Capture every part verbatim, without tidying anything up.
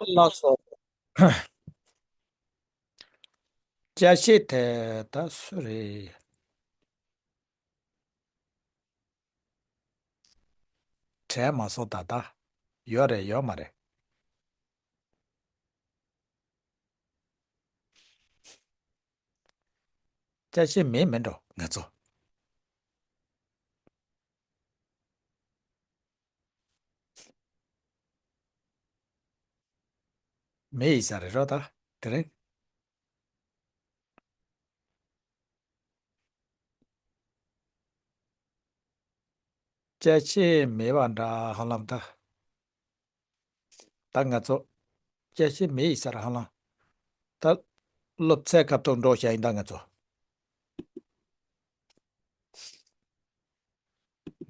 ལགས་སོ། ཅ་ཆས་དེ་ད་སུ་རེད། དྲན་མ་སོང་ད་ལྟ། ཡོད་རེད་ཡོད་མ་རེད། ཅ་ཆས་མེད་མིན་འགྲོ་ང་ཚོ། མེད་ཡིན་ས་རེད་རོ་ད་དེ་རིང་། ཅ་ཆས་མེད་པ་འདྲ་ཧ་ལམ་ད། ད་ང་ཚོ་ཅ་ཆས་མེད་ཡིན་ས་རེད་ཧ་ལམ། ད་སློབ་ཚན་ཁ་ཐུག་འགྲོ་བྱ་ཡིན་ད་ང་ཚོ།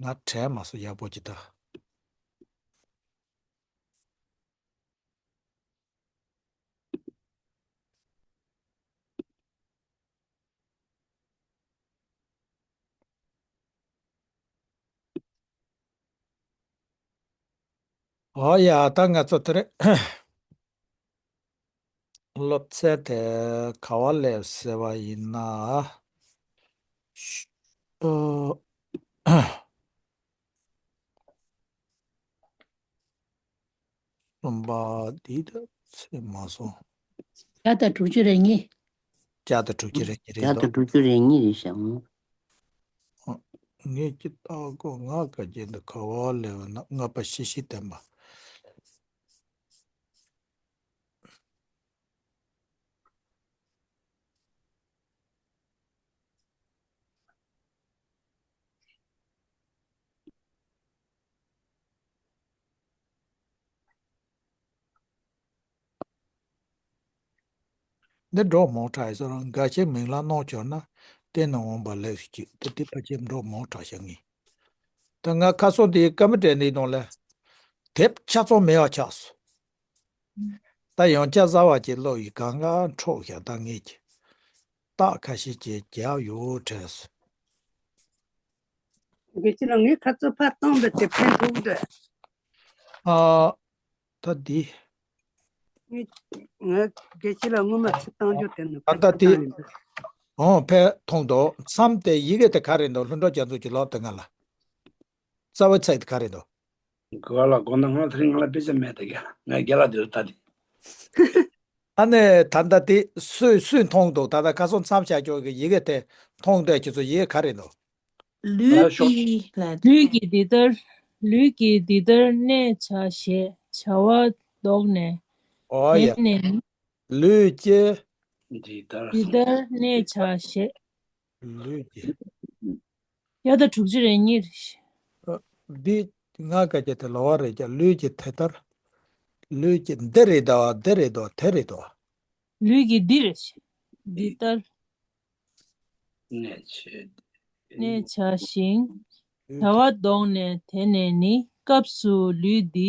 ང་དྲན་མ་སོང་ཡག་པོ་ཅིག་ད། ཨོ་ཡ་ད་ང་ཚོ་དེ་རེད། སློབ་ཚན་དེ་ག་བ་སླེབས་ཟེར་བ་ཡིན་ན། ཤ- ཨ། གསུམ་པ་འདི་ད་ཚེ་མ་སོང་། བརྒྱ་དང་དྲུག་ཅུ་རེ་གཉིས། བརྒྱ་དང་དྲུག་ཅུ་རེ་གཉིས་རེད་འདུག་བརྒྱ་དང་དྲུག་ཅུ་རེ་གཉིས་རེད་ཤག་ངས་ཅི་ལྟ་གོ་ང་ག་ཅན་དུ་ག་བ་ལེ་བ་ན་ལྔ་པ་ཤེས་ཤེས་བསྟན་པ། འདི་འགྲོ་མང་དྲགས་ཡིན་ས་རང་འགའ་ཤས་མིང་ལ་གནོད་བྱོས་ན་བསྟན་ནས་འོངས་པ་ལེགས་སུ་གྱིས་ཏེ་འདི་ཕལ་ཆེར་འགྲོ་མང་དྲགས་ཤག་ངས། ད་ང་ཁ་སང་དེའི་ཀ་མི་དྲན་འདིའི་ནང་ལ་དེབ་ཆ་ཚང་མེད་པ་ཆགས་སོང་། ད་ཡང་བསྐྱར་གསར་པ་ཅིག་ཀློག་ཡིན་གང་ག་འཕྲོག་བཞག་ད་ངས་ཀྱི་རྟགས་ཁ་ཤས་ཅིག་རྒྱག་ཡོད་དྲན་སོང་། དགེ་ཆེ་ལགས་ངས་ཁ་རྩང་ཕར་བཏང་འདི་དེ་ཕན་ཐོགས་འདི། ཨ། ད་འདི། ངས་ངས་དགེ་ཆེ་ལགས་སྔོན་མ་ཚིག་བཏང་རྒྱུ་དེ་ནི་ད་ལྟ་དེ། ཨོ་ཕན་ཐོགས་འདུག་མཚམས་དེ་ཡི་གེ་དེ་ག་རེ་འདུག་ལྷུན་གྲུབ་རྒྱ་མཚོ་གྱིས་ལབ་དེ་ང་ལ། རྩ་བའི་ཚིག་དེ་ག་རེ་འདུག་ག་ལ་དགོངས་ན་ང་དེ་རིང་ང་ལ་དཔེ་ཆ་མེད་དེ་ག་ང་རྒྱ་ལ་འདིར་ལྟ་དེ། ཨ་ནི་ད་ལྟ་དེ་སུས་སུས་མཐོང་འདུག་ད་ལྟ་ཁ་སང་མཚམས་བཞག་ཀྱོག་གི་ཡི་གེ་དེ་མཐོང་འདོད་ཁྱེད་ཚོ་ཡི་གེ་ག་རེ་འདུག་ལུས་ཀྱི་ལུས་ཀྱི་འདི་ལྟར། ལུས་ཀྱི་འདི་ལྟར་གནས་བྱ་ཞེས་བྱ་བ་བཟློག་ནས། ཨོ་ཡ། དེ་ནས་ལུས་ཀྱི། འདི་ལྟར། འདི་ལྟར་གནས་བྱ་ཞེས། ལུས་ཀྱི། བརྒྱ་དང་དྲུག་ཅུ་རེ་གཉིས་རེད། འདི་ང་ག་ཅེ་དེ་ལོ་བ་རེད་ཀྱ་ལུས་ཀྱི་དེ་ལྟར། ལུས་ཀྱི་འདི་རེད་དོ་འདི་རེད་དོ་དེ་རེད་དོ། ལུས་ཀྱི་འདི་རེད། འདི་ལྟར། གནས་བྱས། གནས་བྱ་ཞིང་། བྱ་བ་བཟློག་ནས་དེ་ནས་ནི་སྐབས་སུ་ལུས་འདི་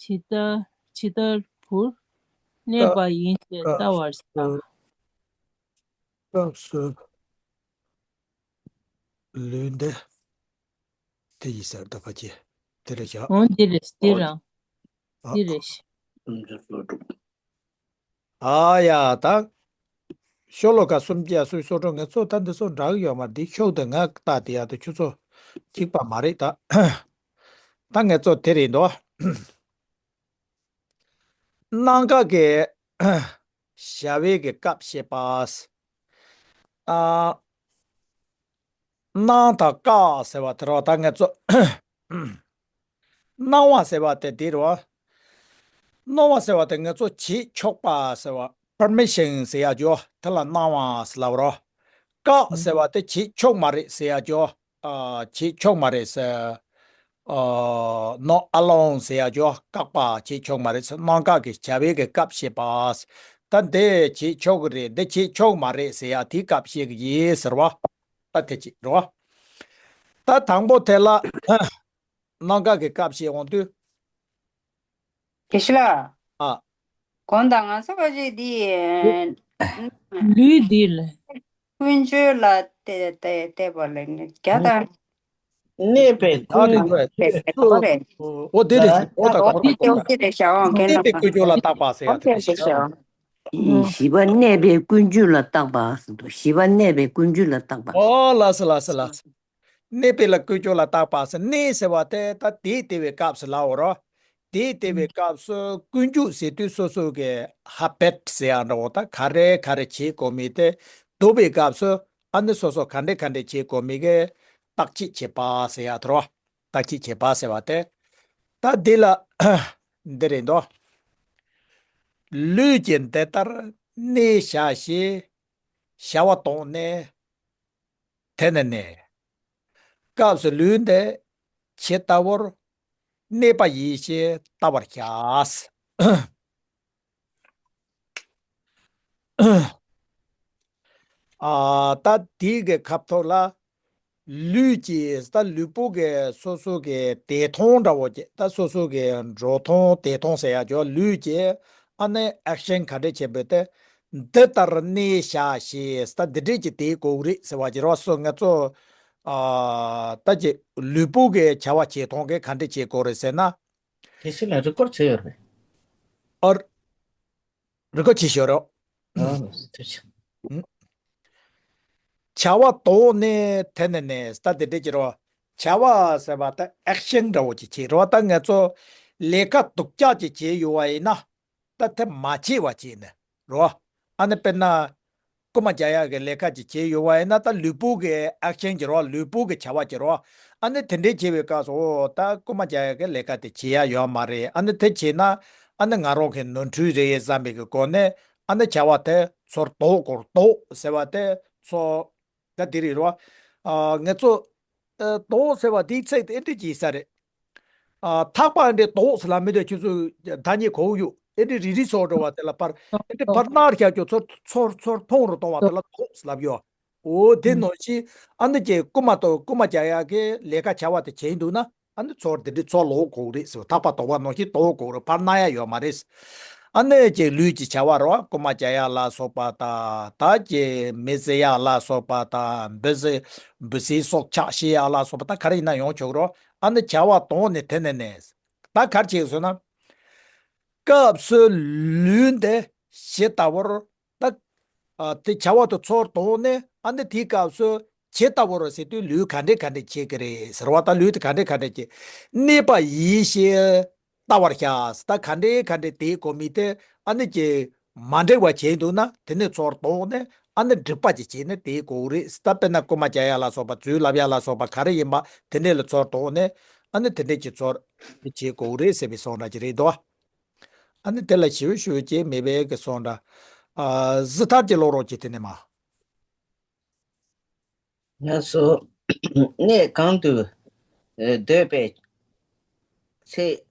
ཇི་ལྟར་ཇི་ལྟར་བུར་གནས་པ་ཡིན་ཞེས་བལྟ་བར་བྱ། སྐབས་སུ་ལུས་འདི། དེ་ཡི་སར་ད་ཕ་ཆེ། དེ་རེད་བཞག་འོ་འདི་རེད་འདི་རང་། འདི་རེད། སུམ་ཅུ་སོ་དྲུག་ཨ་ཡ་ད། ཤོ་ལོ་ཀ་སུམ་བརྒྱ་སུམ་ཅུ་སོ་དྲུག་ངས་ཚོ་ད་འདི་ཚོ་འདྲ་གི་ཡོད་མ་འདི་ཤོག་དེ་ང་ལྟ་དེ་ཡ་དེ་ཁྱོད་ཚོ་གཅིག་པ་མ་རེད་ད། ད་ངས་ཚོ་དེ་རེད་འདུག་སྣང་ག་གི་བྱ་བའི་གི་སྐབས་ཤེས་པ། ཨ། སྣང་དང་བཀག་ཟེར་བ་དེ་རོ་ད་ངས་ཚོ། སྣང་བ་ཟེར་བ་དེ་དེ་རོ། སྣང་བ་ཟེར་བ་དེ་ངས་ཚོ་བྱེད་ཆོག་པ་ཟེར་བ་པར་མི་ཤན་ཟེར་ཡ་ཅོ་དེ་ལ་སྣང་བ་ཟེར་ལབ་རོ། བཀག་ཟེར་བ་དེ་བྱེད་ཆོག་མ་རེད་ཟེར་ཡ་ཅོ། ཨ། བྱེད་ཆོག་མ་རེད་ཟེར། ཨ། not allowed ཟེར་ཡ་ཅོ་བཀག་པ་བྱེད་ཆོག་མ་རེད་ཟེར། སྣང་བཀག་གི་བྱ་བའི་གི་སྐབས་ཤེས་པ། ད་འདི་བྱེད་ཆོག་གི་རེད་འདི་བྱེད་ཆོག་མ་རེད་ཟེར་ཡ་དེའི་སྐབས་ཤེས་གི་ཡིན་ཟེར་བ། ད་དེ་ཅིག་རེད་བ། ད་དང་པོ་དེ་ལ་སྣང་བཀག་གི་སྐབས་ཤེས་འོང་དུས། དགེ་བཤེས་ལགས། ཨ། གོང་དང་ང་ཚོ་བ་ཅིག་འདི། ལུས་འདི་ལ། ཀུན་སྤྱོད་ལ་བལྟས་བལྟས་བལྟས་པ་ལས་ནི་བརྒྱ་དང་། གནས་པའི་ཨ་ཀུན། རེད་འདུག་ཨེ། ཨོ་དེ་རེད། ཨོ་ད་གོ་ད་གོ། གནས་པའི་ཀུན་འབྱུང་ལ་བརྟག་པ་ཟེར་ཡ་དེ་རེད། བཞི་པ་གནས་པའི་ཀུན་འབྱུང་ལ་བརྟག་པ་ཟེར་འདུག་བཞི་པ་གནས་པའི་ཀུན་འབྱུང་ལ་བརྟག་པ། ཨོ་ལགས་སོ་ལགས་སོ་ལགས་སོ། གནས་པའི་ལ་ཀུན་འབྱུང་ལ་བརྟག་པ་ཟེར། གནས་ཟེར་བ་དེ་ད་དེ་ལྟེ་བའི་སྐབས་སུ་ལའོ་རོ། དེ་ལྟེ་བའི་སྐབས་སུ་ཀུན་འབྱུང་ཟེར་དུས་སོ་སོ་གི་ཧ་བེད་ཟེར་ཡ་འདྲ་བོ་ད་ག་རེ་ག་རེ་བྱེད་དགོས་མིན་དེ། སྡུག་པའི་སྐབས་སུ་ཨ་ནི་སོ་སོ་ག་འདྲས་ག་འདྲས་བྱེད་དགོས་མིན་གི་བརྟག་དཔྱད་བྱེད་པ་ཟེར་ཡ་དོ། བརྟག་དཔྱད་བྱེད་པ་ཟེར་བ་དེ། ད་འདི་ལ་འདི་རེད་འདུག་ལུས་ཀྱིས་འདི་ལྟར་གནས་བྱ་ཞེས་བྱ་བ་དང་ནི། དེ་ནི་ནི། སྐབས་སུ་ལུས་འདི་ཇི་ལྟ་བུར་གནས་པ་ཡིན་ཞེས་བལྟ་བར་བྱ། ཨ་ད་དེའི་གི་ཁ་ཐོག་ལ། ལུས་ཀྱིས་ད་ལུས་པོ་གི་སོ་སོ་གི་བདེ་ཐང་འདྲ་བོ་ཅིག་ད་སོ་སོ་གི་འགྲོ་ཐང་བདེ་ཐང་ཟེར་ཡ་ཅོ་ལུས་ཀྱིས་ཨ་ནི་ཨེག་ཤན་ག་འདྲ་བྱེད་པའི་དེ། འདི་ལྟར་གནས་བྱ་ཞེས་ད་འདི་འདྲས་ཀྱི་དེའི་གོ་རེད་ཟེར་བ་ཅིག་རོ་སོ་ང་ཚོ། ཨ་ད་ཅི་ལུས་པོ་གི་བྱ་བ་བྱེད་སྟངས་གི་ག་འདྲས་བྱེད་དགོས་རེད་ཟེར་ན། དེ་ཕྱི་ལ་རི་སྐོར་བྱས་ཡོད་རེད། ཨར། རི་ཀ་ཆེ་ཤོས་རོ། ཨ་ཐུགས་རྗེ་ཆེ། བྱ་བ་དོགས་ནས་དེ་ནས་ནས་ད་དེ་འདྲས་ཀྱི་རོ། བྱ་བ་ཟེར་བ་ད་ཨེག་ཤན་འདྲ་བོ་ཅིག་བྱེད་རོ། ད་ང་ཚོ་ལས་ཀ་སྡུག་ཅག་ཅིག་བྱས་ཡོད་བ་ཡིན་ན། ད་དེ་མ་བྱས་བ་བྱས་ནས་རོ། ཨ་ནི་དཔེར་ན། རྐུ་མ་རྒྱག་ཡག་གི་ལས་ཀ་ཅིག་བྱས་ཡོད་བ་ཡིན་ན་ད་ལུས་པོ་གི་ཨེག་ཤན་གྱི་རོ། ལུས་པོ་གི་བྱ་བ་གྱི་རོ། ཨ་ནི་དེ་འདྲས་བྱས་པའི་སྐབས་སུ་ཨོ་ད་རྐུ་མ་རྒྱག་ཡག་གི་ལས་ཀ་དེ་བྱེད་ཡ་ཡོད་མ་རེད། ཨ་ནི་དེ་བྱས་ན་ཨ་ནི་ང་རང་གི་ནོར་འཁྲུལ་རེད་བསམ་པའི་གི་སྒོ་ནས་ཨ་ནི་བྱ་བ་དེ་ཚུར་དོགས་དགོས། དོགས་ཟེར་བ་དེ་ཚུར་ད་དེ་རེད་རོ། ཨ་ང་ཚོ་ཨ་དོགས་ཟེར་བ་དེའི་ཚིག་དེ་འདྲས་ཀྱི་ས་རེད། ཨ་ཐག་པ་འདི་དོགས་ལ་མི་འདོད་ཁྱོད་ཚོ་ད་ཉེ་གོ་ཡོད། ཨེ་འདྲི་རི་རི་སོགས་འགྲོ་བ་དེ་ལ་ཕར་ཨེ་འདྲི་ཕར་ནར་ཤ་ཁྱོད་ཚོར་ཚོར་ཚོར་མཐོང་རུ་གཏོང་བ་དེ་ལ་དོགས་ལབ་ཡོད། འོ་དེ་ནང་བཞིན་ཨ་འདི་ཀྱི་རྐུ་མ་དང་རྐུ་མ་རྒྱག་ཡག་གི་ལས་ཀ་བྱ་བ་དེ་བྱས་འདུག་ན་ཨ་འདི་ཚོར་དེ་འདྲི་ཚོར་ལོག་དགོས་རེད་ཟེར། ཐག་པ་དོགས་པ་ནང་བཞིན་དོགས་དགོས་རེད། ཕར་ན་ཡ་ཡོད་མ་རེད། ཨ་ནི་ཀྱི་ལུས་ཀྱི་བྱ་བ་རོ། རྐུ་མ་རྒྱག་ཡག་ལ་སོགས་པ་དང་ད་ཀྱི་མི་བཟི་ཡག་ལ་སོགས་པ་དང་འབུ་ཟི་འབུ་སྲིན་སྲོག་ཆགས་བཤས་ཡག་ལ་སོགས་པ་ད་ག་རེ་ཡིན་ན་ཡོང་ཆོག་རོ། ཨ་ནི་བྱ་བ་དོགས་ནས་དེ་ནས་ནས། ད་གར་བྱས་སོང་ན། སྐབས་སུ་ལུས་འདི་ཇི་ལྟ་བུར་ད། ཨ་དེ་བྱ་བ་དེ་ཚོར་དོགས་ནས་ཨ་ནི་དེའི་སྐབས་སུ་ཇི་ལྟ་བུར་ཟེར་དུས་ལུས་ག་འདྲས་ག་འདྲས་བྱེད་ཀྱི་རེད་ཟེར་བ་ད་ལུས་དེ་ག་འདྲས་ག་འདྲས་བྱེད། གནས་པ་ཡིན་ཞེས་བལྟ་བར་བྱ། ད་ག་འདྲས་ག་འདྲས་དེའི་གོ་མི་དེ་ཨ་ནི་ཀྱི་མ་འགྲིག་པ་བྱས་འདུག་ན་དེ་ནས་ཚོར་དོགས་ནས་ཨ་ནི་འགྲིག་པ་ཅིག་བྱས་ནས་དེའི་གོ་རེད། ད་དཔེར་ན་རྐུ་མ་རྒྱག་ཡག་ལ་སོགས་པ་རྫུན་ལབ་ཡག་ལ་སོགས་པ་ག་རེ་ཡིན་པ་དེ་འདྲས་ལ་ཚོར་དོགས་ནས་ཨ་ནི་དེ་འདྲས་ཀྱི་ཚོར་བྱེད་དགོས་རེད་ཟེར་བའི་སོང་འདྲ་ཅིག་རེད་དོ། ཨ་ནི་དེ་ལ་ཞིབ་ཞིབ་བྱེད་མེད་པའི་གི་སོང་འདྲ། ཨ་གཟི་ཐར་གྱི་ལོ་རོགས་ཀྱི་དེ་ནས་མ། ཡ་སོ། གནས་གང་དུ་སྡོད་པའི་ཚེ་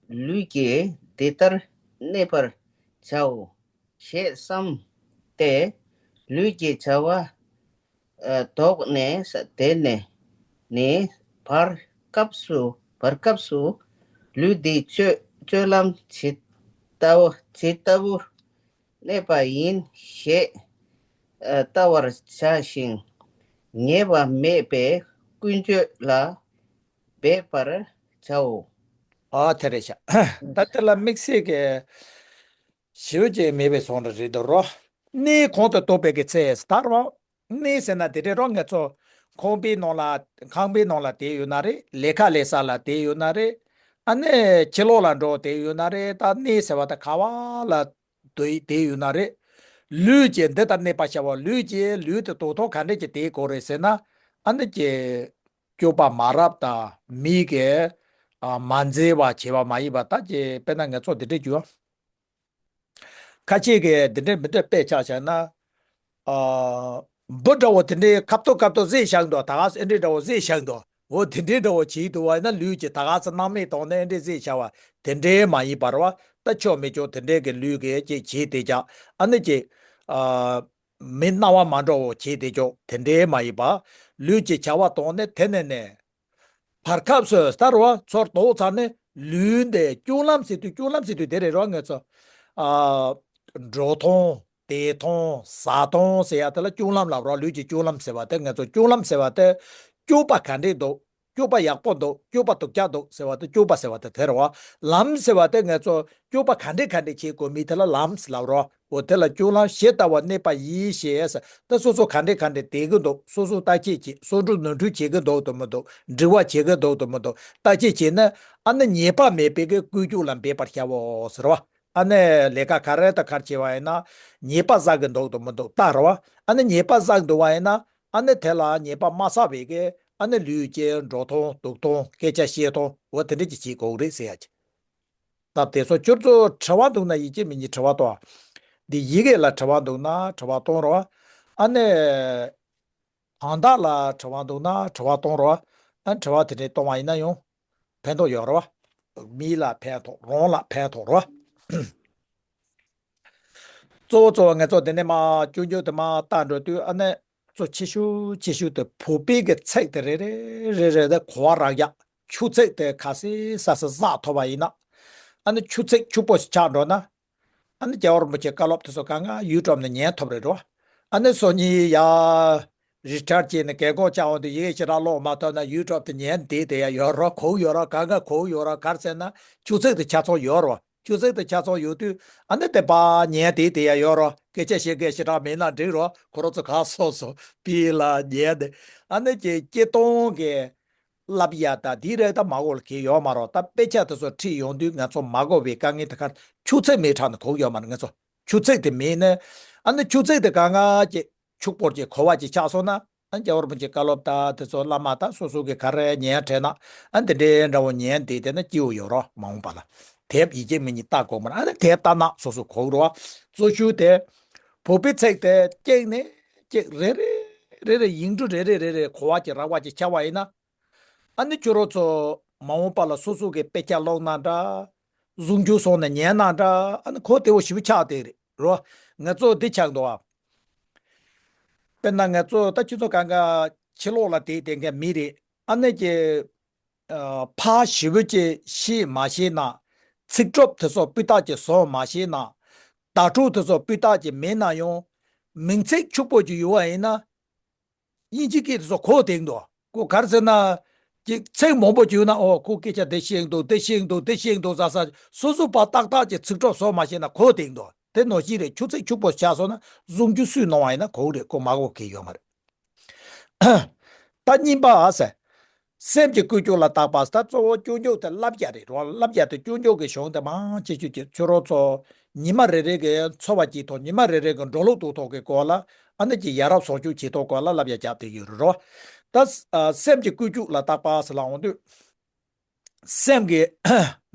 ལུས་ཀྱིས་འདི་ལྟར་གནས་པར་བྱའོ་ཞེས་བསམས་ཏེ། ལུས་ཀྱི་བྱ་བ་ཨ་དོགས་ནས་དེ་ནས་ནི་བར་སྐབས་སུ་བར་སྐབས་སུ་ལུས་འདི་སྤྱོད་སྤྱོད་ལམ་ཇི་ལྟ་བུ་ཇི་ལྟ་བུར་གནས་པ་ཡིན་ཞེས་ཨ་བལྟ་བར་བྱ་ཞིང་། ཉེས་པ་མེད་པའི་ཀུན་སྤྱོད་ལ་འབད་པར་བྱའོ། ཨ་དེ་རེད་ཤག་ད་དེ་ལ་དམིགས་བསལ་གྱི་ཞིབ་ཅིག་མེད་པའི་སོང་འདྲ་རེད་འདུག་རོ། གནས་གང་དུ་སྡོད་པའི་གི་ཚེ་ད་རོ། གནས་ཟེར་ན་དེ་འདྲའི་རོ། ང་ཚོ་ཁང་པའི་ནང་ལ་ཁང་པའི་ནང་ལ་བསྡད་ཡོད་ན་རེད། ལས་ཀ་ལས་ས་ལ་བསྡད་ཡོད་ན་རེད། ཨ་ནི་ཕྱི་ལོགས་ལ་འགྲོ་བསྡད་ཡོད་ན་རེད། ད་གནས་ཟེར་བ་ད་ག་བ་ལ་སྡོད་བསྡད་ཡོད་ན་རེད། ལུས་ཀྱིས་འདི་ལྟར་གནས་པར་བྱའོ། ལུས་ཀྱིས་ལུས་དེ་དོགས་དོགས་ག་འདྲས་ཀྱི་བསྡད་དགོས་རེད་ཟེར་ན། ཨ་ནི་ཀྱི་སྤྱོད་པ་མ་རབས་དང་མི་གི་ཨ་མ་མཛེས་པ་བྱེད་པ་མ་ཡིན་པ་ད་ཀྱི་དཔེར་ན་ང་ཚོ་འདི་འདྲས་འགྱུར། ཁ་ཅིག་གིས་འདི་འདྲའི་མི་འདྲ་དཔེ་ཆ་བཞག་ན། ཨ་འབུ་འདྲ་བོ་དེ་འདྲའི་ཁ་ཏོག་ཁ་ཏོག་བཟས་བཞག་འདུག་ད་ག་སེ་འདྲའི་འདྲ་བོ་བཟས་བཞག་འདུག་འོ་དེ་འདྲའི་འདྲ་བོ་བྱེད་འདུག་བ་ཡིན་ན་ལུས་ཀྱི་ད་ག་སེ་སྣང་མེད་བཏང་ནས་འདྲའི་བཟས་བཞག་པ་དེ་འདྲའི་མ་ཡིན་པར་བ་ད་ཆོག་མི་ཆོག་དེ་འདྲའི་གི་ལུས་ཀྱི་ཅིག་བྱེད་དེ་ཀྱང་ཨ་ནི་ཅིག་ཨ་མི་སྣང་བ་མ་འདྲ་བོ་བྱེད་དེ་ཆོག་དེ་འདྲའི་མ་ཡིན་པ། ལུས་ཀྱི་བྱ་བ་བཏང་ནས་དེ་ནས་ནས། བར་སྐབས་སུ་ལྟར་བ་ཚོར་དོགས་ཚར་ནས་ལུས་འདི་སྤྱོད་ལམ་ཟེར་དུས་སྤྱོད་ལམ་ཟེར་དུས་དེ་རེད་རོ། ང་ཚོ་ཨ་འགྲོ་སྟངས་བསྡད་སྟངས་ཟ་སྟངས་ཟེར་ཡ་དེ་ལ་སྤྱོད་ལམ་ལབ་རོ། ལུས་ཀྱི་སྤྱོད་ལམ་ཟེར་བ་དེ་ང་ཚོ་སྤྱོད་ལམ་ཟེར་བ་དེ་སྤྱོད་པ་ག་འདྲས་འདུག་སྤྱོད་པ་ཡག་པོ་འདུག་སྤྱོད་པ་སྡུག་ཅག་འདུག་ཟེར་བ་དེ་སྤྱོད་པ་ཟེར་བ་དེ་དེ་རེད་བ། ལམ་ཟེར་བ་དེ་ང་ཚོ་སྤྱོད་པ་ག་འདྲས་ག་འདྲས་བྱེད་དགོས་མིན་དེ་ལ་ལམ་ཟེར་ལབ་རོ། འོ་དེ་ལ་སྤྱོད་ལམ་ཞེས་བྱ་བ་གནས་པ་ཡིས་ཞེས་ཟེར། ད་སོ་སོ་ག་འདྲས་ག་འདྲས་བསྡད་ཀྱི་འདུག་སོ་སོ་བརྟག་དཔྱད་བྱེད། སོ་སོ་ནོར་འཁྲུལ་བྱེད་ཀྱི་འདུག་དང་མི་འདུག་འགྲིག་པ་བྱེད་ཀྱི་འདུག་དང་མི་འདུག་བརྟག་དཔྱད་བྱས་ན། ཨ་ནི་ཉེས་པ་མེད་པའི་གི་ཀུན་སྤྱོད་ལ་འབད་པར་བྱའོ་ཟེར་བ། ཨ་ནི་ལས་ཀ་ག་རེ་དང་ག་རེ་བྱེད་པ་ཡིན་ན་ཉེས་པ་བསགས་ཀྱི་འདུག་དང་མི་འདུག་བལྟ་རོ། ཨ་ནི་ཉེས་པ་བསགས་འདུག་པ་ཡིན་ན། ཨ་ནི་དེ་ལ་ཉེས་པ་མ་བསགས་པའི་གི་ཨ་ནི་ལུས་ཀྱི་འགྲོ་སྟངས་འདུག་སྟངས་སྐད་ཆ་བཤད་སྟངས་འོ་དེ་འདྲ་ཅིག་བྱེད་དགོས་རེད་ཟེར་ཡ་ཅིག་སྟབས་དེ་སོ་ཁྱོད་ཚོ་དྲི་བ་འདུག་ན་ཡི་གེ་མིན་གྱི་དྲི་བ་གཏོང་། འདི་ཡི་གེ་ལ་དྲི་བ་འདུག་ན་དྲི་བ་གཏོང་རོགས། ཨ་ནི། དོན་དག་ལ་དྲི་བ་འདུག་ན་དྲི་བ་གཏོང་རོགས། ཨ་ནི་དྲི་བ་དེ་འདྲའི་གཏོང་བ་ཡིན་ན་ཡང་ཕན་ཐོགས་ཡོད་རེད་བ། མི་ལ་ཕན་ཐོགས། རང་ལ་ཕན་ཐོགས་རེད་བ། གཙོ་བོ་གཙོ་བོ་ང་ཚོ་འདི་ནས་མར་སྐྱོན་བརྗོད་དེ་མར་བལྟ་འགྲོ་དུས་ཨ་ནི་གཙོ་ཆེ་ཤོས་ཆེ་ཤོས་དེ་བོད་པའི་གི་ཚིག་དེ་རེ་རེ་རེ་རེ་དེ་གོ་བ་རག་ཡག་ཆུ་ཚིག་དེ་ག་སེ་ས་སེ་བསགས་ཐུབ་པ་ཡིན་ན། ཨ་ནི་ཆུ་ཚིག་ཕྱུག་པོ་ཞིག་ཆགས་འགྲོ་ན། ཨ་ནི་རྒྱལ་བ་རིན་པོ་ཆེའི་བཀའ་སློབ་དེ་ཚོ་གང་ག་ཡུ་ཊུབ་ནས་ཉན་ཐུབ་རེད་རོ། ཨ་ནི་སང་ཉིན་ཡ། རི་ཊ་ཡར་བྱས་ནས་རྒན་གོག་ཆགས་འོང་དུས་ཡི་གེ་ཞེ་དྲག་ཀློག་མ་ཐུབ་ན་ཡུ་ཊུབ་དེ་ཉན་བསྡད་བསྡད་ཡ་ཡོད་རོ། གོ་ཡོད་རོ། གང་ག་གོ་ཡོད་རོ། ག་རེ་ཟེར་ན་ཆུ་ཚིག་དེ་ཆ་ཚང་ཡོད་རོ། ཆུ་ཚིག་དེ་ཆ་ཚང་ཡོད་དུས་ཨ་ནི་དེ་པ་ཉན་བསྡད་བསྡད་ཡ་ཡོད་རོ། སྐད་ཆ་བཤད་མཁན་ཞེ་དྲག་མེད་ན་འགྲིག་རོ། ཁོ་རང་ཚོ་ག་སོ་སོ་པི་ལ་ཉན་དེ། ཨ་ནི་ཀྱི་སྤྱིར་བཏང་གི་བསླབ་ཡ་ད་འདི་རེད། ད་མ་གོ་ལ་གི་ཡོད་མ་རོ། ད་དཔེ་ཆ་དེ་ཚོ་ཁྲིད་ཡོང་དུས་ང་ཚོ་མ་གོ་བའི་དཀའ་ངལ་དེ་ག་ཆུ་ཚད་མེད་དྲགས་ནས་གོ་གི་ཡོད་མ་རེད། ང་ཚོ་ཆུ་ཚད་དེ་མེད་ནས་ཨ་ནི་ཆུ་ཚད་དེ་གང་ག་ཅིག་ཕྱུག་པོར་ཅིག་གོ་བ་ཅིག་ཆགས་སོང་ན། ཨ་རྒྱལ་བ་རིན་པོ་ཆེའི་བཀའ་སློབ་ད་དེ་ཚོ་བླ་མ་ད་སོ་སོ་གི་ག་རེ་ཉན་ཡ་དྲན་ན་ཨ་འདི་འདྲའི་འདྲ་བོ་ཉན་བསྡད་དེ་ན་སྐྱིད་པོ་ཡོད་རོ། མ་འོངས་པ་ལ་དེབ་ཡི་གེ་མི་གཉིས་ལྟ་དགོས་མ་རེད། ཨ་ནི་དེབ་ལྟ་ན་སོ་སོ་གོ་རོ། གཙོ་ཤོས་དེ་བོད་པའི་ཚིག་དེ་གཅིག་ནས་གཅིག་རེ་རེ་རེ་རེ་ཡིག་འབྲུ་རེ་རེ་རེ་རེ་གོ་བ་ཅིག་རག་པ་ཅིག་ཆགས་པ་ཡིན་ན། ཨ་ནི་ཁྱོད་རང་ཚོ་མ་འོངས་པ་ལ་སོ་སོ་གི་དཔེ་ཆ་ཀློག་ན་འདྲ། གཟུགས་འགྱུར་སོང་ནས་ཉན་ན་འདྲ། ཨ་ནི་གོ་བདེ་བོ་ཞེ་པོ་ཆགས་བསྡད་རེད་རོ། ང་ཚོ་འདི་ཆགས་འདུག་ཨ། དཔེར་ན་ང་ཚོ་ད་ཁྱོད་ཚོ་གང་ག་ཕྱི་ལོགས་ལ་བསྡད་བསྡད་མཁན་མི་རེད། ཨ་ནི་ཀྱི་ཨ་ཕར་ཞེ་པོ་ཅིག་ཤེས་མ་ཤེས་ན། ཚིག་གྲུབ་དེ་ཚོ་སྤུས་དག་ཅིག་བཟོ་མ་ཤེས་ན། བརྡ་སྤྲོད་དེ་ཚོ་སྤུས་དག་ཅིག་མེད་ན་ཡང་། མིང་ཚིག་ཕྱུག་པོ་ཅིག་ཡོད་པ་ཡིན་ན། དབྱིན་ཇི་སྐད་དེ་ཚོ་གོ་བདེ་འདུག་ཁོ་ག་རེ་ཟེར་ན། ཅིག་ཚིག་མང་པོ་ཅིག་ཡོད་ན། ཨོ་ཁོ་སྐད་ཆ་འདི་བཤད་འདུག་འདི་བཤད་འདུག་འདི་བཤད་འདུག་ཟེར་ཟེར་སོ་སོ་ཕར་ཏག་ཏག་ཅིག་ཚིག་གྲུབ་བཟོ་མ་ཤེས་ན་གོ་བདེ་འདུག་དེ་ནང་བཞིན་རེད། ཆུ་ཚིག་ཕྱུག་པོ་ཆགས་སོང་ན་གཟུགས་འགྱུར་སུས་གནང་བ་ཡིན་ན་གོ་གི་རེད། ཁོ་མ་གོ་མཁན་ཡོད་མ་རེད། ད་གཉིས་པ་ཨ་ཟེར། སེམས་ཀྱི་ཀུན་སྤྱོད་ལ་བརྟག་པ་ཟེར། ད་གཙོ་བོ་སྐྱོན་བརྗོད་དེ་བསླབ་བྱ་རེད་རོ། བསླབ་བྱ་དེ་སྐྱོན་བརྗོད་ཀྱི་གཞུང་དེ་མང་ཆེ་ཤོས་ཀྱི་ཁྱོད་རང་ཚོ་ཉི་མ་རེ་རེ་གི་འཚོ་བ་སྐྱེལ་སྟངས། ཉི་མ་རེ་རེ་གི་འགྲོ་ལུགས་འདུག་སྟངས་ཀྱི་སྐོར་ལ་ཨ་ནི་ཀྱི་ཡ་རབས་བཟང་སྤྱོད་བྱེད་སྟངས་སྐོར་ལ་བསླབ་བྱ་རྒྱབ་བསྡད་ཡོད་རེད་རོ། ད་ཨ་སེམས་ཀྱི་ཀུན་སྤྱོད་ལ་བརྟག་པ་ཟེར་ལབ་འོང་དུས། སེམས་ཀྱི་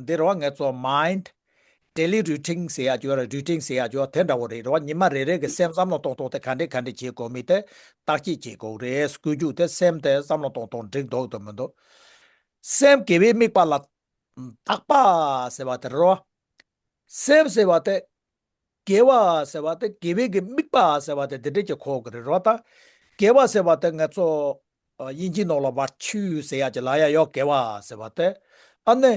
འདི་རེད་བ། ང་ཚོ་mind daily routine ཟེར་ཡ་ཅིག་ཡོད་རེད། རུ་ཊིན་ཟེར་ཡ་ཅིག་ཡོད། དེ་འདྲ་བོ་རེད་རེད་བ། ཉི་མ་རེ་རེ་གི་སེམས་བསམ་བློ་གཏོང་སྟངས་དེ་ག་འདྲས་ག་འདྲས་བྱེད་དགོས་མིན་དེ་བརྟག་དཔྱད་བྱེད་དགོས་རེད། ཀུན་སྤྱོད་དེ་སེམས་དེ་བསམ་བློ་གཏོང་སྟངས་འགྲིག་འདུག་དང་མི་འདུག་སེམས་དགེ་བའི་དམིགས་པ་ལ་བརྟག་པ་ཟེར་བ་དེ་རེད་བ། སེམས་ཟེར་བ་དེ་དགེ་བ་ཟེར་བ་དེ་དགེ་བའི་གི་དམིགས་པ་ཟེར་བ་དེ་འདི་འདྲས་ཀྱི་གོ་གི་རེད་རོ། ད་དགེ་བ་ཟེར་བ་དེ་ང་ཚོ་ཨ་དབྱིན་ཇིའི་ནང་ལ་virtue ཟེར་ཡ་ཅིག་ལབ་ཡ་ཡོད། དགེ་བ་ཟེར་བ་དེ། ཨ་ནི་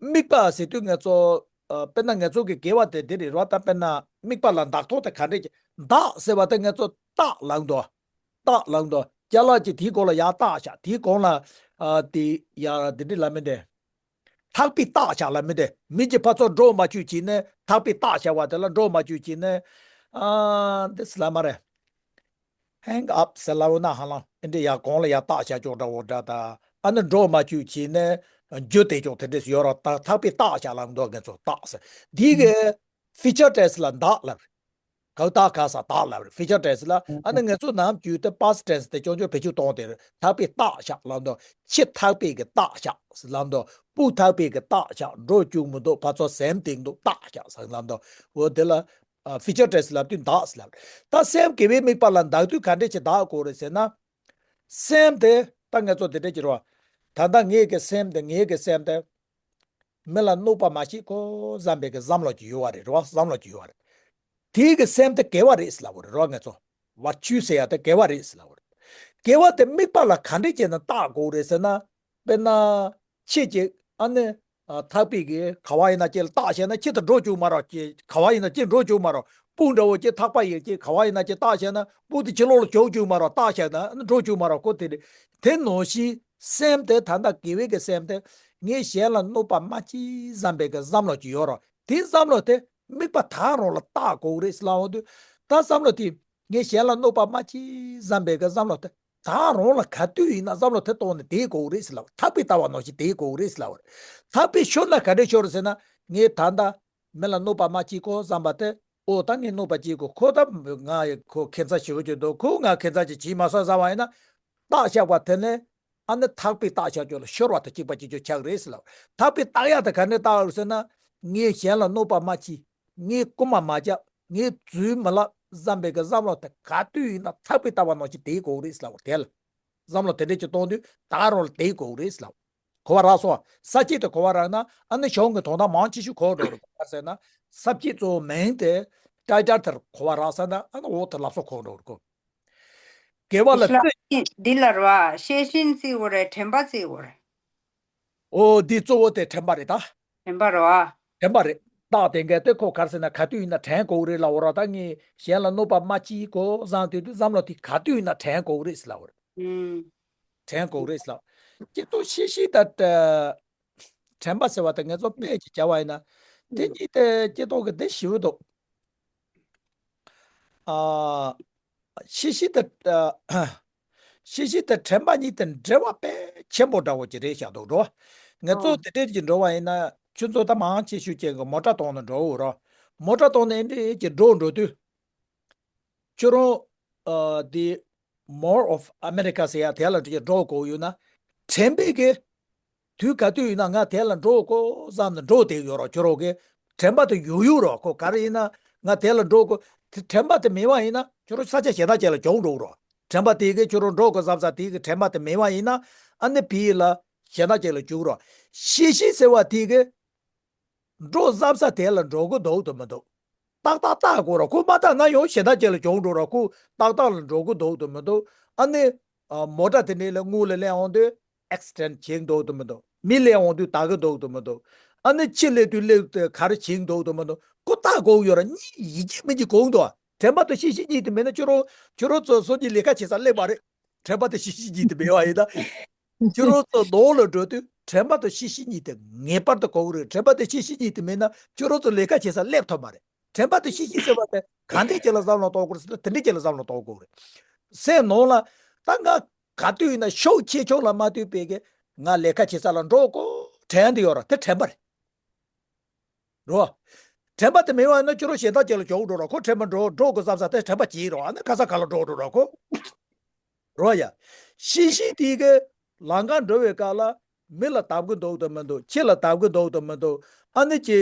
དམིགས་པ་ཟེར་དུས་ང་ཚོ་ཨ་དཔེར་ན་ང་ཚོ་གི་དགེ་བ་དེ་འདི་རེད་རོ། ད་དཔེར་ན་དམིགས་པ་ལ་འདག་སྟངས་དེ་ག་འདྲས་ཀྱི། འདག་ཟེར་བ་དེ་ང་ཚོ་བཏགས་ལབ་འདུག་བཏགས་ལབ་འདུག་ཅ་ལག་ཅིག་དེའི་གོང་ལ་ཡར་བཏགས་བཞག་དེའི་གོང་ལ་ཨ་དེ་ཡར་འདི་འདྲས་ལབ་མི་འདྲ། ཐག་པས་བཏགས་བཞག་ལབ་མི་འདྲ། མི་གཅིག་ཕར་ཚུར་འགྲོ་མ་བཅུག་བྱས་ནས་ཐག་པས་བཏགས་བཞག་པ་དེ་ལ་འགྲོ་མ་བཅུག་བྱས་ནས། ཨ་འདི་ཟེར་ལབ་མ་རེད། hang up ཟེར་ལབ་འོ་ན་ཧ་ལམ་ཨེ་འདྲ་ཡར་གོང་ལ་ཡར་བཏགས་བཞག་ཅོག་འདྲ་བོ་འདྲ། ད་ཨ་ནི་འགྲོ་མ་བཅུག་བྱས་ནས་རྒྱུ་དེ་ཅོག་དེ་འདྲས་ཡོད་རོ། ད་ཐག་པས་བཏགས་བཞག་ལབ་འདུག་ང་ཚོ་བཏགས་ཟེར། འདི་གི་future tense ལ་འདག་ལབ་རེད། ག་ད་ག་ས་བཏགས་ལབ་རེད། future tense ལ། ཨ་ནི་ང་ཚོ་ནམ་རྒྱུན་དེ་past tense དེ་ཅོག་ཅོག་བེད་སྤྱོད་གཏོང་དེ་རེད། ཐག་པས་བཏགས་བཞག་ལབ་འདུག་ཕྱི་ཐག་པས་གི་བཏགས་བཞག་ལབ་འདུག་སྤུ་ཐག་པས་གི་བཏགས་བཞག་འགྲོ་བཅུག་མི་འདུག་ཕར་ཚུར་ཟམ་བཏིང་འདུག་བཏགས་བཞག་ཟེར་ལབ་འདུག་འོ་དེ་ལ་ཨ་future tense ལབ་དུས་འདག་ཟེར་ལབ་རེད། ད་སེམས་དགེ་བའི་དམིགས་པ་ལ་འདག་དུས་ག་འདྲས་ཀྱི་འདག་དགོས་རེད་ཟེར་ན། སེམས་དེ་ད་ང་ཚོ་དེ་འདྲས་ཀྱི་རོ། ད་ལྟ་ངའི་གི་སེམས་དེ་ངའི་གི་སེམས་དེ། མི་ལ་གནོད་པ་མ་བྱེད་ཁོ་བསམ་པའི་གི་བསམ་བློ་ཅིག་ཡོད་པ་རེད་རོ། བསམ་བློ་ཅིག་ཡོད་པ་རེད། དེའི་གི་སེམས་དེ་དགེ་བ་རེད་ཟེར་ལབ་པ་རེད་རོ། ང་ཚོ་virtue ཟེར་ཡ་དེ་དགེ་བ་རེད་ཟེར་ལབ་པ་རེད། དགེ་བ་དེ་དམིགས་པ་ལ་ག་འདྲས་བྱས་ན་བཏགས་དགོས་རེད་ཟེར་ན། དཔེར་ན། ཁྱི་གཅིག་ཨ་ནི། ཨ་ཐག་པས་གི་ག་བ་ཡིན་ན་ཅིག་ལ་བཏགས་བྱས་ན་ཁྱི་དེ་འགྲོ་བཅུག་མ་རོགས། ཅིག་ག་བ་ཡིན་ན་ཅིག་འགྲོ་བཅུག་མ་རོགས། སྤུ་འདྲ་བོ་ཅིག་ཐག་པ་ཡིན་ཅིག་ག་བ་ཡིན་ན་ཅིག་བཏགས་བྱས་ན་སྤུ་དེ་ཕྱི་ལོགས་ལ་ཞོག་བཅུག་མ་རོགས། བཏགས་བྱས་ན་ཨ་ནི་འགྲོ་བཅུག་མ་རོགས། ཁོ་དེ་རེད། དེ་ནང་བཞིན། སེམས་དེ་ད་ལྟ་དགེ་བའི་གི་སེམས་དེ་ངས་གཞན་ལ་གནོད་པ་མ་བྱེད་བསམ་པའི་གི་བསམ་བློ་ཅིག་ཡོད་རོགས། དེ་བསམ་བློ་དེ་དམིགས་པ་དག་རང་ལ་བཏགས་དགོས་རེད་ཟེར་ལབ་འོང་དུས། ད་བསམ་བློ་དེ་ངས་གཞན་ལ་གནོད་པ་མ་བྱེད་བསམ་པའི་གི་བསམ་བློ་དེ་དག་རང་ལ་ག་དུས་ཡིན་ན་བསམ་བློ་དེ་གཏོང་ནས་བསྡད་དགོས་རེད་ཟེར་ལབ། ཐག་པས་བཏགས་པ་ནང་བཞིན་བསྡད་དགོས་རེད་ཟེར་ལབ་རེད། ཐག་པས་ཤོར་ན་ག་འདྲས་ཤོར་ཟེར་ན། ངས་ད་ལྟ་མི་ལ་གནོད་པ་མ་བྱེད་གོ་བསམ་པ་དེ། ཨོ་ད་ངས་གནོད་པ་བྱེད་གོ། ཁོ་ད་ང་ཁོ་ཁྱད་མཚར་ཞེ་པོ་ཅིག་འདུག། ཁོ་ང་ཁྱད་མཚར་ཅིག་བྱེད་མ་སོང་བསམ་པ་ཡིན་ན། བཏགས་བཞག་པ་དེ་ནས་ཨ་ནི་ཐག་པས་བཏགས་བཞག་རྒྱུ་ལ་ཤོར་བ་དང་གཅིག་པ་གཅིག་རྐྱང་ཆགས་རེད་ཟེར་ལབ། ཐག་པས་བཏགས་ཡག་དེ་ག་ནས་བཏགས་ཡོད་ཟེར་ན། ངས་གཞན་ལ་གནོད་པ་མ་བྱེད། ངས་རྐུ་མ་མ་རྒྱག། ངས་རྫུན་མ་ལབ་བསམ་པའི་གི་བསམ་བློ་དེ་ག་དུས་ཡིན་ན་ཐག་པས་བཏགས་པ་ནང་བཞིན་བསྡད་དགོས་རེད་ཟེར་ལབ། དེ་ལ་བསམ་བློ་དེ་འདྲས་ཅིག་གཏོང་དུས་ད་རང་ལ་བསྡད་དགོས་རེད་ཟེར་ལབ། གོ་བ་རག་སོང་། ས་བཅད་དེ་གོ་བ་རག་ན་ཨ་ནི་གཞུང་གི་དོན་དག་མང་ཆེ་ཤོས་གོ་འགྲོ་རེད། ག་རེ་ཟེར་ན། ས་བཅད་གཙོ་བོ་མིང་དེ་ཊའི་ཊལ་དེར་གོ་བ་རག་ས་ན་ཨ་ནི་འོག་ཏུ་ལབ་སོ་གོ་འགྲོ་རེད་གོ། དགེ་བ་ལ་བརྩེ། འདི་ལ་ར་བ་ཤེས་བཞིན་བརྩི་དགོས་རེད། དྲན་པ་བརྩི་དགོས་རེད། ཨོ་འདི་གཙོ་བོ་དེ་དྲན་པ་རེད་ད། དྲན་པ་རེད་བ། དྲན་པ་རེད། རྟགས་དེ་འགའ་དེ་ཁོ་ག་རེ་ཟེར་ན་ག་དུས་ཡིན་ན་དྲན་དགོས་རེད་ལབ་འོ་ར། ད་ངས་གཞན་ལ་གནོད་པ་མ་བྱེད་གོ་བསམ་དུས་དུས་བསམ་བློ་དེ་ག་དུས་ཡིན་ན་དྲན་དགོས་རེད་ཟེར་ལབ་འོ་ར། ཨུམ། དྲན་དགོས་རེད་ལབ། སྐྱེ་སྟོབས་ཤེས་བཞིན་དང་དྲན་པ་ཟེར་བ་དང་ངེད་ཚོ་དཔེ་ཅིག་བྱ་བ་ཡིན་ན། དེ་གཉིས་དེ་སྐྱེ་སྟོབས་ཀྱི་དེ་ཞིབ་འདུག། ཨ། ཤེས་བཞིན་དང་། ཤེས་བཞིན་དང་དྲན་པ་གཉིས་དེ་འབྲེལ་བ་དཔེ་ཆེན་པོ་འདྲ་བོ་ཅིག་རེད་བཞག་འདུག་འགྲོ། ངེད་ཚོ་དེ་འདྲས་ཀྱི་འགྲོ་བ་ཡིན་ན་ཁྱོད་ཚོ་ད་མང་ཆེ་ཤོས་ཀྱི་མོ་ཊ་གཏོང་ནས་འགྲོ་འོ་ར། མོ་ཊ་གཏོང་ནས་འདི་འདྲས་ཀྱི་འགྲོ་འགྲོ་དུས། ཁྱོད་རང་། ཨ། དེ། Mall of America ཟེར་ཡ་དེ་ལ་འགྲོ་དགོས་ཡོད་ན། དྲན་པའི་གི། དུས་ག་དུས་ཡིན་ན་ང་དེ་ལ་འགྲོ་དགོས་བསམ་ནས་འགྲོ་བསྡད་ཡོད་རོགས་ཁྱོད་རོགས་གི། དྲན་པ་དེ་ཡོད་ཡོད་རོགས་ཁོ་ག་རེ་ཡིན་ན། ང་དེ་ལ་འགྲོ་དགོས། དེ་དྲན་པ་དེ་མེད་པ་ཡིན་ན་ཁྱོད་རོགས་ས་ཆ་གཞན་དག་ཅིག་ལ་གྱོང་འགྲོ་རོགས། དྲན་པ་དེ་གི་ཁྱོད་རོགས་འགྲོ་དགོས་བསམ་ས་དེ་གི་དྲན་པ་དེ་མེད་པ་ཡིན་ན། ཨ་ནི་བི་ལ་གཞན་དག་ཅིག་ལ་རྒྱུག་རོགས། ཤེས་བཞིན་ཟེར་བ་དེ་གི། འགྲོ་བསམ་ས་དེ་ལ་འགྲོ་གི་འདུག་དང་མི་འདུག། ཏག་ཏག་བལྟ་དགོས་ར། ཁོ་མ་བལྟ་ན་ཡང་གཞན་དག་ཅིག་ལ་གྱོང་འགྲོ་ར། ཁོ་ཏག་ཏག་ལ་འགྲོ་གི་འདུག་དང་མི་འདུག། ཨ་ནི། ཨ། མོ་ཊ་དེ་འདྲ་ལ་སྔོན་ལ་སླེབས་འོང་དུས་ཨེག་སི་ཌེན་ཊི་བྱེད་ཀྱི་འདུག་དང་མི་འདུག། མི་སླེབས་འོང་དུས་དག་གི་འདུག་དང་མི་འདུག། ཨ་ནི་ཕྱི་སླེབས་དུས་སླེབས་དུས་ག་རེ་བྱེད་ཀྱི་འདུག་དང་མི་འདུག། ཁོ་བལྟ་དགོས་ཡོད་ར། གཉིས་ཡིན་གཅིག་མིན་གཅིག་གོ་གི་འདུག། དྲན་པ་དང་ཤེས་བཞིན་གཉིས་དེ་མེད་ན་ཁྱོད་རང་ཁྱོད་རང་ཚོ་སོ་གཉིས་ལས་ཀ་བྱེད་ས་སླེབས་མ་རེད། དྲན་པ་དང་ཤེས་བཞིན་གཉིས་དེ་མེད་པ་ཡིན་ན། ཁྱོད་རང་ཚོ་ནང་ལ་འགྲོ་དུས་དྲན་པ་དང་ཤེས་བཞིན་གཉིས་དེ་ངེས་པར་དུ་དགོས་ཀྱི་རེད། དྲན་པ་དང་ཤེས་བཞིན་གཉིས་དེ་མེད་ན་ཁྱོད་རང་ཚོ་ལས་ཀ་བྱེད་ས་སླེབས་ཐུབ་མ་རེད། དྲན་པ་དང་ཤེས་བཞིན་ཟེར་བ་དེ་ག་འདྲས་ཅིག་ལ་བསམ་བློ་གཏོང་དགོས་ཟེར་ན་དེ་འདྲས་ཅིག་ལ་བསམ་བློ་གཏོང་དགོས་རེད། སེམས་ནང་ལ་ད་ང་ག་དུས་ཡིན་ན་ཤུགས་ཆེ་ཆུང་ལ་མ་ལྟོས་པའི་གི་ང་ལས་ཀ་བྱེད་ས་ལ་འགྲོ་དགོས་དྲན་དུ་ཡོད་ར། དེ་དྲན་པ་རེད། རོ། དྲན་པ་དེ་མེད་པ་ཡིན་ན་ཁྱོད་རང་གཞན་དག་ཅིག་ལ་གྱོང་འགྲོ་ར། ཁོ་དྲན་པ་འགྲོ་འགྲོ་དགོས་བསམ་ས་དེ་དྲན་པ་བྱེད་རོགས། ཨ་ནི་ག་ས་ག་ལ་འགྲོ་འགྲོ་ར་ཁོ། རོ་ཡ། ཤེས་བཞིན་དེ་གི་ལམ་ཁ་འགྲོ་བའི་སྐབས་ལ་མི་ལ་བརྡབ་གི་འདུག་དང་མི་འདུག། ཁྱི་ལ་བརྡབ་གི་འདུག་དང་མི་འདུག། ཨ་ནི་ཅི།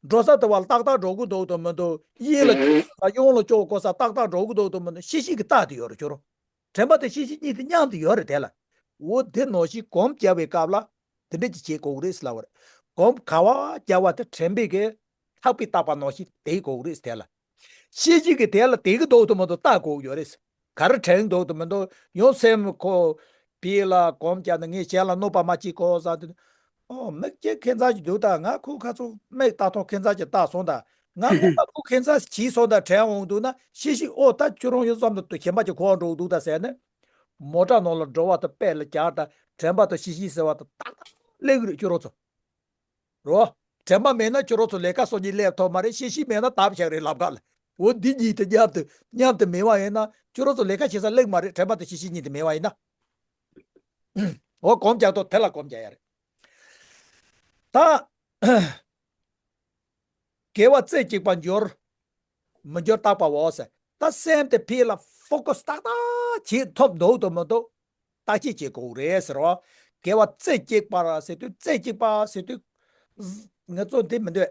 འགྲོ་ས་དེ་བ་ལ་ཏག་ཏག་འགྲོ་གི་འདུག་དང་མི་འདུག། གཡས་ལ་གཡོན་ལ་ཅོག་གོ་ས་ཏག་ཏག་འགྲོ་གི་འདུག་དང་མི་འདུག། ཤེས་བཞིན་གི་རྟགས་དེ་ཡོད་ར་ཁྱོད་རང་། དྲན་པ་དང་ཤེས་བཞིན་གཉིས་དེ་མཉམ་དུ་ཡོད་རེད་དེ་ལ། འོ་དེ་ནང་བཞིན་གོམས་རྒྱག་པའི་སྐབས་ལ། དེ་འདྲས་ཀྱི་བྱེད་དགོས་རེད་ཟེར་ལབ་པ་རེད། གོམས་ག་བ་རྒྱག་པ་དེ་དྲན་པའི་གི་ཐག་པས་བཏགས་པ་ནང་བཞིན་བསྡད་དགོས་རེད་དེ་ལ། ཤེས་བཞིན་གྱི་དེ་ལ་བསྡད་ཀྱི་འདུག་དང་མི་འདུག་བལྟ་དགོས་ཡོད་རེད། ག་རེ་དྲན་འདུག་དང་མི་འདུག་ཡང་སེམས་ཁོ་བི་ལ་གོམས་བརྒྱབ་ནས་ངས་གཞན་ལ་གནོད་པ་མ་བྱེད་གོ་བསམ་དུས། ཨོ་མིག་ཅེ་ཁྱད་མཚར་ཅིག་འདུག་ད། ང་ཁོ་ཁ་ཚོ་མིག་ལྟ་ཐོག་ཁྱད་མཚར་ཅིག་བལྟ་སོང་ད། ང་ཁོ་ཁ་ཁོ་ཁྱད་མཚར་བྱས་སོང་ད་དྲན་འོང་འདུག་ན། ཤེས་བཞིན་ཨོ་ད་ཁྱོད་རང་ཡོད་ཙམ་དུ་ཁྱད་མ་ཅིག་གོ་འགྲོ་འདུག་ད་ཟེར་ནས། མོ་ཊ་ནང་ལ་འགྲོ་བ་དང་དཔེ་ལ་སྦྱར་ད། དྲན་པ་དང་ཤེས་བཞིན་ཟེར་བ་དང་ཏག་ཏག་སླེབས་ཀྱི་རེད་ཁྱོད་རང་ཚོ། རོ། དྲན་པ་མེད་ན་ཁྱོད་རང་ཚོ་ལས་ཀ་སོགས་ཀྱི་སླེབས་ཐུབ་མ་རེད། ཤེས་བཞིན་མེད་ན་བརྡབ་བཞག་རེད་ལབ་ག་ལ། འོ་འདི་གཉིས་དེ་མཉམ་དུ་མཉམ་དུ་མེད་པ་ཡིན་ན་ཁྱོད་རང་ཚོ་ལས་ཀ་བྱེད་ས་སླེབས་མ་རེད། དྲན་པ་དང་ཤེས་བཞིན་གཉིས་དེ་མེད་པ་ཡིན་ན། འོ་གོམས་རྒྱག་ཐོག་དེ་ལ་གོམས་རྒྱག་ཡ་རེད། ད། དགེ་བ་རྩེ་གཅིག་པ་འབྱོར། མི་འབྱོར་བརྟག་པའོ་ཟེར། ད་སེམས་དེ་ཕི་ལ་ཕོ་ཀ་སི་ཏག་ཏག་བྱེད་ཐུབ་འདུག་དང་མི་འདུག་བརྟག་དཔྱད་བྱེད་དགོས་རེད་ཟེར་བ། དགེ་བ་རྩེ་གཅིག་པ་ཟེར་དུས་རྩེ་གཅིག་པ་ཟེར་དུས། ང་ཚོ་འདི་མི་འདོད།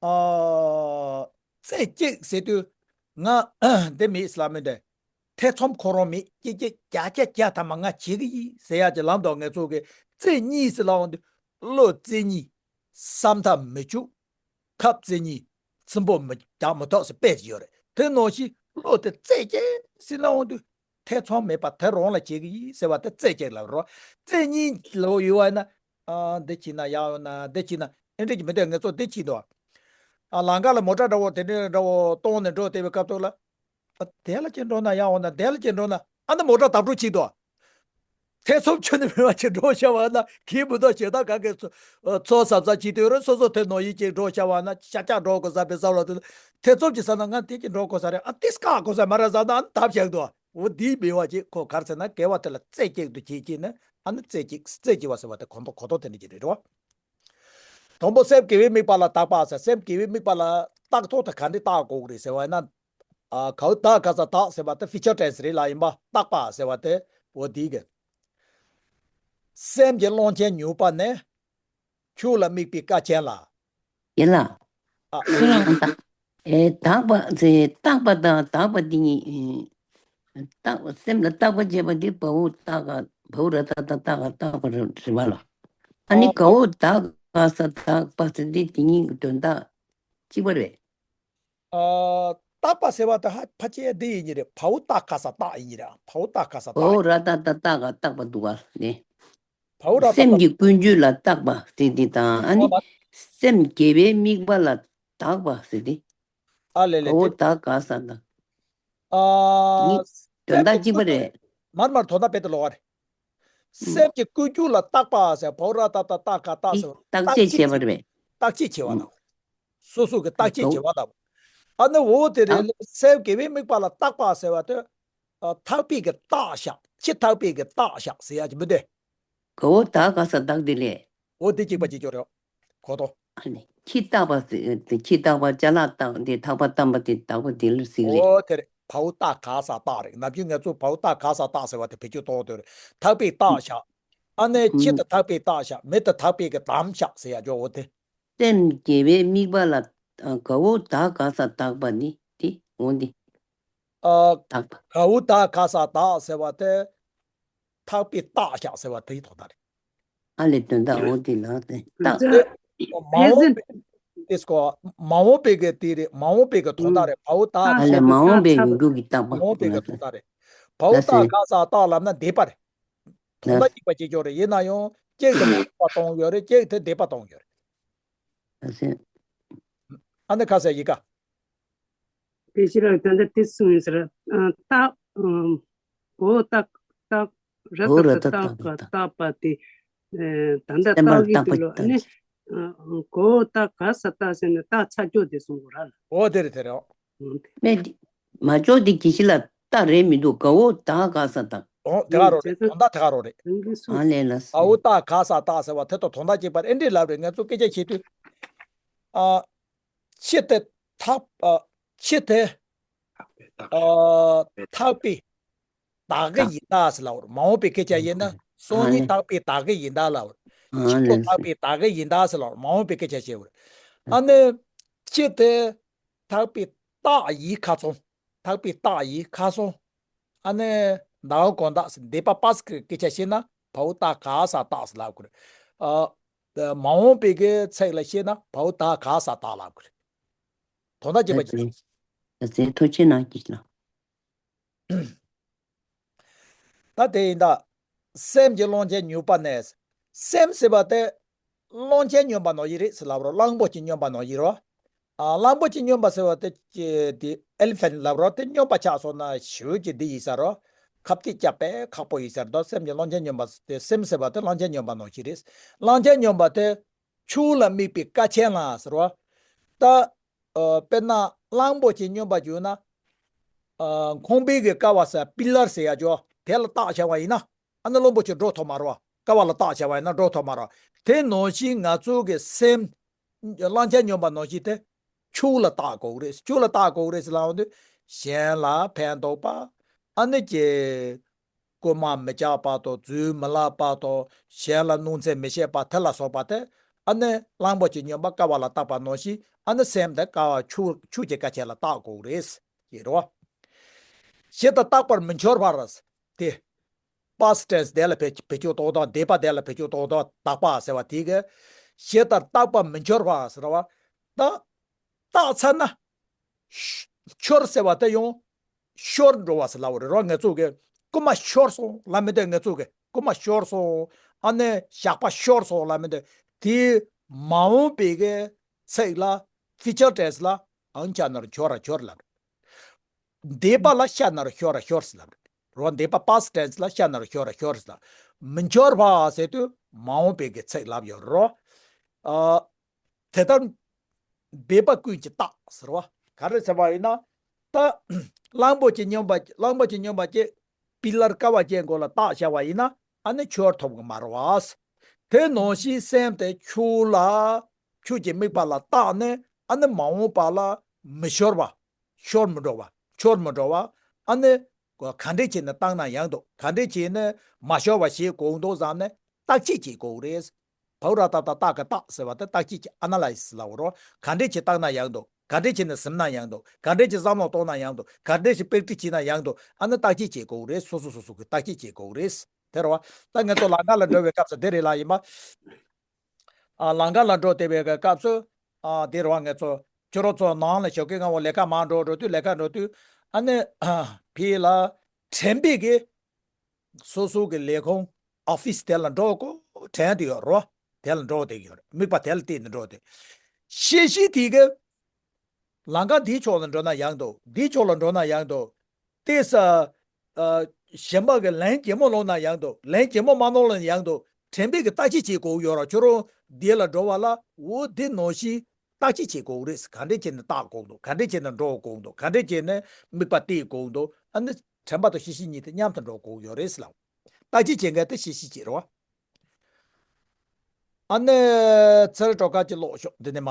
ཨ། རྩེ་གཅིག་ཟེར་དུས་ང་འདི་མེད་ཟེར་ལབ་མི་འདོད། ཐེ་ཚོམ་ཁོ་རང་མེད། གཅིག་གཅིག་བརྒྱ་ཆ་བརྒྱ་ཐམ་པ་ང་བྱེད་ཀྱི་ཡིན་ཟེར་ཡ་ཅིག་ལམ་དང་ངེད་ཚོ་གི་རྩེ་གཉིས་ཟེར་ལབ་འོང་དུས་བློ་རྩེ་གཉིས། བསམ་ཐབས་མི་བཅུག། ཁབ་རྩེ་གཉིས། ཚིམ་པོ་མི་རྒྱག་མི་ཐོག་ཟེར་དཔེ་ཅིག་ཡོད་རེད། དེ་ནང་བཞིན་བློ་དེ་རྩེ་གཅིག་ཟེར་ལབ་འོང་དུས་ཐེ་ཚོམ་མེད་པ་དེ་རང་ལ་བྱེད་ཀྱི་ཡིན་ཟེར་བ་དེ་རྩེ་གཅིག་ལབ་རོ། རྩེ་གཉིས་ལབ་ཡོད་བ་ན། ཨ། འདི་བྱས་ན་ཡག་ཡོད་ན་འདི་བྱས་ན་ཨེ་འདྲ་གི་མི་འདོད། ངེད་ཚོ་འདི་བྱས་འདུག། ཨ། ལམ་ཁ་ལ་མོ་ཊ་འདྲ་བོ་དེ་འདྲ་འདྲ་བོ་གཏོང་ནས་འགྲོ་བསྡད་པའི་སྐབས་ཐོག་ལ། ཨ། དེ་ལ་ཅིག་འགྲོ་ན་ཡག་འོང་ན་དེ་ལ་ཅིག་འགྲོ་ན་ཨ་ནི་མོ་ཊ་བརྡབ་འགྲོ་བྱེད་དོ། ཐེ་ཚོམ་ཁྱོན་ནས་མེད་པ་ཅིག་འགྲོ་བྱ་བ་ན་གིས་མི་འདུག་ཞེ་དྲག་ག་གེ་ཚོ་ཚོ་ཟབ་ཟབ་ཅིག་དུས་རེ་སོ་སོ་དེ་ནོར་ཡིན་ཅིག་འགྲོ་བྱ་བ་ན་ཤ་ཁྱག་འགྲོ་དགོས་ས་པའི་ས་ལ་དུ་ཐེ་ཚོམ་གྱི་ས་ན་ང་དེ་ཅིག་འགྲོ་དགོས་ས་རེད། ཨ་ཏིས་བཀག་དགོས་ས་མ་རེད་ཟ་ན་ཨ་ནི་ཐབས་ཤག་འདུག་འོ་འདིའི་མེད་པ་ཅིག་ཁོ་གར་ཟེར་ན་དགེ་བ་དེ་ལ་རྩེ་གཅིག་ཏུ་བྱེད་ཀྱི་ནི་ཨ་ནི་རྩེ་གཅིག་རྩེ་གཅིག་པ་ཟེར་བ་དེ་གོ་འདོགས་གོ་འདོགས་དེ་འདྲ་ཅིག་རེད་རོ། དང་པོ་སེམས་དགེ་བའི་དམིགས་པ་ལ་བརྟག་པ་ཟེར། སེམས་དགེ་བའི་དམིགས་པ་ལ་བརྟག་ཐོག་ཏུ་ག་འདྲ་བརྟག་དགོས་ཀྱི་རེད་ཟེར་བ་ཡིན་ན། ཨ་གའུ་ད་ག་ས་བརྟག་ཟེར་བ་དེ་ཕི་ཅར་ཊེན་སི་རེད་ལ་ཡིན་པ་བརྟག་པ་ཟེར་བ་དེ་འོ་དེའི་གི། སེམས་ཀྱི་སློང་ཆེན་ཉུག་པ་ནི། ཆོས་ལ་དམིགས་པའི་སྐལ་ཆེན་ལ། ཡིན་ལ། ཨ། ཁྱོད་རང་དང་། ཨེ་དག་པ་ཚེ་བརྟག་པ་དང་དག་པ་འདི་གཉིས། ཨེ་བརྟག་པ་སེམས་ལ་བརྟག་པ་བྱེད་པ་འདི་བའོ་བརྟག་ག་བའོ་ར་ཏ་ཏ་བརྟག་ག་བརྟག་པ་རེད་བ་ལ། ཨ་ནི་ཨ། གའོ་ད་ག་ས་བརྟག་པ་ཟེར་འདི་དེ་གཉིས་ཀྱི་དོན་དག་གཅིག་པ་རེད། ཨ། བརྟག་པ་ཟེར་བ་དེ་ཧ་ཕལ་ཆེར་འདི་ཡིན་གྱི་རེད། བའོ་ད་ག་ས་བརྟག་ཡིན་གྱི་རེད། བའོ་ད་ག་ས་བརྟག་བའོ་ཡིན། ར་ཏ་ཏ་བརྟག་ག་བརྟག་པ་འདུག་བ་ནི། བའོ་ར་ཏ་སེམས་ཏ། ཀྱི་ཀུན་སྤྱོད་ལ་བརྟག་པ་ཟེར་འདི་དང་ཨ་ནི། ཨོ་མ། སེམས་དགེ་བའི་དམིགས་པ་ལ་བརྟག་པ་ཟེར་འདི། ཨ་ལེ་ལེ་བའོ་དེ། ད་ག་ས་བརྟག་ཨ། ཡིན། དོན་དག་གཅིག་པ་རེད། མར་མར་དོན་དག་དཔེ་དེ་ལོག་པ་རེད། ཨུ། སེམས་ཀྱི་ཀུན་སྤྱོད་ལ་བརྟག་པ་ཟེར་བའོ་ར་ཏ་ཏ་བརྟག་ག་བརྟག་ཟེར་བ་བརྟག་དཔྱད་བྱས་པ་རེད་པས། བརྟག་དཔྱད་བྱས་པ་ཨུ། དང་། སོ་སོ་གི་བརྟག་དཔྱད་བྱས་པ་དང་། ཨ་ནི་འོ་དེ་རེད། ད་སེམས་དགེ་བའི་དམིགས་པ་ལ་བརྟག་པ་ཟེར་བ་དེ། ཨ། ཐག་པས་ཀྱི་བརྟག་བཞག་ཁྱི་ཐག་པས་ཀྱི་བརྟག་བཞག་ཟེར་ཡ་ཅིག་མི་འདུག་གའོ་ད་ག་ས་བརྟག་འདི་ལས། འོ་དེ་གཅིག་པ་གཅིག་རྐྱང་རེད། གོ་ཐོས། ཨ་ནི་ཁྱི་བརྟག་པ་ཟེར་དེ་ཁྱི་བརྟག་པ་ཅ་ལག་བརྟག་དེ་ཐག་པ་བརྟག་པ་དེ་བརྟག་པ་དེ་ལ་ཟེར་གི་རེད། འོ་དེ་རེད། བའོ་ད་ག་ས་བརྟག་རེད། ནམ་རྒྱུན་ང་ཚོ་བའོ་ད་ག་ས་བརྟག་ཟེར་བ་དེ་བེད་སྤྱོད་གཏོང་དུས་རེད། ཐག་པས་བརྟག་བཞག་ཨ་ནི་ཁྱི་ད་ཐག་པས་བརྟག་བཞག་མི་ད་ཐག་པས་ཀྱི་བསྡམས་བཞག་ཟེར་ཡ་ཅོ་འོ་དེ། སེམས་དགེ་བའི་དམིགས་པ་ལ་གའོ་ད་ག་ས་བརྟག་པ་ནི་དེ་འོ་འདི། ཨ། བརྟག་པ། གའོ་ད་ག་ས་བརྟག་ཟེར་བ་དེ། ཐག་པས་བརྟག་བཞག་ཟེར་བ་དེའི་དོན་དག་རེད། ཨ་ལས་དོན་དག་འོ་དེ་ལ་དེ་བརྟག་དེ་མ་འོངས་པའི་དེ་སྐོར་མ་འོངས་པའི་གི་དེ་རེད། མ་འོངས་པའི་གི་དོན་དག་རེད། བའོ་ད་ཨ་ལས་མ་འོངས་པའི་གི་མགྱོགས་ཀྱི་བརྟག་པ་མ་འོངས་པའི་གི་དོན་དག་རེད། བའོ་ད་ག་ས་བརྟག་ལབ་ན་འདས་པ་རེད། དོན་དག་གཅིག་པ་གཅིག་ཀྱང་རེད། ཡིན་ན་ཡང་གཅིག་དེ་མ་འོངས་པ་གཏོང་ཡོད་རེད། གཅིག་དེ་འདས་པ་གཏོང་ཡོད་རེད། ཨ་ནི་ཁ་ཟས་ཡི་ག་དེ་ཕྱིར་ད་ལྟ་དེ་གསུངས་ཡོད་ཟེར། ཨ། བརྟག་ཨ། བའོ་བརྟག་བརྟག་ར་བའོ་ཏ་ར་ཏ་ཏ་བརྟག་པ་བརྟག་པ་དེ། ཨ། ད་ལྟ་སེམས་པར་བརྟག་གི་བརྟག་དུས་པ་ལ་ཨ་ནི། ཨ། གའོ་བརྟག་ག་ས་བརྟག་ཟེར་ནས་བརྟག་ཚར་ཀྱོག་དེ་གསུང་དགོས་ར་ལ། འོ་དེ་རེད་དེ་རེད། ཨོ། མེད་དེ། མ་ལྕོགས་དེ་གི་ཤི་ལ་བརྟག་རེད་མི་འདུག་གའོ་བརྟག་ག་ས་བརྟག་འོ་དེ་ག་རོ་རེད། དོན་དག་དེ་ག་རོ་རེད། ཨ་ལས་ལ་ས། གའོ་བརྟག་ག་ས་བརྟག་ཟེར་བ་དེ་དང་དོན་དག་གཅིག་པ་རེད། འདི་ལབ་རེད། ང་ཚོ་སྐད་ཆ་བྱེད་དུས། ཨ། ཁྱི་དེ་ཐག་ཨ། ཁྱི་དེ། ཨ། ཐག་པས་བདག་གི་ཡིན་ད་ཟེར་ལབ་རེད། མ་འོངས་པའི་སྐད་ཆ་ཡིན་ན་སང་ཉིན་ཐག་པས་བདག་གི་ཡིན་ད་ལབ་རེད། ཕྱི་དྲོ་ཐག་པས་བདག་གི་ཡིན་ད་ཟེར་ལབ་རེད། མ་འོངས་པའི་སྐད་ཆ་བཤད་རེད། ཨ་ནི་ཁྱི་དེ་ཐག་པས་བཏགས་ཡིན་ཁ་སང་། ཐག་པས་བཏགས་ཡིན་ཁ་སང་། ཨ་ནི་ཟླ་བ་གང་བཏགས་ཟེར་འདས་པ་པ་སི་ཀི་སྐད་ཆ་བཤད་ན་བའོ་བརྟག་ག་ས་བརྟག་ཟེར་ལབ་དགོས་རེད། ཨ། མ་འོངས་པའི་གི་ཚིག་ལ་བཤད་ན་བའོ་བརྟག་ག་ས་བརྟག་ལབ་དགོས་རེད། དོན་དག་གཅིག་པ་གཅིག་ད་ཚེ་ཐུགས་ཆེ་གནང་གི་ལ། ད་དེ་ཡིན་ད། སེམས་ཀྱི་གླང་ཆེན་སྨྱོན་པ་ནི། སེམས་ཟེར་བ་དེ་གླང་ཆེན་སྨྱོན་པ་ནང་བཞིན་རེད་ཟེར་ལབ་རོ། གླང་པོ་ཆེ་སྨྱོན་པ་ནང་བཞིན་རོ། ཨ། གླང་པོ་ཆེ་སྨྱོན་པ་ཟེར་བ་དེ་ཀྱི་དེ་ཨེ་ལི་ཕེན་ལབ་རོ། དེ་སྨྱོན་པ་ཆགས་སོང་ན་ཞེ་པོ་ཅིག་འདི་ཡིན་ས་རོ། ཁ་གཏད་བཅག་དཔེ་ཁག་པོ་ཡིན་ས་རེད། ད་སེམས་ཀྱི་གླང་ཆེན་སྨྱོན་པ་དེ་སེམས་ཟེར་བ་དེ་གླང་ཆེན་སྨྱོན་པ་ནང་བཞིན་རེད། གླང་ཆེན་སྨྱོན་པ་དེ་ཆོས་ལ་དམིགས་པའི་སྐལ་ཆེན་ལ་ཟེར་བ། ད། ཨ། དཔེར་ན་གླང་པོ་ཆེ་སྨྱོན་པ་བྱུང་ན། ཨ། ཁང་པའི་གི་ཀ་བ་ཟེར་པི་ལར་ཟེར་ཡ་ཅོ་དེ་ལ་བཏགས་བྱ་བ་ཡིན་ན། ཨ་ནི་གླང་པོ་ཆེ་འགྲོ་ཐུབ་མ་རེད་བ། ཀ་བ་ལ་བཏགས་བྱ་བ་ཡིན་ན་འགྲོ་ཐུབ་མ་རེད་བ། དེ་ནང་བཞིན་ང་ཚོ་གི་སེམས། གླང་ཆེན་སྨྱོན་པ་ནང་བཞིན་དེ་ཆོས་ལ་བཏགས་དགོས་རེད། ཆོས་ལ་བཏགས་དགོས་རེད་ཟེར་ལབ་དུས་གཞན་ལ་ཕན་འདོགས་པ། ཨ་ནི་ཀྱི། རྐུན་མ་མི་རྐྱབ་པ་དང་རྫུན་མི་ལབ་པ་དང་གཞན་ལ་གནོད་འཚེ་མི་བྱེད་པ་དེ་ལ་སོགས་པ་དེ། ཨ་ནི་གླང་པོ་ཆེ་སྨྱོན་པ་ཀ་བ་ལ་བཏགས་པ་ནང་བཞིན། ཨ་ནི་སེམས་དེ་ཀ་བ་ཆོས་ཆོས་ཀྱི་སྐལ་ཆེན་ལ་བཏགས་དགོས་རེད་ཟེར་རོ། ཞེ་ད་བརྟག་པར་མི་འཆོར་བར་དེ། པ་སི་ཊེན་སི་དེ་ལ་བེད་བེད་སྤྱོད་གཏོང་སྟངས། འདས་པ་དེ་ལ་བེད་སྤྱོད་གཏོང་སྟངས། བརྟག་པ་ཟེར་བ་དེ་གི། ཞེ་ད་བརྟག་པར་མི་འཆོར་བར་ཟེར་བ། ད། བརྟགས་ཚར་ན། ཤ་འཆོར་ཟེར་བ་དེ་ཡང་ཤོར་འགྲོ་བ་ཟེར་ལབ་པ་རེད་རོ། ང་ཚོ་གི་རྐུན་མ་ཤོར་སོང་ལབ་མི་འདུག་ང་ཚོ་གི་རྐུན་མ་ཤོར་སོང་། ཨ་ནི་ཞགས་པ་ཤོར་སོང་ལབ་མི་འདུག་དེ་མ་འོངས་པའི་གི་ཚིག་ལ་ཕི་ཅར་ཊེན་སི་ལ་ཨང་ཅ་ན་རོ་འཆོར་ར་འཆོར་ལབ་རེད། འདས་པ་ལ་ཤ་ན་རོ་ཤོར་ར་ཤོར་ཟེར་ལབ་རེད་རོ། འདས་པ་པ་སི་ཊེན་སི་ལ་ཤ་ན་རོ་ཤོར་ར་ཤོར་ཟེར་ལབ། མི་འཆོར་བ་ཟེར་དུས་མ་འོངས་པའི་གི་ཚིག་ལབ་ཡོད་རོ། ཨ། དེ་ལྟར་འབད་པ་ཀུན་གྱི་རྟགས་ཟེར་བ། ག་རེ་ཟེར་བ་ཡིན་ན། ད། གླང་པོ་ཆེ་སྨྱོན་པ། གླང་པོ་ཆེ་སྨྱོན་པ་ཅན། པི་ལར་ཀ་བ་ཅན་མགོ་ལ་བཏགས་བཞག་པ་ཡིན་ན། ཨ་ནི་འཆོར་ཐུབ་གི་མ་རེད་བ། དེ་ནང་བཞིན་སེམས་དེ་ཆུ་ལ། ཆུ་གི་དམིགས་པ་ལ་བཏགས་ནས། ཨ་ནི་མ་འོངས་པ་ལ་མི་འཆོར་བ། ཤོར་མི་འགྲོ་བ། འཆོར་མི་འགྲོ་བ། ཨ་ནི། ག་འདྲས་བྱས་ནས་བཏང་ན་ཡང་འདུག་ག་འདྲས་བྱས་ནས་མ་ཤོར་བ་བྱེད་དགོས་འདུག་བསམ་ནས་བརྟག་དཔྱད་བྱེད་དགོས་རེད། བྷ་ཧུ་ར་ཏ་ཏ་བརྟག་གི་བརྟག་ཟེར་བ་དེ་བརྟག་དཔྱད་ཀྱི་ཨ་ན་ལ་ཡི་སི་ལབ་རོ། ག་འདྲས་བྱས་བརྟག་ན་ཡང་འདུག་ག་འདྲས་བྱས་ནས་ཟིན་ན་ཡང་འདུག་ག་འདྲས་བྱས་བསམ་བློ་གཏོང་ན་ཡང་འདུག་ག་འདྲས་བྱས་དཔེ་ཁྲིད་བྱས་ན་ཡང་འདུག་ཨ་ནི་བརྟག་དཔྱད་བྱེད་དགོས་རེད། སོ་སོ་སོ་སོ་གི་བརྟག་དཔྱད་བྱེད་དགོས་རེད། དེ་རེད་བ། ད་ང་ཚོ་ལམ་ཁ་ལ་འགྲོ་བའི་སྐབས་སུ་དེ་རེད་ལ་ཡིན་པ། ཨ། ལམ་ཁ་ལ་འགྲོ་བསྡད་པའི་གི་སྐབས་སུ། ཨ། དེ་རེད་བ། ང་ཚོ་ཁྱོད་རང་ཚོ་ནང་ལ་ཞོགས་ཀས་སྔ་བོ་ལས་ཀ་མར་འགྲོ་འགྲོ་དུས། ལས་ཀ་འགྲོ་དུས། ཨ་ནི་ཕི་ལ་དྲན་པའི་གི་སོ་སོ་གི་ལས་ཁུངས་ཨོ་ཕི་སི་དེ་ལ་འགྲོ་དགོས་དྲན་དུ་ཡོད་རོ། དེ་ལ་འགྲོ་བསྡད་ཡོད་རེད། དམིགས་པ་དེ་ལ་གཏད་ནས་འགྲོ་དེ། ཤེས་བཞིན་དེ་གི་ལམ་ཁ་འདིའི་ཕྱོགས་ལ་འགྲོ་ན་ཡང་འདུག་འདིའི་ཕྱོགས་ལ་འགྲོ་ན་ཡང་འདུག་ཏེ་ས། ཨ། གཞན་པ་གི་ལན་གྱི་མོ་ལོག་ན་ཡང་འདུག་ལན་གྱི་མོ་མ་ལོག་ན་ཡང་འདུག་དྲན་པའི་གི་བརྟག་དཔྱད་བྱེད་དགོས་ཡོད་ར། ཁྱོད་རང་འདི་ལ་འགྲོ་བ་ལ། འོ་འདི་ནང་བཞིན་བརྟག་དཔྱད་བྱེད་དགོས་རེད། ག་འདྲས་བྱས་ནས་བརྟག་དགོས་འདུག་ག་འདྲས་བྱས་ནས་འགྲོ་དགོས་འདུག་ག་འདྲས་བྱས་ནས་དམིགས་པ་གཏད་དགོས་འདུག་ཨ་ནི་དྲན་པ་དང་ཤེས་བཞིན་གཉིས་དེ་མཉམ་དུ་འགྲོ་དགོས་ཡོད་རེད་ལབ། བརྟག་དཔྱད་བྱེད་མཁན་དེ་ཤེས་བཞིན་གྱིས་རེད་བ། ཨ་ནི་ཚེ་རིང་སྒྲོལ་དཀར་གྱིས་ཀློག་ཤོག་འདི་ནས་མ།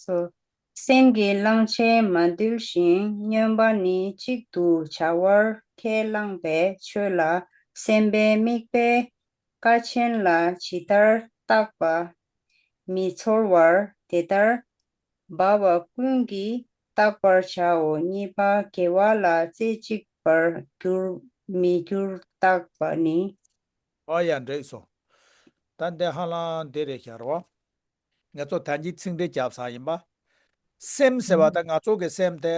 སོ། སེམས་ཀྱི་བླང་བྱ་མ་འདུལ་ཞིང་སྨྱོན་པ་ནི་གཅིག་ཏུ་བྱ་བར་ཁས་བླངས་པའི་ཆོས་ལ་སེམས་པའི་དམིགས་པའི་ཀ་ཆེན་ལ་ཇི་ལྟར་བརྟགས་པ་མི་འཆོར་བར་དེ་ལྟར་འབད་པ་ཀུན་གྱིས་བརྟག་པར་བྱའོ། གཉིས་པ་དགེ་བ་ལ་རྩེ་གཅིག་པར་འགྱུར་མི་འགྱུར་བརྟག་པ་ནི། ཨོ་ཡ། འགྲིག་སོང་། ད་འདི་ཧ་ལམ་འདི་རེད་ཤག་རོ། ང་ཚོ་ད་གིན་ཚིག་འགྲེལ་བརྒྱབ་ཚར་ཡིན་པ། སེམས་ཟེར་བ་ད་ང་ཚོ་གི་སེམས་དེ་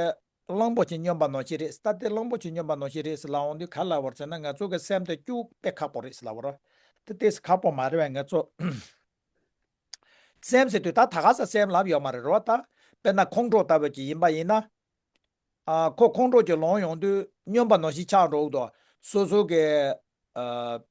གླང་པོ་ཆེ་སྨྱོན་པ་ནང་བཞིན་རེད། ད་དེ་གླང་པོ་ཆེ་སྨྱོན་པ་ནང་བཞིན་རེད་ཟེར་ལབ་འོང་དུས་ག་རེ་ལབ་པ་རེད་ཟེར་ན། ང་ཚོ་གི་སེམས་དེ་སྐྱུག་དཔེ་ཁག་པོ་རེད་ཟེར་ལབ་པ་རེད། དེ་དེ་ཁག་པོ་མ་རེད་པས། ང་ཚོ་སེམས་ཟེར་དུས་ད་ད་ག་ས་སེམས་ལབ་ཡོད་མ་རེད་རོ། ད་དཔེར་ན་ཁོང་ཁྲོ་ལྟ་བུ་ཅིག་ཡིན་པ་ཡིན་ན། ཨ། ཁོ་ཁོང་ཁྲོ་ཅིག་ལངས་ཡོང་དུས་སྨྱོན་པ་ནང་བཞིན་ཆགས་འགྲོ་གི་འདུག་སོ་སོ་གི། ཨ།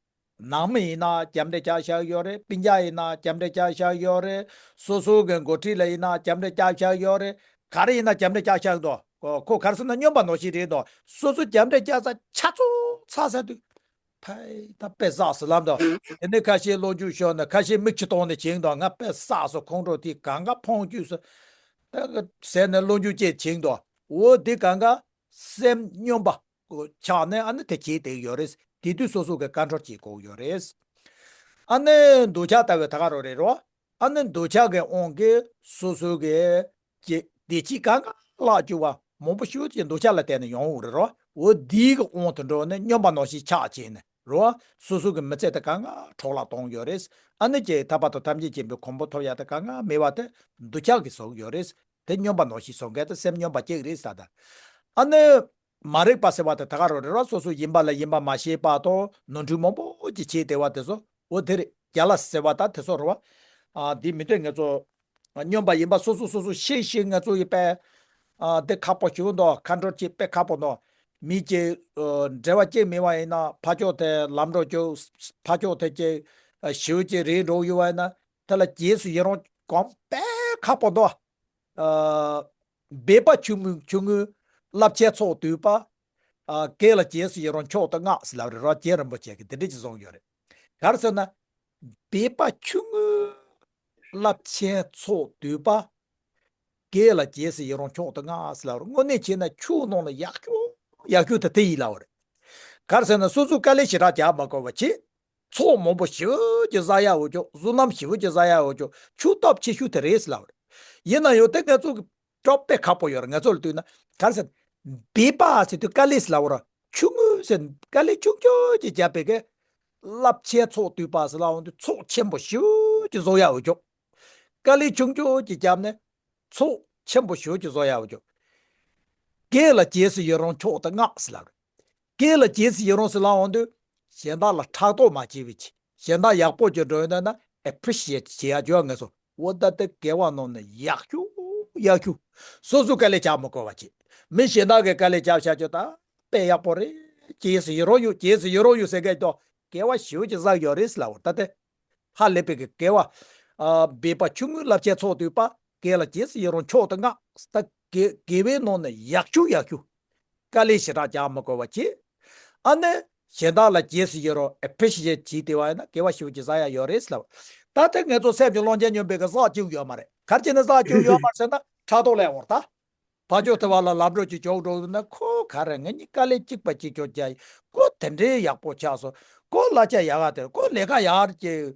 ནང་མི་ཡིན་ན་རྒྱབ་འདྲེ་རྒྱག་བཞག་ཡོད་རེད། སྤུན་ཀྱག་ཡིན་ན་རྒྱབ་འདྲེ་རྒྱག་བཞག་ཡོད་རེད། སོ་སོ་གི་འགོ་ཁྲིད་ལ་ཡིན་ན་རྒྱབ་འདྲེ་རྒྱག་བཞག་ཡོད་རེད། ག་རེ་ཡིན་ན་རྒྱབ་འདྲེ་རྒྱག་བཞག་འདུག་ཁོ་ག་རེ་ཟེར་ན་སྨྱོན་པ་ནང་བཞིན་རེད་འདུག་སོ་སོ་རྒྱབ་འདྲེ་རྒྱག་ས་ཆ་ཚང་ཚར་ཟེར་དུས། ཕའི་ད་དཔེ་བསགས་སུ་ལམ་དང་། དེ་ནས་ཁ་ཤས་བློ་འཇུག་ཤོར་ནས། ཁ་ཤས་མིག་ཆུ་བཏང་ནས་བྱིངས་དང་། ང་དཔེ་བསགས་སུ་ཁོང་ཁྲོ་དེ་གང་ག་ཕོངས་སྐྱུགས་སུ། ད་ཟེར་ནས་བློ་འཇུག་ཅེས་བྱིངས་དང་། འོ་དེ་གང་ག་སེམས་སྨྱོན་པ་ཆགས་ནས་ཨ་ནི་དེ་བྱེད་བསྡད་ཡོད་རེད། དེ་དུས་སོ་སོ་གི་ཀོན་ཊོལ་བྱེད་དགོས་ཡོད་རེད། ཨ་ནི་འདོད་ཆགས་ལྟ་བུ་ད་ག་རང་རེད་རོ། ཨ་ནི་འདོད་ཆགས་ཀྱི་དབང་གིས་སོ་སོ་གི་ཀྱི་བདེ་སྐྱིད་གང་ག་བརླག་བཅུག་པ་མང་པོ་ཞེ་པོ་ཅིག་འདོད་ཆགས་ལ་བརྟེན་ནས་ཡོང་གི་རེད་རོ། འོ་འདིའི་གི་དབང་དུ་འགྲོ་ནས་སྨྱོན་པ་ནང་བཞིན་ཆགས་བྱས་ནས་རོ། སོ་སོ་གི་མི་ཚེ་དེ་གང་ག་འཕྲོ་བརླག་གཏོང་གི་ཡོད་རེད། ཨ་ནི་ཀྱི་ཐར་པ་དང་ཐམས་ཅད་མཁྱེན་པའི་གོ་འཕང་ཐོབ་ཡ་དེ་གང་ག་མེད་པ་དེ་འདོད་ཆགས་ཀྱིས་བཟོ་གི་ཡོད་རེད། དེ་སྨྱོན་པ་ནང་བཞིན་བཟོ་མཁན་དེ་སེམས་སྨྱོན་པ་གཅིག་རེད་ཟེར་ད། ཨ་ནི། མ་རིག་པ་ཟེར་བ་དེ་ད་ག་རང་རེད་རོ། སོ་སོ་ཡིན་པ་ལ་ཡིན་པ་མ་ཤེས་པ་དང་ནོར་འཁྲུལ་མང་པོ་ཅིག་བྱས་བསྡད་པ་དེ་ཚོ། འོ་དེ་རེད། རྒྱལ་ལ་ཟེར་བ་ད་དེ་ཚོ་རེད་བ། ཨ། འདི་མི་འདོད་ང་ཚོ་སྨྱོན་པ་ཡིན་པ་སོ་སོ་སོ་སོ་ཤེས་ཤིང་། ང་ཚོ་ཡི་དཔེ་ཨ་དེ་ཁག་པོ་ཞེ་པོ་འདུག་ཀོན་ཊོལ་བྱེད་དཔེ་ཁག་པོ་འདུག་མི་གཅིག་ཨ་འབྲེལ་བ་གཅིག་མེད་པ་ཡིན་ན། ཕར་ཕྱོགས་དེ་ལམ་འགྲོ་རྒྱུག་ཕར་ཕྱོགས་དེ་གཅིག་ཨ་ཞེ་པོ་ཅིག་རེད་འགྲོ་ཡོད་པ་ཡིན་ན། དེ་ལ་རྗེས་སུ་ཡི་རང་གོམས་དཔེ་ཁག་པོ་འདུག་ཨ། སྦས་པ་ཆུང་ངུ་ཆུང་ངུ། རླབས་ཆེན་ཚོགས་བསྡུས་པ། ཨ། གང་ལ་རྗེས་སུ་ཡི་རང་མཆོག་ཏུ་བསྔགས་ཟེར་ལབ་རེད་རོ། རྗེ་རིན་པོ་ཆེ་གིས་དེ་འདྲ་ཅིག་གསུངས་ཡོད་རེད། ག་རེ་ཟེར་ན། སྦས་པ་ཆུང་ངུ། རླབས་ཆེན་ཚོགས་བསྡུས་པ། གང་ལ་རྗེས་སུ་ཡི་རང་མཆོག་ཏུ་བསྔགས་ཟེར་ལབ་རེད། དངོས་གནས་བྱས་ན་ཆུ་ནང་ལ་ཡག་ཤོས་ཡག་ཤོས་དེ་དེ་ཡིན་ལབ་རེད། ག་རེ་ཟེར་ན་སོ་སོས་དཀའ་ལས་ཞེ་དྲག་རྒྱག་མ་དགོས་པ་བྱས། ཚོགས་མང་པོ་ཞེ་པོ་ཅིག་བསགས་ཡག་འོ་ཅོག་བཟོ་རྣམ་ཞེ་པོ་ཅིག་བསགས་ཡག་འོ་ཅོག་ཆུ་སྟོབས་ཆེ་ཤོས་དེ་རེད་ཟེར་ལབ་རེད། ཡིན་ན་ཡང་དེ་ང་ཚོ་གི་སྐྱོབ་དཔེ་ཁག་པོ་ཡོད་རེད། ང་ཚོ་ལ་ལྟོས་ན། ག་རེ་ཟེར། སྦས་པ་ཟེར་དུས་དཀའ་ལས་ཟེར་ལབ་ར། ཆུང་ངུ་ཟེར་དཀའ་ལས་ཆུང་ཆུང་ཅིག་བརྒྱབ་པའི་གི། རླབས་ཆེན་ཚོགས་བསྡུས་པ་ཟེར་ལབ་འོང་དུས་ཚོགས་ཆེན་པོ་ཞེ་པོ་ཅིག་བཟོ་ཡག་འོ་ཅོག་དཀའ་ལས་ཆུང་ཆུང་ཅིག་བརྒྱབ་ནས་ཚོགས་ཆེན་པོ་ཞེ་པོ་ཅིག་བཟོ་ཡག་འོ་ཅོག་གང་ལ་རྗེས་སུ་ཡི་རང་མཆོག་ཏུ་བསྔགས་ཟེར་ལབ་རེད། གང་ལ་རྗེས་སུ་ཡི་རང་ཟེར་ལབ་འོང་དུས། གཞན་དག་ལ་ཕྲག་དོག་མ་བྱེད་པའི་ཆེད། གཞན་དག་ཡག་པོ་ཅིག་འགྲོ་ཡོང་ན་ཨེ་པི་རི་ཤི་ཨེ་ཊི་བྱེད་ཡག་ཅོག་ང་ཚོ། འོ་ད་དེ་དགེ་བ་ནང་ནས་ཡག་ཤོས་ཡག་ཤོས། སོ་སོས་དཀའ་ལས་རྒྱག་མི་དགོས་པ་བྱེད། མི་གཞན་དག་གིས་དཀའ་ལས་རྒྱབ་བཞག་ཅོག་ད་དཔེ་ཡག་པོ་རེད། རྗེས་སུ་ཡི་རང་ཡོད། རྗེས་སུ་ཡི་རང་ཡོད་ཟེར་མཁན་དོ། དགེ་བ་ཞེ་པོ་ཅིག་བསགས་ཡོད་རེད་ཟེར་ལབ་པ། ད་དེ་ཧ་ལས་པའི་གི་དགེ་བ། ཨ། སྦས་པ་ཆུང་ངུའི་བསླབ་བྱའི་ཚོགས་བསྡུས་པ། དགེ་ལ་རྗེས་སུ་ཡི་རང་མཆོག་ཏུ་བསྔགས། ད་དགེ་དགེ་བའི་ནང་ནས་ཡག་ཤོས་ཡག་ཤོས། དཀའ་ལས་ཞེ་དྲག་རྒྱག་མི་དགོས་པ་བྱས། ཨ་ནི་གཞན་དག་ལ་རྗེས་སུ་ཡི་རང་ཨེ་པི་རི་ཤི་ཨེཊ་བྱས་བསྡད་པ་ཡིན་ན་དགེ་བ་ཞེ་པོ་ཅིག་བསགས་ཡག་ཡོད་རེད་ཟེར་ལབ། ད་ལྟ་ང་ཚོ་སེམས་ཀྱི་བློ་འཆར་སྙོམས་པའི་གི་བསགས་བཅུག་ཡོད་མ་རེད། ག་རེ་བྱས་ན་བསགས་བཅུག་ཡོད་མ་རེད་ཟེར་ན་ཕྲག་དོག་སླེབས་འོང་ད། བར་ཆད་དེ་བ་ལ་ལམ་འགྲོ་ཅིག་འཇོག་འགྲོ་ན་ཁོ་ག་རེ་ང་གཉིས་དཀའ་ལས་གཅིག་པ་གཅིག་ཅོག་རྒྱག་ཡིན། ཁོ་དེ་འདྲའི་ཡག་པོ་ཆགས་སོང་། ཁོ་གླ་ཆ་ཡག་ག་དེར་ཁོ་ལས་ཀ་ཡག་ཅིག་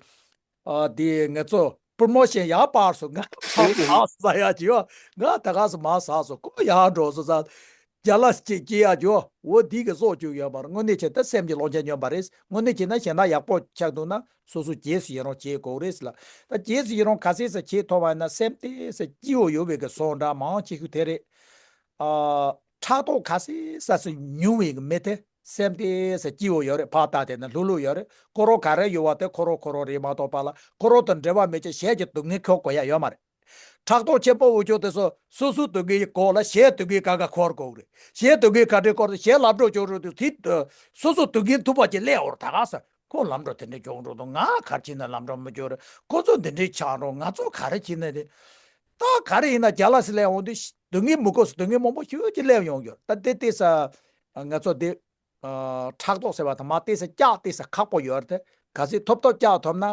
ཨ། དེ་ང་ཚོ་པྲོ་མོ་ཤན་ཡག་སྤར་སོང་། ང་ཁ་ཁ་ཟ་ཡག་ཅིག་ཡོད། ང་ད་ག་སེ་མར་ཟ་སོང་། ཁོ་ཡག་འགྲོ་སོང་ཟ། རྒྱ་ལ་སྐྱེ་སྐྱེ་ཡག་ཅིག་ཡོད། འོ་དེ་གི་བཟོ་བཅུག་ཡོད་མ་རེད། དངོས་གནས་བྱས་ན་སེམས་ཀྱི་བློ་འཆར་སྙོམས་པ་རེད། དངོས་གནས་བྱས་ན་གཞན་དག་ཡག་པོ་ཆགས་འདུག་ན་སོ་སོ་རྗེས་སུ་ཡི་རང་བྱེད་དགོས་རེད་ཟེར་ལ། ད་རྗེས་སུ་ཡི་རང་ག་ཚད་ཙམ་བྱེད་ཐུབ་པ་ཡིན་ན་སེམས་དེ་ཙམ་སྐྱིད་པོ་ཡོད་པའི་གི་བཟོ་འདྲ་མང་ཆེ་ཤོས་དེ་རེད། ཨ། ཕྲག་དོག་ག་ཚད་ཙམ་ཉུང་བའི་གི་མི་དེ་སེམས་དེ་ཙམ་སྐྱིད་པོ་ཡོད་རེད། ཕར་ལྟ་དེ་ན་ལྷུག་ལྷུག་ཡོད་རེད། ཁོ་རང་ག་རེ་ཡོད་པ་དེ་ཁོ་རང་ཁོ་རང་རེད་མ་གཏོགས་པ་ལ་ཁོ་རང་དང་འབྲེལ་བ་མེད་ཅིང་གཞན་གྱི་སྡུག་བསྔལ་ཁྱོག་དགོས་ཡག་ཡོད་མ་རེད། ཕྲག་དོག་ཆེན་པོ་འུ་ཅག་དེ་ཚོ་སོ་སོའི་སྡུག་བསྔལ་གྱི་སྒོ་ལ་གཞན་སྡུག་བསྔལ་ག་ག་འཁོར་དགོས་རེད། གཞན་སྡུག་བསྔལ་ག་འདྲའི་འཁོར་དུས་གཞན་ལམ་འགྲོ་ཅོག་འགྲོ་དུས་དེ་སོ་སོ་སྡུག་བསྔལ་ཐུབ་པ་ཅིག་སླེབས་འོར་ད་ག་ས། ཁོ་ལམ་འགྲོ་དེ་འདྲའི་མགྱོགས་འགྲོ་འདུག་ང་ག་རེ་བྱས་ན་ལམ་འགྲོ་མི་མགྱོགས་རེད། ཁོ་ཚོ་འདི་འདྲའི་ཆགས་འགྲོ། ང་ཚོ་ག་རེ་བྱས་ན་རེད། ད་ག་རེ་ཡིན་ན་རྒྱ་ལ་སི་ལས་འོང་དུས་སྡུག་བསྔལ་མི་དགོས་སུ་སྡུག་བསྔལ་མང་པོ་ཞེ་པོ་ཅིག་སླེབས་ཡོང་གི་ཡོད། ད་དེ་ལྟས་ས་ང་ཚོ་འདི་ཕྲག་དོག་ཟེར་བ་དང་མ་ལྟས་ས་བཀྱག་ལྟས་ས་ཁག་པོ་ཡོད་རེད། དེ་ག་ཚོད་ཐོབ་ཐོབ་བཀྱག་ཐོབ་ན་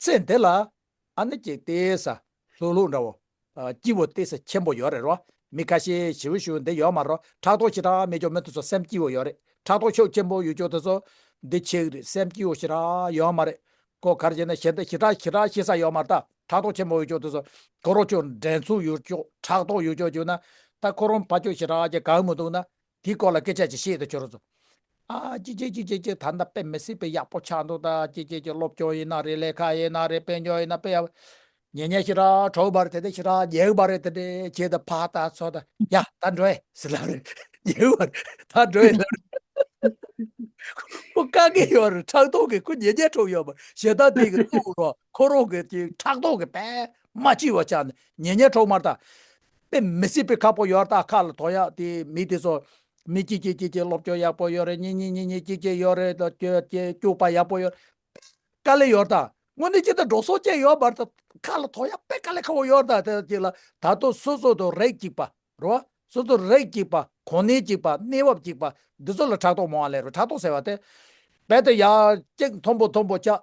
ཚེ་འདི་ལ་ཨ་ནི་ཅིག་ལྟས་ས་ལྷུག་ལྷུག་འདྲ་བོ། ཨ། སྐྱིད་པོ་ཏོག་ཙམ་ཆེན་པོ་ཡོད་རེད་རོ། མི་ཁ་ཤས་ཞེ་པོ་ཞེ་པོ་འདི་ཡོད་མ་རོ། ཕྲག་དོག་ཞེ་དྲག་མེད་ཀྱང་མི་དེ་ཚོ་སེམས་སྐྱིད་པོ་ཡོད་རེད། ཕྲག་དོག་ཤུགས་ཆེན་པོ་ཡོད་ཀྱང་དེ་ཚོ་འདི་ཆེ་གི་རེད། སེམས་སྐྱིད་པོ་ཞེ་དྲག་ཡོད་མ་རེད། ཁོ་ག་རེ་བྱས་ན་ཞེ་དྲག་ཞེ་དྲག་ཞེ་དྲག་ཤེས་ས་ཡོད་མ་རེད། ད་ཕྲག་དོག་ཆེན་པོ་ཡོད་ཀྱང་དེ་ཚོ་ཁོ་རང་ཚོ་འགྲན་ཚུགས་ཡོད་ཀྱང་ཕྲག་དོག་ཡོད་ཀྱང་བྱུང་ན་ད་ཁོ་རང་ཕར་ཕྱོགས་ཞེ་དྲག་ཅིག་གང་མི་འདུག་ན། དེའི་སྐོར་ལ་སྐད་ཆ་ཅིག་བཤད་དང་། ཁྱོད་རང་ཚོ། ཨ། ཅི་ཅི་ཅི་ཅི་ཅི་ད་ལྟ་དཔེ་མི་སྲིད་པའི་ཡག་པོ་ཆགས་འདུག་ད་ཅི་ཅི་ཅི་སློབ་སྦྱོང་ཡིན་ན་རེད། ལས་ཀ་ཡིན་ན་རེད། དཔལ་འབྱོར་ཡིན་ན་དཔེ་ཡག་ཉན་ཉན་ཞེ་དྲག་གྲོགས་པ་རེད། དེ་འདྲ་ཞེ་དྲག་ཉན་པ་རེད། དེ་འདྲ་བྱས་ད་ཕར་ད་ཚུར་ད་ཡ་ད་འགྲོ་ཨེ་ཟེར་ལབ་རེད། ཉན་པ་རེད། ད་འགྲོ་ཨེ་ལབ་རེད། ཁོ་དཀའ་ངལ་ཡོད་རེད། ཕྲག་དོག་གིས་ཁོ་ཉན་ཉན་གྲོགས་ཡོད་པ་ཞེ་ད་དེ་གི་གཏུག་རོགས། ཁོ་རང་གི་དེ་ཕྲག་དོག་གིས་དཔེ་མ་སྐྱིད་པ་ཆགས་ནས་ཉན་ཉན་གྲོགས་མ་རེད་ད། དཔེ་མི་སྲིད་པའི་ཁག་པོ་ཡོད་རེད། ད་ཁ་ལ་ཐོགས་ཡག་དེ་མི་དེ་ཚོ་མི་གཅིག་གཅིག་གཅིག་གཅིག་སློབ་སྦྱོང་ཡག་པོ་ཡོད་རེད། གཉིས་གཉིས་གཉིས་གཉིས་གཅིག་གཅིག་ཡོད་རེད། ད་སྐྱོ་སྐྱེ་སྐྱོ་པ་ཡག་པོ་ཡོད་རེད། དཀའ་ལས་ཡོད་རེད་ད། དངོས་གནས་ཅི་ལྟར་འགྲོ་སོང་ཅན་ཡོད་པར་ད་ཁ་ལ་ཐོགས་ཡག་དཔེ་དཀའ་ལས་ཁག་པོ་ཡོད་རེད་ད། དེ་གཅིག་ལ་ད་དུང་སོ་སོ་དང་རིགས་གཅིག་པ་རེད་བ། སོ་སོ་རིགས་གཅིག་པ་གོ་གནས་གཅིག་པ་གནས་བབ་གཅིག་པ་འདི་ཚོ་ལ་ཕྲག་དོག་མང་བ་སླེབས་རེད། ཕྲག་དོག་ཟེར་བ་དེ་རྦད་དེ་ཡག་གཅིག་མཐོན་པོ་མཐོན་པོ་ཆགས།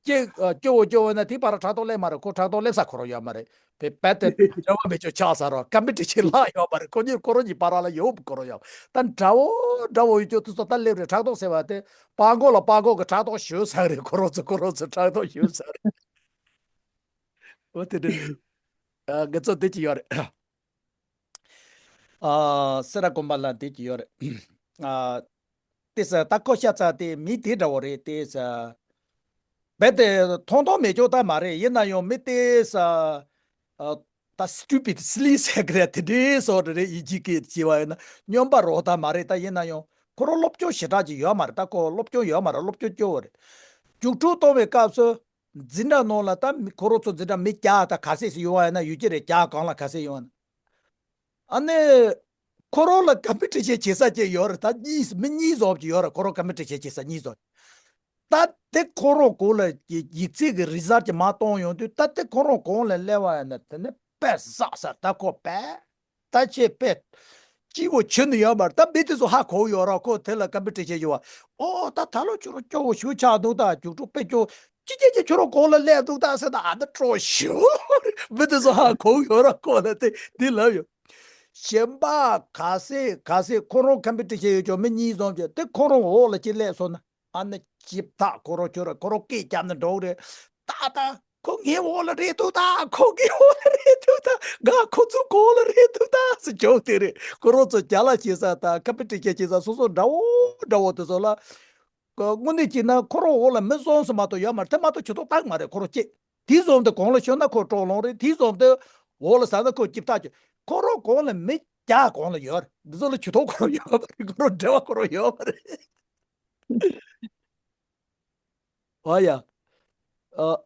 གཅིག་ཨ། སྐྱོ་བོ་སྐྱོ་བོ་ན་དེ་བར་ཕྲག་དོག་སླེབས་མ་རེད། ཁོ་ཕྲག་དོག་སླེབས་ས་ཁོ་རང་ཡོད་མ་རེད། བེ་བེ་དེ་འབྲེལ་བ་མེད་ཅོག་ཆགས་ས་རོ། ཀམ་པི་ཊི་ཤན་ལྷག་ཡོད་མ་རེད། ཁོ་གཉིས་ཁོ་རང་གཉིས་བར་ལ་ཡོད་ཁོ་རང་ཡོད། ད་འདྲ་བོ་འདྲ་བོ་ཡོད་ཅོག་དུས་ཚོད་ད་སླེབས་རེད། ཕྲག་དོག་ཟེར་བ་དེ་པགས་མགོ་ལ་པགས་མགོ་གི་ཕྲག་དོག་ཞུ་ས་རེད། ཁོ་རང་ཚོ་ཁོ་རང་ཚོ་ཕྲག་དོག་ཞུ་ས་རེད། འོ་དེ་འདྲ་ཨ། ངེད་ཚོ་དེ་ཅི་ཡོད་རེད། ཨ། སེ་ར་དགོན་པ་ལ་དེ་ཅི་ཡོད་རེད། ཨ། དེ་ས་ད་ཁོ་ཤ་ཚ་དེ་མི་དེ་འདྲ་བོ་རེད། དེ་ས་རྦད་དེ་ཐོང་ཐོང་མེད་ཅོག་ད་མ་རེད། ཡིན་ན་ཡང་མི་དེ་ས་ཨ། ད་སི་ཊུ་པིཌ་སི་ལི་ཟེར་གི་རེད། དེ་འདྲའི་བཟོ་འདྲ་རེད། ཡིན་གཅིག་གིས་བྱས་པ་ཡིན་ན་སྨྱོན་པ་རོ་ད་མ་རེད། ད་ཡིན་ན་ཡང་ཁོ་རང་སློབ་སྦྱོང་ཞེ་དྲག་ཅིག་ཡོད་མ་རེད། ད་ཁོ་སློབ་སྦྱོང་ཡོད་མ་རེད། སློབ་སྦྱོང་སྐྱོ་བོ་རེད། རྒྱུགས་སྤྲོད་གཏོང་བའི་སྐབས་སུ་འཛིན་གྲྭ་ནང་ལ་ད་མི་ཁོ་རང་ཚོ་འཛིན་གྲྭ་མི་བརྒྱ་ད་ག་ཚད་ཞིག་ཡོང་བ་ཡིན་ན་ཡོད་ཀྱི་རེད། བརྒྱ་སྒང་ལ་ག་ཚད་ཡོང་བ་ན། ཨ་ནི། ཁོ་རང་ལ་ཀམ་པི་ཊི་ཤན་བྱེད་ས་ཅིག་ཡོད་རེད། ད་གཉིས་མི་གཉིས་ཙམ་ཅིག་ཡོད་རེད། ཁོ་རང་ཀམ་པི་ཊི་ཤན་བྱེད་ས་གཉིས་ཙམ། ད་དེ་ཁོ་རང་གོང་ལ་ཡིག་ཡིག་ཚད་ཀྱི་རི་ཛལ་ཊི་མར་གཏོང་ཡོང་དུས་ད་དེ་ཁོ་རང་གོང་ལ་སླེབས་པ་ཡིན་ན་དེ་ནི་དཔེ་བསགས་ས། ད་ཁོ་དཔེ་ད་ཆེ་དཔེ་སྐྱིད་པོ་ཁྱོན་ནས་ཡོད་མ་རེད། ད་མི་དེ་ཚོ་ཧ་གོ་ཡོད་རེད། ཁོ་དེ་ལ་ཀམ་པི་ཊི་ཤན་ཡོད་པ། ཨོ་ད་ད་ལོ་ཁྱོད་རང་སྐྱོ་བོ་ཞེ་པོ་ཆགས་འདུག་ད་རྒྱུགས་སྤྲོད་དཔེ་སྐྱོ་ཅི་ཅི་ཅི་ཁྱོད་རང་གོང་ལ་སླེབས་འདུག་ད་ཟེར་ད་ཨ་ད་སྤྲོ་ཞེ་པོ་རེད། མི་དེ་ཚོ་ཧ་གོ་ཡོད་རེད། ཁོ་ལ་དེ་དེ་ལབ་ཡོད། གཞན་པ་ག་ཚད་ག་ཚད་ཁོ་རང་ཀམ་པི་ཊི་ཤན་ཡོད་ཀྱང་མི་གཉིས་ཙམ་ཅིག་དེ་ཁོ་རང་འོག་ལ་ཅིག་སླེབས་སོང་ན་ཨ་ནི་ཅིག་ཐག་ཁོ་རང་ཁྱོད་རང་ཁོ་རང་སྐད་རྒྱབ་ནས་འགྲོ་གི་རེད། ད་ད་ཁོ་ངའི་འོག་ལ་རེད་འདུག་ད་ཁོ་ངའི་འོག་ལ་རེད་འདུག་ད་ང་ཁོ་ཚོའི་གོང་ལ་རེད་འདུག་ད་ཟེར་ཅོག་དེ་རེད། ཁོ་རང་ཚོ་རྒྱ་ལ་བྱེད་ས་དང་ཀམ་པི་ཊི་ཤན་བྱེད་ས་སོ་སོ་འདྲ་བོ་འདྲ་བོ་དེ་ཚོ་ལ། དངོས་གནས་བྱས་ན་ཁོ་རང་འོག་ལ་མི་བཟང་ཟིག་མ་གཏོགས་ཡོད་མ་རེད། དེ་མ་གཏོགས་ཇུས་གཏོགས་བཏང་མ་རེད་ཁོ་རང་གཅིག་དེ་བཟང་དེ་གོང་ལ་ཤོར་ན་ཁོ་སྤྲོ་ལོང་རེད། དེ་བཟང་དེ་འོག་ལ་ཟ་ན་ཁོ་སྐྱིད་ཐག་ཆོད། ཁོ་རང་གོང་ལ་མི་བརྒྱ་གོང་ལ་ཡོད་རེད། འདི་ཚོ་ལ་ཇུས་གཏོགས་ཁོ་རང་ཡོད་མ་རེད། ཁོ་རང་འབྲེལ་བ་ཁོ་རང་ཡོད་མ་རེད། ཨ་ཡ། ཨ།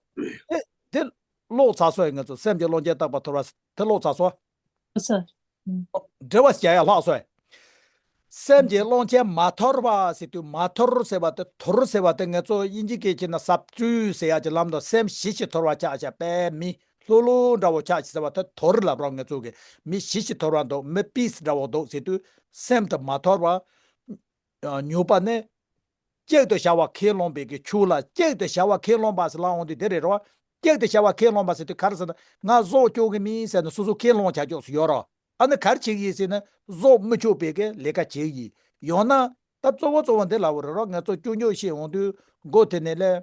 དེ་དེ་ཀློག་ཚར་སོང་། ང་ཚོ་སེམས་ཀྱི་ཀློང་ཆེན་བརྟག་པ་ཐོར་བ་དེ་ཀློག་ཚར་སོང་། ཨ་ས། ཨ། འགྲེལ་བ་བྱ་ཡ་ལྷག་སོང་། སེམས་ཀྱི་ཀློང་ཆེན་མ་དོར་བ་ཟེར་དུས། མ་དོར་ཟེར་བ་དེ། དོར་ཟེར་བ་དེ་ང་ཚོ་དབྱིན་ཇི་སྐད་ཀྱི་ན་སབ་ཊུ་ཟེར་ཡག་གི་ལམ་དུ། སེམས་ཞི་ཞིང་དོར་བ་ཆགས་ཤག་པས། མི་ལྷོད་ལྷོད་འདྲ་བོ་ཆགས་ཤག་ཟེར་བ་དེ་དོར་ལབ་རོགས། ང་ཚོ་གི་མི་ཞི་ཞིང་དོར་བ་འདུག་མི་པིས་འདྲ་བོ་འདུག་ཟེར་དུས། སེམས་དེ་མ་དོར་བ། ཨ། མྱུར་བ་ནི། གཅིག་ཏུ་བྱ་བ་ཁས་བླངས་པའི་གི་ཆོས་ལ། གཅིག་ཏུ་བྱ་བ་ཁས་བླངས་པ་ཟེར་ལབ་འོང་དུས་དེ་རེད་རོ། གཅིག་ཏུ་བྱ་བ་ཁས་བླངས་པ་ཟེར་དུས་ག་རེ་ཟེར་ན། ང་ཟོག་སྐྱོང་གི་མིན་ཟེར་ནས་སོ་སོ་ཁས་བླངས་བྱ་ཆོག་སུ་ཡོད་རོ། ཨ་ནི་ག་རེ་བྱེད་ཀྱི་ཡིན་ཟེར་ན། ཟོག་མི་སྐྱོང་བའི་གི་ལས་ཀ་བྱེད་ཀྱི་ཡིན། ཡང་ན་ད་གཙོ་བོ་གཙོ་བོ་འདི་ལབ་པ་རེད་རོ། ང་ཚོ་སྐྱོ་སྐྱོ་བཤད་འོང་དུས་མགོ་དེ་ནས་ལས།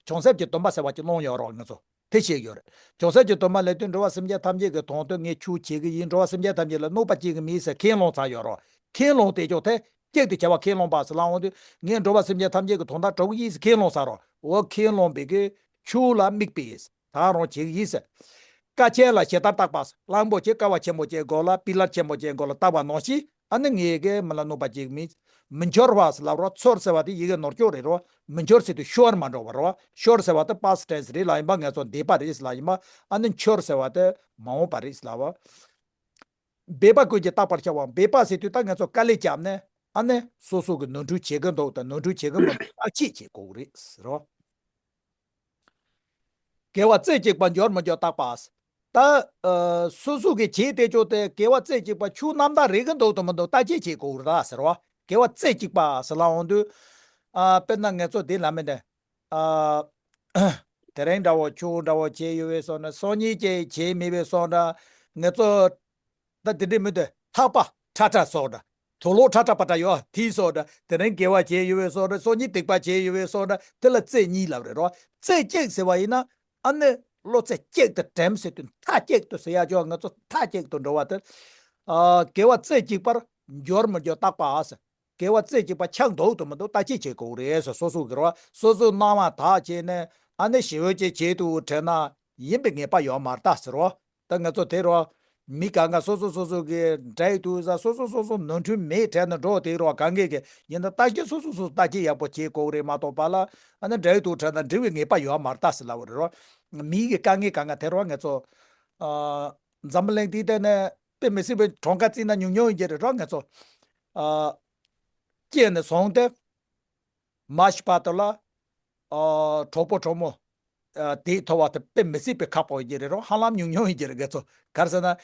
བྱང་སེམས་ཀྱི་སྡོམ་པ་ཟེར་བ་ཅིག་བླངས་ཡོད་རོགས། ང་ཚོ་དེ་བཤད་ཡོད་རེད། བྱང་སེམས་ཀྱི་སྡོམ་པ་ལབ་དུས། འགྲོ་བ་སེམས་ཅན་ཐམས་ཅད་ཀྱི་དོན་དུ་ངས་ཆོས་བྱེད་ཀྱི་ཡིན། འགྲོ་བ་སེམས་ཅན་ཐམས་ཅད་ལ་གནོད་པ་བྱེད་ཀྱི་མིན་ཟེར་ཁས་བླངས་ཚར་ཡོད་རོགས། ཁས་བླངས་དེ་ཅོག་དེ། གཅིག་ཏུ་བྱ་བ་ཁས་བླངས་པ་ཟེར་ལབ་འོང་དུས། ངས་འགྲོ་བ་སེམས་ཅན་ཐམས་ཅད་ཀྱི་དོན་དག་འགྲོ་གི་ཡིན་ཟེར་ཁས་བླངས་ཚར་རོགས། འོ་ཁས་བླངས་པའི་གི་ཆོས་ལ་དམིགས་པའི་ད་རུང་བྱེད་ཀྱི་ཡིན་ཟེར། དཀའ་ཆེན་ལ་ཞི་ལྟར་བརྟག་པ་ཟེར། གླང་པོ་ཆེ་ཀ་བ་ཆེན་པོ་ཅན་མགོ་ལ། པི་ལར་ཆེན་པོ་ཅན་མགོ་ལ་བཏགས་པ་ནང་བཞིན། ཨ་ནི་ངས་གི་མི་ལ་གནོད་པ་བྱེད་ཀྱི་མིན། མི་འཆོར་བ་ཟེར་ལབ་རོགས། འཆོར་ཟེར་བ་དེ་ཡི་གེ་ནོར་སྐྱོན་རེད་རོ། མི་འཆོར་ཟེར་དུས་ཤོར་མ་འགྲོ་བ་རོ། ཤོར་ཟེར་བ་དེ་པ་སི་ཊེན་སི་རེད་ལབ་ཡིན་པ། ང་ཚོ་འདས་པ་རེད་ལབ་ཡིན་པ། ཨ་ནི་འཆོར་ཟེར་བ་དེ་མ་འོངས་པ་རེད་ལབ་པ། འབད་པ་ཀུན་གྱིས་བརྟག་པར་བྱའོ། འབད་པ་ཟེར་དུས་ད་ང་ཚོ་དཀའ་ལས་བརྒྱབ་ནས། ཨ་ནི་སོ་སོ་གི་ནོར་འཁྲུལ་བྱེད་ཀྱི་འདུག་དང་ནོར་འཁྲུལ་བྱེད་ཀྱི་མི་འདུག་བརྟག་དཔྱད་བྱེད་དགོས་རེད་ཟེར་རོ། དགེ་བ་རྩེ་གཅིག་པ་འབྱོར་མི་འབྱོར་བརྟག་པ། ད་ཨ་སོ་སོ་གི་བྱས་དེ་ཅོག་དེ་དགེ་བ་རྩེ་གཅིག་པ་ཆོས་རྣམ་དག་རེད་ཀྱི་འདུག་དང་མི་འདུག་བརྟག་དཔྱད་བྱེད་དགོས་རེད་ཟེར་བ། དགེ་བ་རྩེ་གཅིག་པ་ཟེར་ལབ་འོང་དུས། ཨ་དཔེར་ན་ང་ཚོ་འདི་ལ་མེད་ནས། ཨ་དེ་རིང་འདྲ་བོ་ཆོས་འདྲ་བོ་བྱས་ཡོད་པའི་བཟོ་འདྲ། སང་ཉིན་ཅིག་བྱས་མེད་པའི་བཟོ་འདྲ། ང་ཚོ་ད་དེ་འདྲའི་མི་འདུག་ཐག་པ་ཁྲ་ཁྲ་བཟོ་འདྲ། དུག་ལོག་ཁྲ་ཁྲ་པ་ཁྲ་ཡོད་དེའི་བཟོ་འདྲ། དེ་རིང་དགེ་བ་བྱས་ཡོད་པའི་བཟོ་འདྲ། སང་ཉིན་སྡིག་པ་བྱས་ཡོད་པའི་བཟོ་འདྲ། དེ་ལ་རྩེ་གཉིས་ལབ་རེད་རོ། རྩེ་གཅིག་ཟེར་བ་ཡིན་ན། ཨ་ནི་བློ་རྩེ་གཅིག་ཏུ་དྲན་ཟེར་དུས་མཐའ་གཅིག་ཏུ་ཟེར་ཡག་ཅོག་ང་ཚོ་མཐའ་གཅིག་ཏུ་འགྲོ་བ་དེ། ཨ་དགེ་བ་རྩེ་གཅིག་པར་འབྱོར་མི་འབྱོར་བརྟག་པ་ཟེར། དགེ་བ་རྩེ་གཅིག་པ་ཆགས་འདུག་དང་མི་འདུག་བརྟག་དཔྱད་བྱེད་དགོས་རེད་ཟེར། སོ་སོ་གི་རོ། སོ་སོའི་སྣང་བ་དག་བྱས་ནས། ཨ་ནི་ཞི་བའི་ཆོས་བྱེད་དུ་དྲན་ན་ཡིན་པའི་ངེས་པ་ཡོད་མ་རེད་ད་ཟེར་རོ། ད་ང་ཚོ་དེ་རོ། མི་གང་ག་སོ་སོ་སོ་སོ་གི་འདྲ་ཡི་འདུག་ཟེར། སོ་སོ་སོ་སོ་ནོར་འཁྲུལ་མེད་དྲན་ནས་འགྲོ་དེ་རོ། གང་གས་གི་ཡིན་ན་བརྟག་དཔྱད་སོ་སོ་སོ་སོ་བརྟག་དཔྱད་ཡག་པོ་བྱེད་དགོས་རེད་མ་གཏོགས་པ་ལ། ཨ་ནི་འདྲ་ཡི་འདུག་དྲན་ན་འགྲིག་པའི་ངེས་པ་ཡོད་མ་རེད་ད་ཟེར་ལབ་པ་རེད་རོ། མི་གི་དཀའ་ངལ་གང་ག་དེ་རོ། ང་ཚོ་ཨ་འཛམ་བུ་གླིང་འདི་དེ་ནས་དཔེ་མི་སྲིད་པའི་གྲངས་ཀ་བརྩིས་ན་ཉུང་ཉུང་ཡིན་གྱི་རེད་རོ། ང་ཚོ་ཨ་སྐྱེས་ནས་བཟུང་སྟེ། མ་ཤི་བར་དུ་ལ། ཨ་གྲོགས་པོ་གྲོགས་མོ། ཨ་དེའི་ཐོབ་པ་དེ་དཔེ་མི་སྲིད་པའི་ཁག་པོ་ཡིན་གྱི་རེད་རོ། ཧ་ལམ་ཉུང་ཉུང་ཡིན་གྱི་རེད། ང་ཚོ་ག་རེ་ཟེར་ན།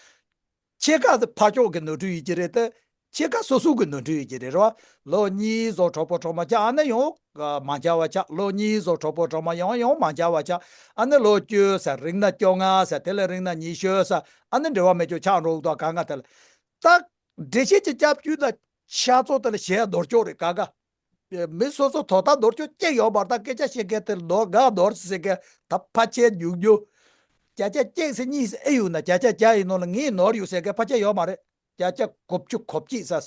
ཕྱེད་ཀ་དེ་ཕར་ཕྱོགས་ཀྱི་ནོར་འཁྲུལ་ཡིན་གྱི་རེད་དེ། ཕྱེད་ཀ་སོ་སོ་གི་ནོར་འཁྲུལ་ཡིན་གྱི་རེད་རོ། ལོ་གཉིས་ཙམ་གྲོགས་པོ་གྲོགས་མོ་ཆགས། ཨ་ནི་ཡང་མ་མཇལ་བ་ཆགས། ལོ་གཉིས་ཙམ་གྲོགས་པོ་གྲོགས་མོ་ཡང་ཡང་མ་མཇལ་བ་ཆགས། ཨ་ནི་ལོ་བཅུ་ཟེར། རིང་ན་བཅོ་ལྔ་ཟེར། དེ་ལས་རིང་ན་ཉི་ཤུ་ཟེར། ཨ་ནི་འབྲེལ་བ་མེད་ཅོག་ཆགས་འགྲོ་འདུག་གང་ག་དེ་ལ། ད་འགྲེལ་བཤད་ཅིག་རྒྱབ་རྒྱུ་ན་ཤ་ཚོགས་དེ་ལ་ཞེ་འདོར་ཅོག་རེད་ག་ག། མི་སོ་སོ་དོ་ད་འདོར་ཅོག་ཅིག་ཡོད་མ་རེད། ད་སྐད་ཆ་བཤད་མཁན་དེ་ལ་འདོར་ག་འདོར་ཟེར་མཁན་ད་ཕལ་ཆེར་ཉུང་ཉུང་། བརྒྱ་ཆ་གཅིག་ཟེར་གཉིས་ཟེར་ཨེ་ཡོད་ན། བརྒྱ་ཆ་བརྒྱ་ཡི་ནང་ལ་ངས་ནོར་ཡོད་ཟེར་མཁན་ཕལ་ཆེར་ཡོད་མ་རེད། བརྒྱ་ཆ་དགུ་བཅུ་གོ་གཅིག་ཟེར།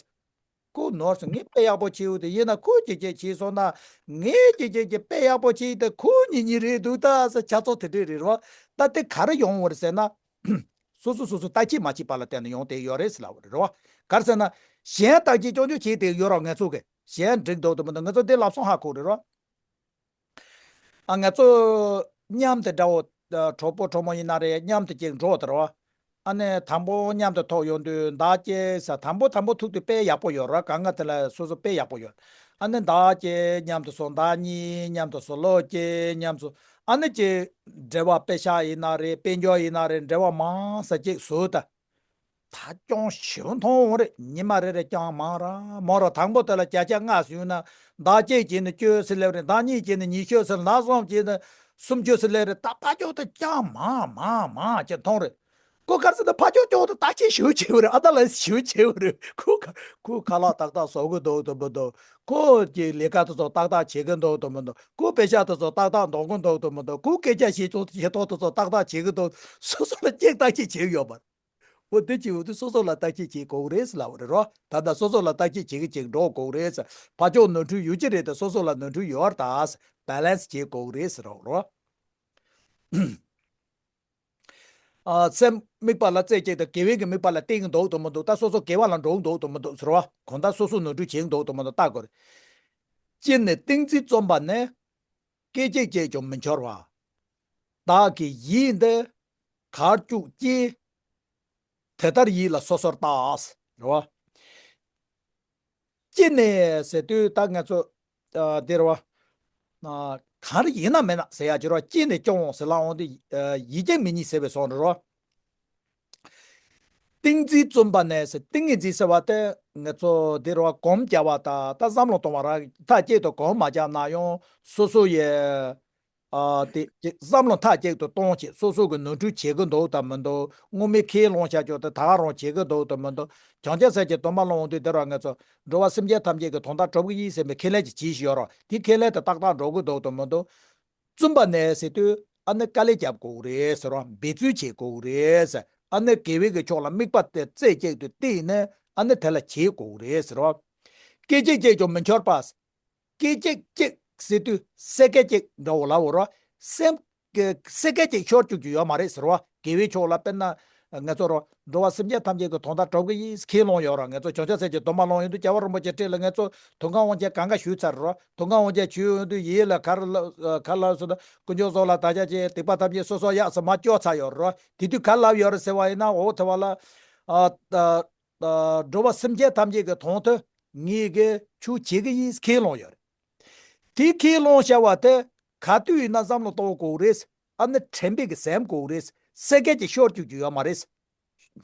ཁོ་ནོར་སོང་། ངས་དཔེ་ཡག་པོ་བྱས་ཡོད་དེ། ཡིན་ན་ཁོས་ཅིག་ཅིག་བྱས་སོང་ན། ངས་ཅིག་ཅིག་ཅིག་དཔེ་ཡག་པོ་བྱས་དེ་ཁོ་ཉིད་ཉིད་རེད་འདུག་ད་ཟེར། ཆ་ཚོགས་དེ་འདྲས་རེད་རོ། ད་དེ་ག་རེ་ཡོང་བ་རེད་ཟེར་ན། སོ་སོ་སོ་སོ་བརྟག་དཔྱད་མ་བྱས་པ་ལ་བརྟེན་ནས་ཡོང་དེ་ཡོད་རེད་ཟེར་ལབ་པ་རེད་རོ། ག་རེ་ཟེར་ན། གཞན་བརྟག་དཔྱད་ཅོག་ཅོག་བྱས་དེ་ཡོད་རོ། ང་ཚོ་གི་གཞན་འགྲིག་འདུག་དང་མི་འདུག་ང་ཚོ་དེ་ལབ་སོང་ཧ་གོ་རེད་རོ། ཨ་ང་ཚོ་མཉམ་དུ་འདྲ་བོ། ཨ་གྲོགས་པོ་གྲོགས་མོ་ཡིན་ན་རེད། མཉམ་དུ་ཅིག་འགྲོ་དེ་རོ། ཨ་ནི་དང་པོ་མཉམ་དུ་ཐུག་ཡོང་དུས་ཟླ་གཅིག་ཟེར། དང་པོ་དང་པོ་ཐུག་དུས་དཔེ་ཡག་པོ་ཡོད་ར། གང་ག་དེ་ལ་སོ་སོ་དཔེ་ཡག་པོ་ཡོད། ཨ་ནི་ཟླ་གཅིག་མཉམ་དུ་སོང་། ཟླ་གཉིས་མཉམ་དུ་སོང་། ལོ་གཅིག་མཉམ་དུ་སོང་། ཨ་ནི་ཅིག་འབྲེལ་བ་དཔེ་ཤག་ཡིན་ན་རེད། དཔལ་འབྱོར་ཡིན་ན་རེད། འབྲེལ་བ་མང་ས་ཅིག་བཟོས་ད། ད་ཅུང་ཞིབ་མཐོང་འོང་རེད། ཉི་མ་རེ་རེ་ཅང་མང་ར་མང་ར། དང་པོ་དེ་ལ་བརྒྱ་ཆ་ལྔ་ཟིན་ན། ཟླ་གཅིག་བྱས་ནས་བཅུ་ཟིན་སླེབས་རེད། ཟླ་གཉིས་བྱས་ནས་ཉི་ཤུ་ཟིན། ཟླ་གསུམ་བྱས་ནས་སུམ་ཅུ་ཟིན་སླེབས་རེད། ད་ཕར་ཕྱོགས་དེ་ཅང་མང་མང་མང་ཅིག་མཐོང་རེད། ཁོ་ག་རེ་ཟེར་ན་ཕར་ཕྱོགས་ཕྱོགས་དེ་བརྟག་དཔྱད་ཞིབ་བྱས་པ་རེད། ཨ་ད་ལ་ཞིབ་བྱས་པ་རེད། ཁོ་ཁ་ཁོ་ཁ་ལག་ཏག་ཏག་བཟོ་གི་འདུག་དང་མི་འདུག་ཁོ་གི་ལས་ཀ་དེ་ཚོ་ཏག་ཏག་བྱེད་ཀྱི་འདུག་དང་མི་འདུག་ཁོ་དཔེ་ཆ་དེ་ཚོ་ཏག་ཏག་འདོན་གྱི་འདུག་དང་མི་འདུག་ཁོ་སྐད་ཆ་བཤད་ཚུལ་བཤད་སྟངས་དེ་ཚོ་ཏག་ཏག་བྱེད་ཀྱི་འདུག་སོ་སོ་ལ་ཅིག་བརྟག་དཔྱད་བྱེད་ཀྱི་ཡོད་པ་རེད། འོ་དེ་བྱེད་འོ་དེ་སོ་སོ་ལ་བརྟག་དཔྱད་བྱེད་དགོས་རེད་ཟེར་ལབ་པ་རེད་རོ། ད་ལྟ་སོ་སོ་ལ་བརྟག་དཔྱད་བྱེད་ཀྱི་ཅིག་འགྲོ་དགོས་རེད་ཟེར། ཕར་ཕྱོགས་ནོར་འཁྲུལ་ཡོད་ཀྱི་རེད་དེ། སོ་སོ་ལ་ནོར་འཁྲུལ་ཡོད་རེད་ད་ཟེར། བེ་ལེན་སི་བྱེད་དགོས་རེད་ཟེར་རོ། ཨ་སེམས་དམིགས་པ་ལ་རྩེ་གཅིག་དང་དགེ་བའི་གི་དམིགས་པ་ལ་བརྟེན་གྱི་འདུག་དང་མི་འདུག་ད་སོ་སོ་དགེ་བ་ལ་འགྲོ་གི་འདུག་དང་མི་འདུག་ཟེར་བ། གང་ལྟར་སོ་སོ་ནོར་འཁྲུལ་བྱེད་ཀྱི་འདུག་དང་མི་འདུག་བལྟ་དགོས་རེད། སྤྱིར་ནི་ཏིང་འཛིན་བརྩོན་པ་ནི། སྐད་ཅིག་གཅིག་ཀྱང་མི་འཆོར་བ། བདག་གི་ཡིད་འདི་གར་བཅུག་ཅིང་། དེ་ལྟར་ཡིད་ལ་སོ་སོར་བརྟག་རེད་བ། སྐྱེས་ནས་ཟེར་དུས་ད་ང་ཚོ་ཨ་འདིར་བ། ཨ་གང་རེ་ཡིན་ན་མིན་ན་ཟེར་ཡ་ཅིག་རོ། སྐྱེས་ནས་སྐྱོང་ཟེར་ལབ་འོང་དུས་ཨ་ཡིད་ཀྱིས་མི་གཉིས་ཟེར་བའི་སོང་རེད་རོ། ཏིང་འཛིན་བཙུན་པ་ནས་ཟེར། ཏིང་ངེ་འཛིན་ཟེར་བ་དེ་ང་ཚོ་འདིར་བ་སྒོམ་རྒྱག་པ་དང་ད་བསམ་བློ་གཏོང་བ་ར་མཐའ་གཅིག་ཏུ་སྒོམ་མ་རྒྱག་ན་ཡང་སོ་སོ་ཡི། ཨ་དེ་ཅིག་བསམ་བློ་མཐའ་གཅིག་ཏུ་གཏོང་བྱེད། སོ་སོ་གི་ནོར་འཁྲུལ་བྱེད་ཀྱི་འདུག་དང་མི་འདུག་སྔོན་མའི་ཁས་བླངས་བྱ་ཆོག་དེ་ད་ག་རང་བྱེད་ཀྱི་འདུག་དང་མི་འདུག་བྱང་ཆུབ་སེམས་ཀྱི་སྡོམ་པ་བླངས་དུས་དེ་ར་ང་ཚོ་འགྲོ་བ་སེམས་ཅན་ཐམས་ཅད་ཀྱི་དོན་དག་གྲུབ་ཀྱི་ཡིན་ཟེར་བའི་ཁས་ལེན་ཅིག་བྱེད་བཞིན་ཡོད་ར། དེ་ཁས་ལེན་དེ་ཏག་ཏག་འགྲོ་གི་འདུག་དང་མི་འདུག་བཙུན་པ་ནས་ཟེར་དུས་ཨ་ནི་དཀའ་ལས་རྒྱབ་དགོས་ཀྱི་རེད་ཟེར་ར། འབད་བརྩོན་བྱེད་དགོས་ཀྱི་རེད་ཟེར། ཨ་ནི་དགེ་བའི་གི་ཕྱོགས་ལ་དམིགས་པ་དེ་རྩེ་གཅིག་ཏུ་བསྟན་ནས་ཨ་ནི་དེ་ལ་བྱེད་དགོས་ཀྱི་རེད་ཟེར་ར། སྐད་ཅིག་གཅིག་ཀྱང་མི་འཆོར་བ། སྐད་ཅིག་གཅིག་ཟེར་དུས་སེ་ཀན་གཅིག་འདྲ་བོ་ལབ་འོ་ར། སེམས་ཀྱི་སེ་ཀན་གཅིག་ཤོར་བཅུག་རྒྱུ་ཡོད་མ་རེད་ཟེར་བ། དགེ་བའི་ཕྱོགས་ལ་དཔེར་ན་ང་ཚོ་རོ་འགྲོ་བ་སེམས་ཅན་ཐམས་ཅད་ཀྱི་དོན་དག་གྲུབ་ཀྱི་ཡིན་ཁས་བླངས་ཡོད་ར། ང་ཚོ་བྱང་ཆུབ་སེམས་ཀྱི་སྡོམ་པ་བླངས་ཡོང་དུས་རྒྱལ་བ་རིན་པོ་ཆེ་སྤྲིན་ལ་ང་ཚོ་དུང་ཁ་དབང་ཆེན་གང་ག་ཞུས་ཚར་རོ། དུང་ཁ་དབང་ཆེན་ཞུས་ཡོང་དུས་ཡིད་ལ་ག་རེ་ལབ་ག་རེ་ལབ་ཟེར་ན། དཀོན་མཆོག་གསུམ་ལ་དག་བྱ་ཆེ་སྡིག་པ་ཐམས་ཅད་སོ་སོར་ཡག་ཟེར་མ་བཅོས་ཚར་ཡོད་རོ། དེ་དུས་ག་རེ་ལབ་ཡོད་རེད་ཟེར་བ་ཡིན་ན། འོ་དེ་བ་ལ་ཨ་ད། ཨ་འགྲོ་བ་སེམས་ཅན་ཐམས་ཅད་ཀྱི་དོན་དུ་ངེད་ཀྱིས་ཆོས་བྱེད་ཀྱི་ཡིན་ཁས་བླངས་ཡོད་རེད། དེ་ཁས་བླངས་བྱ་བ་དེ་ག་དུས་ཡིན་ན་བསམ་བློ་གཏོང་དགོས་རེད། ཨ་ནི་དྲན་པའི་གི་སེམས་དགོས་རེད། སེ་ཀན་གཅིག་ཤོར་བཅུག་རྒྱུ་ཡོད་མ་རེད།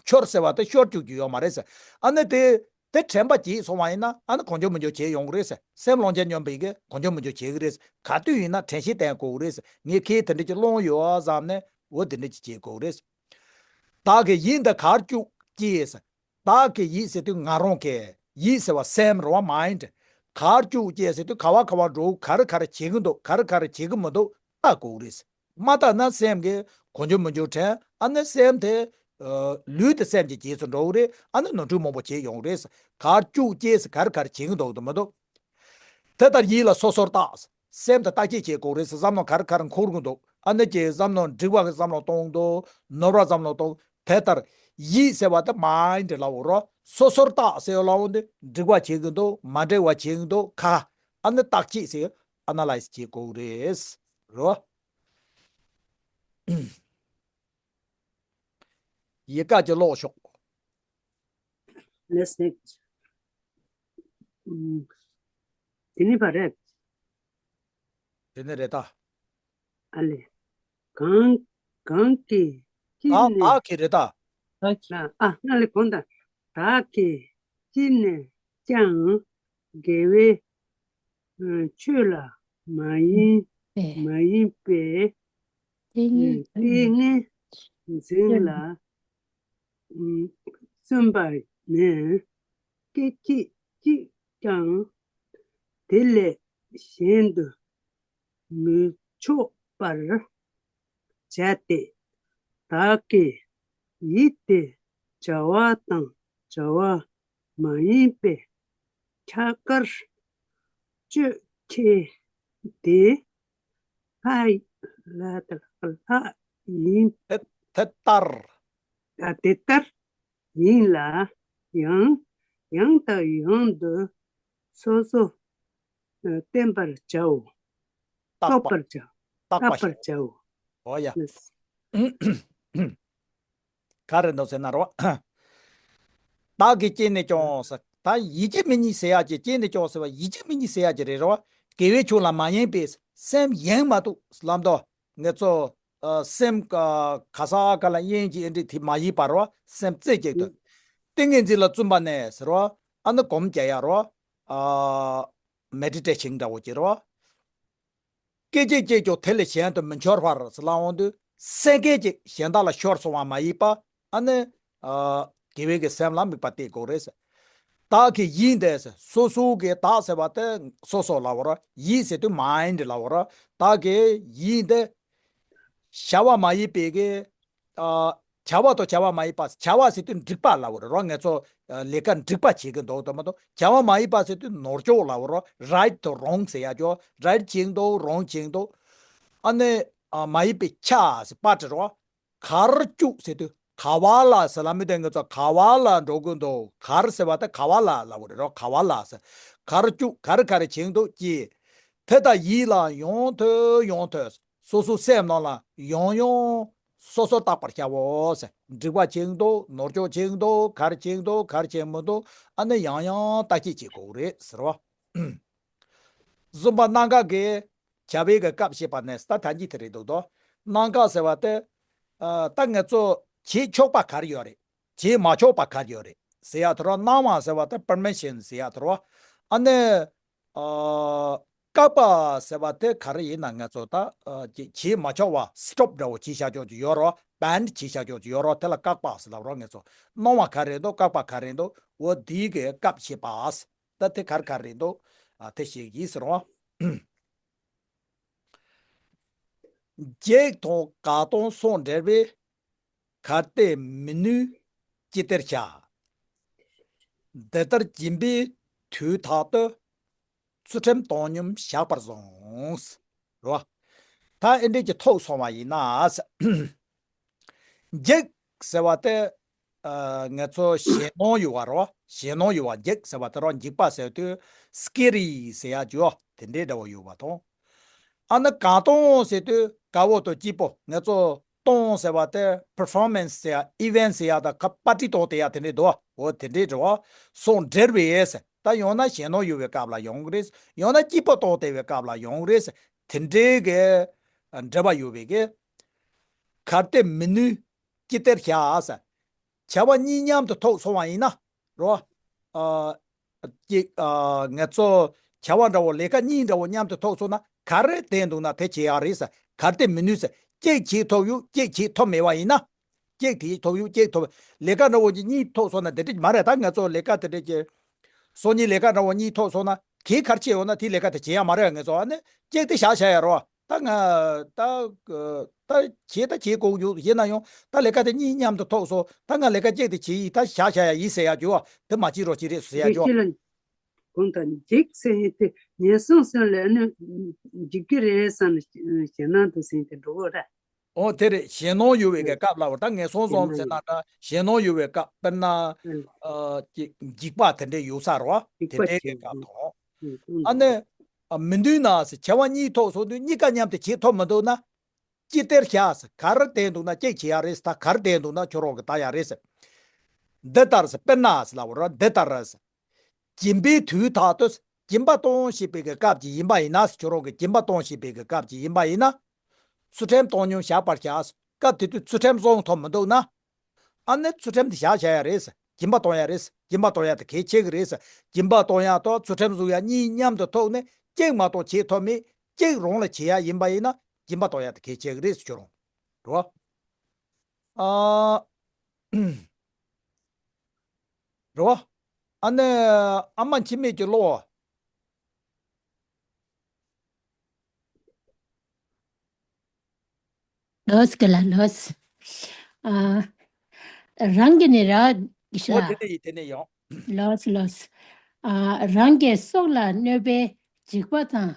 འཆོར་ཟེར་བ་དེ་ཤོར་བཅུག་རྒྱུ་ཡོད་མ་རེད། ཨ་ནི་དེ་དེ་དྲན་པ་བྱེད་སོང་བ་ཡིན་ན་ཨ་ནི་གང་བྱུང་མང་བྱུང་བྱེད་ཡོང་གི་རེད། སེམས་བླང་བྱ་སྙོམས་པའི་གི་གང་བྱུང་མང་བྱུང་བྱེད་ཀྱི་རེད། ག་དུས་ཡིན་ན་དྲན་ཤེས་བསྟེན་དགོས་རེད། ངས་ཁས་དེ་འདྲ་ཅིག་བླངས་ཡོད་བསམ་ནས་འོ་དེ་འདྲ་ཅིག་བྱེད་དགོས་རེད། བདག་གི་ཡིད་འདི་གར་བཅུག་ཅེས། བདག་གི་ཡིད་ཟེར་དུས་ང་རང་གི། ཡིད་ཟེར་བ་སེམས་རེད་བ། མའིན་ཌི། གར་བཅུག་ཅེས་ཟེར་དུས་ག་བ་ག་བ་འགྲོ། ག་རེ་ག་རེ་བྱེད་ཀྱི་འདུག་ག་རེ་ག་རེ་བྱེད་ཀྱི་མི་འདུག་ལྟ་དགོས་རེད། མ་ལྟ་ན་སེམས་ཀྱིས་གང་བྱུང་མང་བྱུང་དྲན། ཨ་ནི་སེམས་དེ་ཨ་ལུས་དེ་སེམས་ཀྱི་རྗེས་སུ་འགྲོ་གི་རེད། ཨ་ནི་ནོར་འཁྲུལ་མང་པོ་བྱེད་ཡོང་གི་རེད། གར་བཅུག་ཅེས་ག་རེ་ག་རེ་བྱེད་ཀྱི་འདུག་དང་མི་འདུག་དེ་ལྟར་ཡིད་ལ་སོ་སོར་བརྟག་སེམས་དེ་བརྟག་དཔྱད་བྱེད་དགོས་རེད་ཟེར། བསམ་བློ་ག་རེ་ག་རེ་འཁོར་གྱི་འདུག་ཨ་ནི་ཀྱི་བསམ་བློ་འགྲིག་པ་གི་བསམ་བློ་གཏོང་འདུག་ནོར་བ་བསམ་བློ་གཏོང་། དེ་ལྟར་ཡིད་ཟེར་བ་དེ་མའིན་ཌི་ལབ་འོ་རོ། སོ་སོར་བརྟག་ཟེར་ལབ་འོ་དེ་འགྲིག་པ་བྱེད་ཀྱི་འདུག་མ་འགྲིག་པ་བྱེད་ཀྱི་འདུག་ག་ཨ་ནི་བརྟག་དཔྱད་ཟེར། ཨ་ན་ལའི་ཛི་བྱེད་དགོས་རེད་རོ། ཡི་ག་ཅིག་ཀློག་ཤོག Let's next. ཨུམ། དེ་ནི་བ་རེད། དེ་ནི་རེད་ད། ཨ་ལེ། གང་གང་གིས་ཅི་ད་ནས་བདག་གིས་རེད་ད། ཨ་ཨ་ཨ་ལེ་གོང་ད། བདག་གིས་ཅི་ནས་ཀྱང་དགེ་བའི་ཆོས་ལ་མ་ཡེངས་མ་ཡེངས་པའི་ལྟས་ངན་འཛིན་ལ་བརྩོན་པ་ནས་སྐད་ཅིག་གཅིག་ཀྱང་དེ་ལས་གཞན་དུ་མི་ཕྱོགས་པར་བྱས་ཏེ། བདག་གི་ཡིད་དེ་བྱ་བ་དང་བྱ་བ་མ་ཡིན་པའི་ཁྱད་པར་གཅོད་མཁན་དེ་ལྷ་ཡི་ལྷ་དང་ལྷ་ཡིན། དེ་དེ་ལྟར། ཨ་དེ་ལྟར་ཡིན་ལ། ཡང་ཡང་དང་ཡང་དུ་སོ་སོ་བསྟན་པར་བྱའོ། བརྟག་པ་རྟོགས་པར་བྱའོ། བརྟག་པར་བྱའོ། འོ་ཡ། ག་རེ་འདུག་ཟེར་ན་རོ། བདག་གིས་སྐྱེས་ནས་ཀྱང་ཟེར། ད་ཡིད་ཀྱིས་མི་གཉིས་ཟེར་ཡ་ཅིག་སྐྱེས་ནས་ཀྱང་ཟེར་བ་ཡིད་ཀྱིས་མི་གཉིས་ཟེར་ཡ་ཅིག་རེད་རོ། དགེ་བའི་ཕྱོགས་ལ་མ་ཡེངས་པས་སེམས་ཡེངས་མ་ཐུབ་ལབ་དོ། ངེད་ཚོ་ཨ་སེམས་ཀ་ག་ས་ག་ལ་གཡེང་གི་ཨེ་འདྲི་དེ་མ་ཡིན་པར་བ་སེམས་རྩེ་གཅིག་ཏུ། ཏིང་ངེ་འཛིན་ལ་བརྩོན་པ་ནས་ཟེར་བ་ཨ་ནི་སྒོམ་རྒྱག་ཡ་རོ། ཨ་མེ་ཌི་ཊེ་ཤན་འདྲ་བོ་ཅིག་རོ། སྐད་ཅིག་གཅིག་ཀྱང་དེ་ལས་གཞན་དུ་མི་འཆོར་བར་ཟེར་ལབ་འོང་དུས་སེ་ཀན་གཅིག་གཞན་དག་ལ་ཤོར་སོང་བ་མ་ཡིན་པ་ཨ་ནི་ཨ་དགེ་བའི་གི་སེམས་ལ་དམིགས་པ་གཏད་དགོས་རེད་ཟེར། བདག་གི་ཡིད་འདི་ཟེར། སོ་སོ་གི་བདག་ཟེར་བ་དེ་སོ་སོ་ལབ་པ་རེད། ཡིད་ཟེར་དུས་མའིན་ཌི་ལབ་པ་རེད། བདག་གི་ཡིད་འདི་བྱ་བ་མ་ཡིན་པའི་གི་ཨ་བྱ་བ་དང་བྱ་བ་མ་ཡིན་པ། བྱ་བ་ཟེར་དུས་འགྲིག་པ་ལབ་པ་རེད་རོ། ངེད་ཚོ་ཨ་ལས་ཀ་འགྲིག་པ་བྱེད་ཀྱི་འདུག་དང་མ་གཏོགས་བྱ་བ་མ་ཡིན་པ་ཟེར་དུས་ནོར་འཆོག་ལབ་པ་རོ། རའིཊ་དང་རོང་ཟེར་ཡ་ཅོ། རའིཊ་བྱེད་ཀྱི་འདུག་རོང་བྱེད་ཀྱི་འདུག་ཨ་ནི་ཨ་མ་ཡིན་པའི་ཆ་ཟེར་པ་དེ་རོ། གར་བཅུག་ཟེར་དུས་ག་བ་ལ་ཟེར་ལབ་མི་དེ་ངེད་ཚོ་ག་བ་ལ་འགྲོ་གི་འདུག་གར་ཟེར་བ་དེ་ག་བ་ལ་ལབ་པ་རེད་རོ། ག་བ་ལ་ཟེར། གར་བཅུག་ག་རེ་ག་རེ་བྱེད་ཀྱི་འདུག་ཅེས། དེ་ལྟར་ཡིད་ལ་ཡང་དུ་ཡང་དུ་སོ་སོའི་སེམས་ནང་ལ་ཡང་ཡང་ སོ་སོར་བརྟག་པར་བྱའོ་ཟེར། འགྲིག་པ་བྱེད་འདུག་ནོར་འཁྱོག་བྱེད་འདུག་ག་རེ་བྱེད་འདུག་ག་རེ་བྱེད་མི་འདུག་ཨ་ནི་ཡང་ཡང་བརྟག་དཔྱད་བྱེད་དགོས་རེད་ཟེར་བ། བཟུམ་པ་སྣ་འགག་གི་བྱ་བའི་གི་སྐབས་བཤད་པ་ནས་ད་ཐང་གི་དེ་རེད་འདུག་དོ། སྣ་འགག་ཟེར་བ་དེ། ཨ། ད་ང་ཚོ་བྱེད་ཆོག་པ་ག་རེ་ཡོད་རེད། བྱེད་མ་ཆོག་པ་ག་རེ་ཡོད་རེད་ཟེར་ཡ་དེ་རོ། གནང་བ་ཟེར་བ་དེ་པར་མི་ཤན་ཟེར་ཡ་དེ་རོ། ཨ་ནི། ཨ། བཀག་པ་ཟེར་བ་དེ་ག་རེ་ཡིན་ན་ང་ཚོ་ད། ཨ། བྱེད་བྱེད་མ་ཆོག་པ་སི་ཊོབ་འདྲ་བོ་བྱེད་བྱ་ཆོག་ཅིག་ཡོད་རོ། བན་བྱེད་བྱ་ཆོག་ཅིག་ཡོད་རོ། དེ་ལ་བཀག་པ་ཟེར་ལབ་རོ་ང་ཚོ། གནང་བ་ག་རེ་འདུག་བཀག་པ་ག་རེ་འདུག་འོ་དེའི་གི་སྐབས་བཤད་པ། ད་དེ་ག་རེ་ག་རེ་འདུག་ཨ། དེ་ཞིག་ཡིན་ཟེར་བ། བརྗེད་དང་བཀག་དང་ཟུང་འབྲེལ་བས། གལ་ཏེ་མི་ནུས་ཅི་སྟེར་བྱ། འདི་ལྟར་སྦྱིན་པའི་དུས་དག་ཏུ། ཚུལ་ཁྲིམས་བཏང་སྙོམས་བཞག་པར་བཟུང་། རེད་བ། ད་ཨེ་འདྲས་ཀྱི་ཐོག་སོང་བ་ཡིན་ན། འཇིགས་ཟེར་བ་དེ། ཨ། ང་ཚོ་ཞེད་སྣང་ཡོད་བ་རོ། ཞེད་སྣང་ཡོད་བ། འཇིགས་ཟེར་བ་དེ་རོ། འཇིགས་པ་ཟེར་དུས་སི་ཀེ་རི་ཟེར་ཡ་ཅིག་ཡོད། དེ་འདྲའི་འདྲ་བོ་ཡོད་བ་དང་། ཨ་ནི་བཀག་སྟངས་ཟེར་དུས་དགའ་བོ་དང་སྐྱིད་པོ། ང་ཚོ་སྟངས་ཟེར་བ་དེ་པར་ཕོར་མན་སི་ཟེར་ཡ། ཨི་ཝེན་སི་ཟེར་ཡ། ད་ཁ་པར་ཊི་གཏོང་དེ་ཡ་དེ་འདྲའི་འདུག་འོ་དེ་འདྲའི་འདྲ་བ། ཟུང་འབྲེལ་བས་ཟེར། ད་ཡང་ན་ཞེད་སྣང་ཡོད་པའི་སྐབས་ལ་ཡོང་གི་རེད། ཡང་ན་སྐྱིད་པོ་གཏོང་བསྡད་པའི་སྐབས་ལ་ཡོང་གི་རེད། དེ་འདྲའི་གི་འབྲེལ་བ་ཡོད་པའི་གི། གལ་ཏེ་མི་ནུས་ཅི་སྟེར་བྱ་ཟེར། བྱ་བ་གཉིས་མཉམ་དུ་ཐོགས་སོང་བ་ཡིན་ན། རོ། ཨ། ཅིག་ཨ། ང་ཚོ་བྱ་བ་འདྲ་བོ། ལས་ཀ་གཉིས་འདྲ་བོ་མཉམ་དུ་ཐོགས་སོང་ན་ག་རེ་བསྡད་འདུག་ན་དེ་བྱེད་ཡག་རེད་ཟེར། གལ་ཏེ་མི་ནུས་ཟེར། གཅིག་བྱེད་ཐུབ་ཡོད། གཅིག་བྱེད་ཐུབ་མེད་པ་ཡིན་ན། གཅིག་དེ་ཐོབ་ཡོད། གཅིག་ཐོབ། ལས་ཀ་འདྲ་བོ་ཅིག་གཉིས་ཐོགས་སོང་ན་དེ་འདྲ་མ་རེད། ད་ང་ཚོ་ལས་ཀ་དེ་འདྲ་ཅིག་སང་ཉིན་ལས་ཀ་འདྲ་བོ་གཉིས་ཐོགས་སོང་ན་གལ་ག་རེ་བྱས་ཡོད་ན་དེའི་ལས་ཀ་དེ་བྱེད་ཡག་མ་རེད། ང་ཚོ་ཨ་ནི་གཅིག་དེ་བཞག་བཞག་ཡག་རོ། ད་ང་ད་ད་བྱེད་ད་བྱེད་དགོས་ཡོད། ཡིན་ན་ཡང་ད་ལས་ཀ་དེ་གཉིས་མཉམ་དུ་ཐོགས་སོང་། ད་ང་ལས་ཀ་གཅིག་དེ་བྱེད་ཡིན། ད་བཞག་བཞག་ཡག་ཡིན་ཟེར་ཡག་ཅིག་ཡོད། དེ་མ་བྱེད་རོགས་བྱེད་རེད་ཟེར་ཡག་ཅིག་ཡོད། གོང་དང་འཇིགས་ཟེར་ཡས་དེ་ངན་སོང་ཟེར་ལས་ནི་འཇིགས་ཀྱི་རེད་བསམ་ནས་ཞེད་སྣང་དུ་ཟིན་ཏེ་འགྲོ་གི་རེད། ཨོ་དེ་རེད། ཞེད་སྣང་ཡོད་པའི་གི་སྐབས་ལ་བར་ད་ངན་སོང་བཟུང་ཟེར་ན་འདྲ། ཞེད་སྣང་ཡོད་པའི་སྐབས། དཔེར་ན། ཨ། ཅིག་འཇིགས་པ་དེ་འདྲའི་ཡོད་ས་རེད་བ། དེ་འདྲའི་གི་སྐབས་དང་། ཨ་ནི། མི་འདུག་ན་ཟེར། བྱ་བ་གཉིས་ཐོགས་སོང་དུས་གཉིས་ཀ་མཉམ་དུ་བྱེད་ཐུབ་མི་འདུག་ན། ཅི་སྟེར་བྱ་ཟེར། ག་རེ་བསྡད་འདུག་ན་གཅིག་བྱེད་ཡག་རེད་ཟེར། ད་ག་རེ་བསྡད་འདུག་ན་ཁྱོད་རང་གི་ད་ཡག་རེད་ཟེར། འདི་ལྟར་ཟེར། དཔེར་ན་ཟེར་ལབ་པ་རེད། འདི་ལྟར་ཟེར། སྦྱིན་པའི་དུས་དག་ཏུ། སྦྱིན་པ་གཏོང་བྱེད་པའི་གི་སྐབས་ཅིག་ཡིན་པ་ཡིན་ན། ཁྱོད་རང་གི་སྦྱིན་པ་གཏོང་བྱེད་པའི་གི་སྐབས་ཅིག་ཡིན་པ་ཡིན་ན། ཚུལ་ཁྲིམས་བཏང་སྙོམས་བཞག་པར་བྱ། སྐབས་དེ་དུས་ཚུལ་ཁྲིམས་བཟུང་ཐུབ་མི་འདུག་ན། ཨ་ནི་ཚུལ་ཁྲིམས་དེ་བཞག་བྱ་ཡག་རེད། སྦྱིན་པ་གཏོང་ཡག་རེད། སྦྱིན་པ་གཏོང་ཡག་དེ་གལ་ཆེ་གི་རེད། སྦྱིན་པ་གཏོང་ཡག་དང་ཚུལ་ཁྲིམས་བཟུང་ཡག་གཉིས་མཉམ་དུ་ཐོགས་ནས་གཅིག་མ་གཏོགས་བྱེད་ཐུབ་མེད། གཅིག་རང་ལ་བྱེད་ཡག་ཡིན་པ་ཡིན་ན་སྦྱིན་པ་གཏོང་ཡག་དེ་གལ་ཆེ་གི་རེད་ཟེར། ཁྱོད་རང་རེད་བ། ཨ། རེད་བ། ཨ་ནི་ཨ་མ་འཆི་མེད་ཀྱི་བློ། ལོས་ཀྱི་ལ་ལོས། ཨ། རང་གི་ནི་ར་གི་ཤ། ཨོ་དེ་ནས་ཡིན། དེ་ནས་ཡོང་། ལོས་ལོས། ཨ། རང་གི་སྲོག་ལ་གནོད་པའི་འཇིགས་པ་དང་།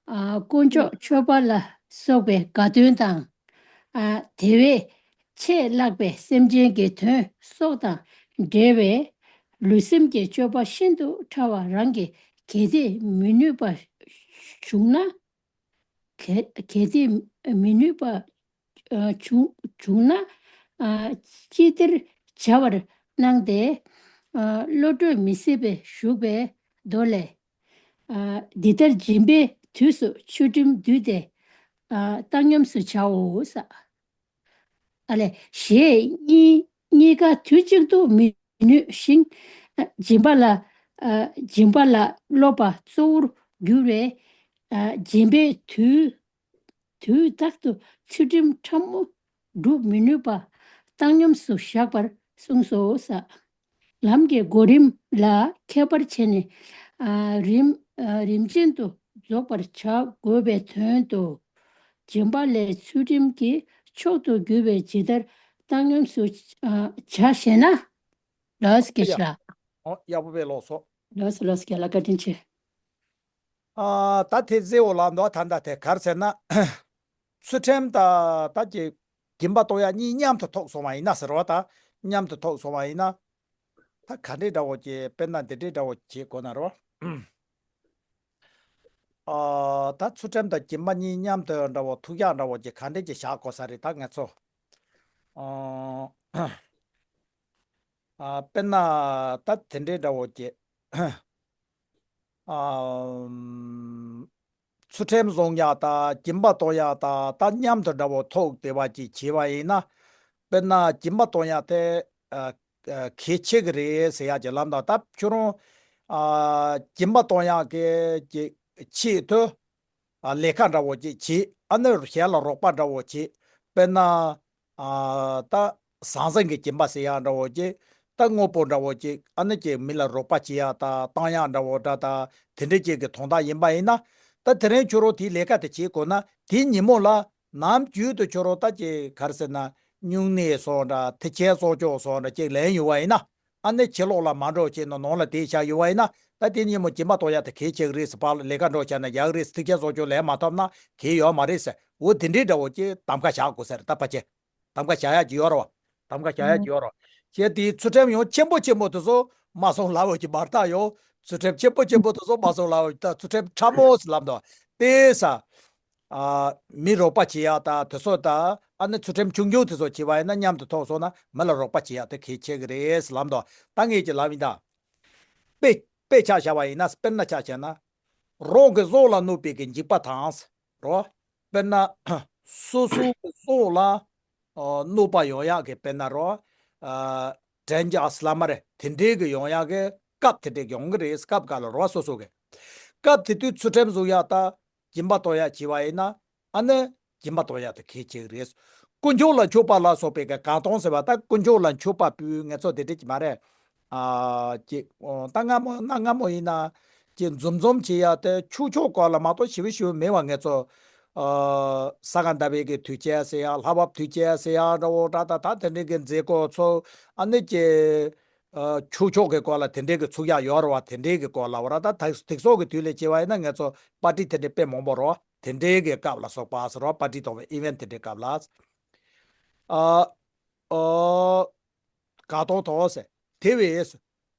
ཨ། དཀོན་མཆོག་མཆོད་པ་ལ་སོགས་པའི་དགའ་སྟོན་དང་། ཨ། དེ་བས་ཆེས་ལྷག་པའི་སེམས་ཅན་གྱི་དོན་སྲོག་དང་འབྲེལ་བའི་ལུས་སེམས་ཀྱི་སྤྱོད་པ་ཤིན་ཏུ་ཕྲ་བ་རང་གིས་གལ་ཏེ་མི་ནུས་པ་བྱུང་ན། གལ་གལ་ཏེ་མི་ནུས་པ་ཨ་བྱུང་བྱུང་ན། ཨ། ཅི་སྟེར་བྱ་བར་སྣང་སྟེ། ཨ། བློ་གྲོས་མི་སྲིད་པས་ཞུགས་པའི་མདོ་ལས། ཨ། འདི་ལྟར་སྦྱིན་པའི་དུས་སུ་ཆོས་ཁྲིམས་བསྡུས་ཏེ། ཨ། བཏང་སྙོམས་སུ་བྱའོ་ཟེར། ཨ་ལས། ཞེས་གཉིས་གཉིས་ཀ་དུས་གཅིག་ཏུ་མི་ནུས་ཤིང་། ཨ། སྦྱིན་པ་ལ། ཨ། སྦྱིན་པ་ལ་སློབ་པ་གཙོ་བོར་གྱུར་བས། ཨ། སྦྱིན་པའི་དུས་དུས་རྟག་ཏུ་ཚུལ་ཁྲིམས་ཕྲ་མོ་སྒྲུབ་མི་ནུས་པ་བཏང་སྙོམས་སུ་བཞག་པར་གསུངས་སོ་ཟེར། ལམ་གྱི་གོ་རིམ་ལ་ཁྱད་པར་བྱས་ནས། ཨ། རིམ་ཨ། རིམ་ཅན་དུ་རྫོགས་པར་བྱ་དགོས་པའི་དོན་དུ། སྦྱིན་པ་ལས་ཚུལ་ཁྲིམས་ཀྱི་མཆོག་ཏུ་གྱུར་པའི་ཇི་ལྟར་བཏང་སྙོམས་སུ་ཨ། བྱ་ཞེ་ན། ལོས་ཀྱི་ཡ། ཤ། ཨོ་ཡག་པོ་དཔེ་ལོག་སོ། ལོས་ལོས་ཀྱི་ལ་བཀའ་དྲིན་ཆེ། ཨ། ད་དེ་ཟེར་འོ་ལབ་འདུག་ད་ལྟ་དེ་ག་རེ་ཟེར་ན། ཚུལ་ཁྲིམས་དང་ད་ཀྱི་སྦྱིན་པ་གཏོང་ཡག་གཉིས་མཉམ་དུ་ཐོགས་སོང་བ་ཡིན་ན་ཟེར་བ། ད་མཉམ་དུ་ཐོགས་སོང་བ་ཡིན་ན། ད་ག་འདྲའི་འདྲ་བོ་ཀྱི། དཔེར་ན་འདི་འདྲའི་འདྲ་བོ་བྱེད་དགོས་ན་རོ། ཨ། ད་ཚུལ་ཁྲིམས་དང་སྦྱིན་པ་གཉིས་མཉམ་དུ་འདྲ་བོ་ཐུག་ཡག་འདྲ་བོ་ཀྱི་ག་འདྲའི་ཀྱི་བཞག་དགོས་ས་རེད། ད་ང་ཚོ། ཨ་ཨ་དཔེར་ན་ད་དེ་འདྲའི་འདྲ་བོ་ཅིག་ཨ་ཚུལ་ཁྲིམས་བཟུང་ཡག་དང་སྦྱིན་པ་གཏོང་ཡག་དང་ད་མཉམ་དུ་འདྲ་བོ་ཐུག་བསྡད་པ་ཅིག་བྱས་པ་ཡིན་ན། དཔེར་ན་སྦྱིན་པ་གཏོང་ཡག་དེ་ཨ་ཨ་གལ་ཆེ་གི་རེད་ཟེར་ཡག་གི་ལམ་དང་ད་ཁྱོད་རང་ཨ་སྦྱིན་པ་གཏོང་ཡག་གི་ཀྱི་ཆེད་དུ་ཨ་ལས་ཀ་འདྲ་བོ་ཅིག་བྱེད། ཨ་ནི་གཞན་ལ་རོགས་པ་འདྲ་བོ་བྱེད། དཔེར་ན་ཨ་ད་ཟང་ཟིང་གི་སྦྱིན་པ་ཟེར་ཡག་འདྲ་བོ་ཅིག་ད་དངོས་པོ་འདྲ་བོ་ཅིག་ཨ་ནི་ཅིག་མི་ལ་རོགས་པ་བྱེད་ཡག་ད་བཏང་ཡག་འདྲ་བོ་འདྲ་ད་དེ་འདྲ་ཅིག་གི་དོན་དག་ཡིན་པ་ཡིན་ན། ད་དེ་རིང་ཁྱོད་རང་དེའི་ལས་ཀ་དེ་བྱེད་དགོས་ན་དེའི་ཉིན་མོ་ལ་ནམ་རྒྱུན་དུ་ཁྱོད་རང་ད་ཅིག་ག་རེ་ཟེར་ན་སྨྱུང་གནས་སོགས་འདྲ་ཐེག་ཆེན་གསོག་འཇོག་སོགས་འདྲ་ཅིག་ལེན་ཡོང་བ་ཡིན་ན། ཨ་ནི་ཕྱི་ལོགས་ལ་མ་འགྲོ་བྱས་ན་ནང་ལ་དེ་བཞག་ཡོད་པ་ཡིན་ན། ད་དེ་ཉིན་མོ་སྦྱིན་པ་གཏོང་ཡག་དེ་གལ་ཆེ་གི་རེད་ཟེར། ཕར་ལ་ལས་ཀ་འགྲོ་བྱས་ན་ཡག་གི་རེད་ཟེར། ཐེག་ཆེན་གསོག་འཇོག་ལེན་མ་ཐུབ་ན་གལ་ཡོད་མ་རེད་ཟེར། འོ་དེ་འདྲའི་འདྲ་བོ་ཅིག་གདམ་ཁ་བཞག་དགོས་ཟེར། ད་ཕལ་ཆེར་གདམ་ཁ་བཞག་ཡག་ཅིག་ཡོད་རེད་བ། གདམ་ཁ་བཞག་ཡག་ཅིག་ཡོད་རེད་བ། བྱས་དེའི་ཚུལ་ཁྲིམས་ཡང་ཆེན་པོ་ཆེན་པོ་དེ་ཚོ་མ་སྲུང་ལབ་ཡག་གི་མ་རེད་ད། ཡང་ཚུལ་ཁྲིམས་ཆེན་པོ་ཆེན་པོ་དེ་ཚོ་མ་སྲུང་ལབ་ཡག་གི་ད་ཚུལ་ཁྲིམས་ཕྲ་མོ་ཟེར་ལབ་འདུག་བ། དེ་ས། ཨ་མི་རོགས་པ་བྱེད་ཡག་ད་དེ་ཚོ་ད་ཨ་ནི་ཚུལ་ཁྲིམས་ཆུང་ཆུང་དེ་ཚོ་བྱེད་པ་ཡིན་ན་མཉམ་དུ་ཐུག་སོང་ན་མི་ལ་རོགས་པ་བྱེད་ཡག་དེ་གལ་ཆེ་གི་རེད་ལབ་འདུག་ད་ངས་ཀྱི་ལབ་ཡིན་ད། དཔེ་དཔེ་ཆ་བཞག་པ་ཡིན་ན་དཔེར་ན་ཆ་བཞག་ན། རང་གི་བཟོ་ལ་གནོད་པའི་གི་འཇིགས་པ་དང་། རོ། དཔེར་ན་སོ་སོའི་བཟོ་ལ་ཨ་གནོད་པ་ཡོང་ཡག་གི་དཔེར་ན་རོ། ཨ་དྲན་རྒྱག་སླ་མ་རེད། དེ་འདྲའི་གི་ཡོང་ཡག་གི་སྐབས་དེ་འདྲའི་གི་ཡོང་གི་རེད། སྐབས་ག་ལ་རོ་སོ་སོ་གི། སྐབས་དེ་དུས་ཚུལ་ཁྲིམས་བཟུང་ཡག་ད། སྦྱིན་པ་གཏོང་ཡག་བྱས་པ་ཡིན་ན། ཨ་ནི་སྦྱིན་པ་གཏོང་ཡག་དེ་གལ་ཆེ་གི་རེད། དཀོན་མཆོག་ལ་མཆོད་པ་ལ་སོགས་པའི་གི་གང་གཏོང་ཟེར་བ་ད་དཀོན་མཆོག་ལ་མཆོད་པ་ཕུལ་ངེད་ཚོ་དེ་འདྲ་ཅིག་མ་རེད། ཨ་ཅིག་ད་སྔ་མོ་གནའ་སྔ་མོ་ཡིན་ན་ཅིག་འཛོམས་འཛོམས་བྱེད་ཡག་དེ་ཆོས་ཕྱོགས་སྐོར་ལ་མ་གཏོགས་ཞེ་པོ་ཞེ་པོ་མེད་པ། ངེད་ཚོ་ཨ་ས་ག་ཟླ་བའི་གི་དུས་ཆེན་ཟེར་ཡག་ལྷག་པ་དུས་ཆེན་ཟེར་ཡག་འདྲ་བོ་འདྲ་ད་ད་དེ་འདྲའི་གི་མཛད་སྒོ་ཚོ་ཨ་ནི་ཅིག་ཨ་ཆོས་ཕྱོགས་ཀྱི་སྐོར་ལ་དེ་འདྲའི་གི་ཚུགས་ཡག་ཡོད་རེད་བ། དེ་འདྲའི་གི་སྐོར་ལ་བ་ར་ད་ད་དེ་ཚོ་གི་དུས་ལ་བྱས་པ་ཡིན་ན་ངེད་ཚོ་པར་ཊི་དེ་འདྲའི་དཔེ་མང་པོ་རེད་བ། དེ་འདྲའི་གི་སྐབས་ལ་སོགས་པ་ཟེར་བ་པར་ཊི་དང་ཨི་ཝེན་ཊི་དེ་འདྲའི་སྐབས་ལ། ཨ་ཨ་ག་དོང་དོ་ཟེར། དེ་བས་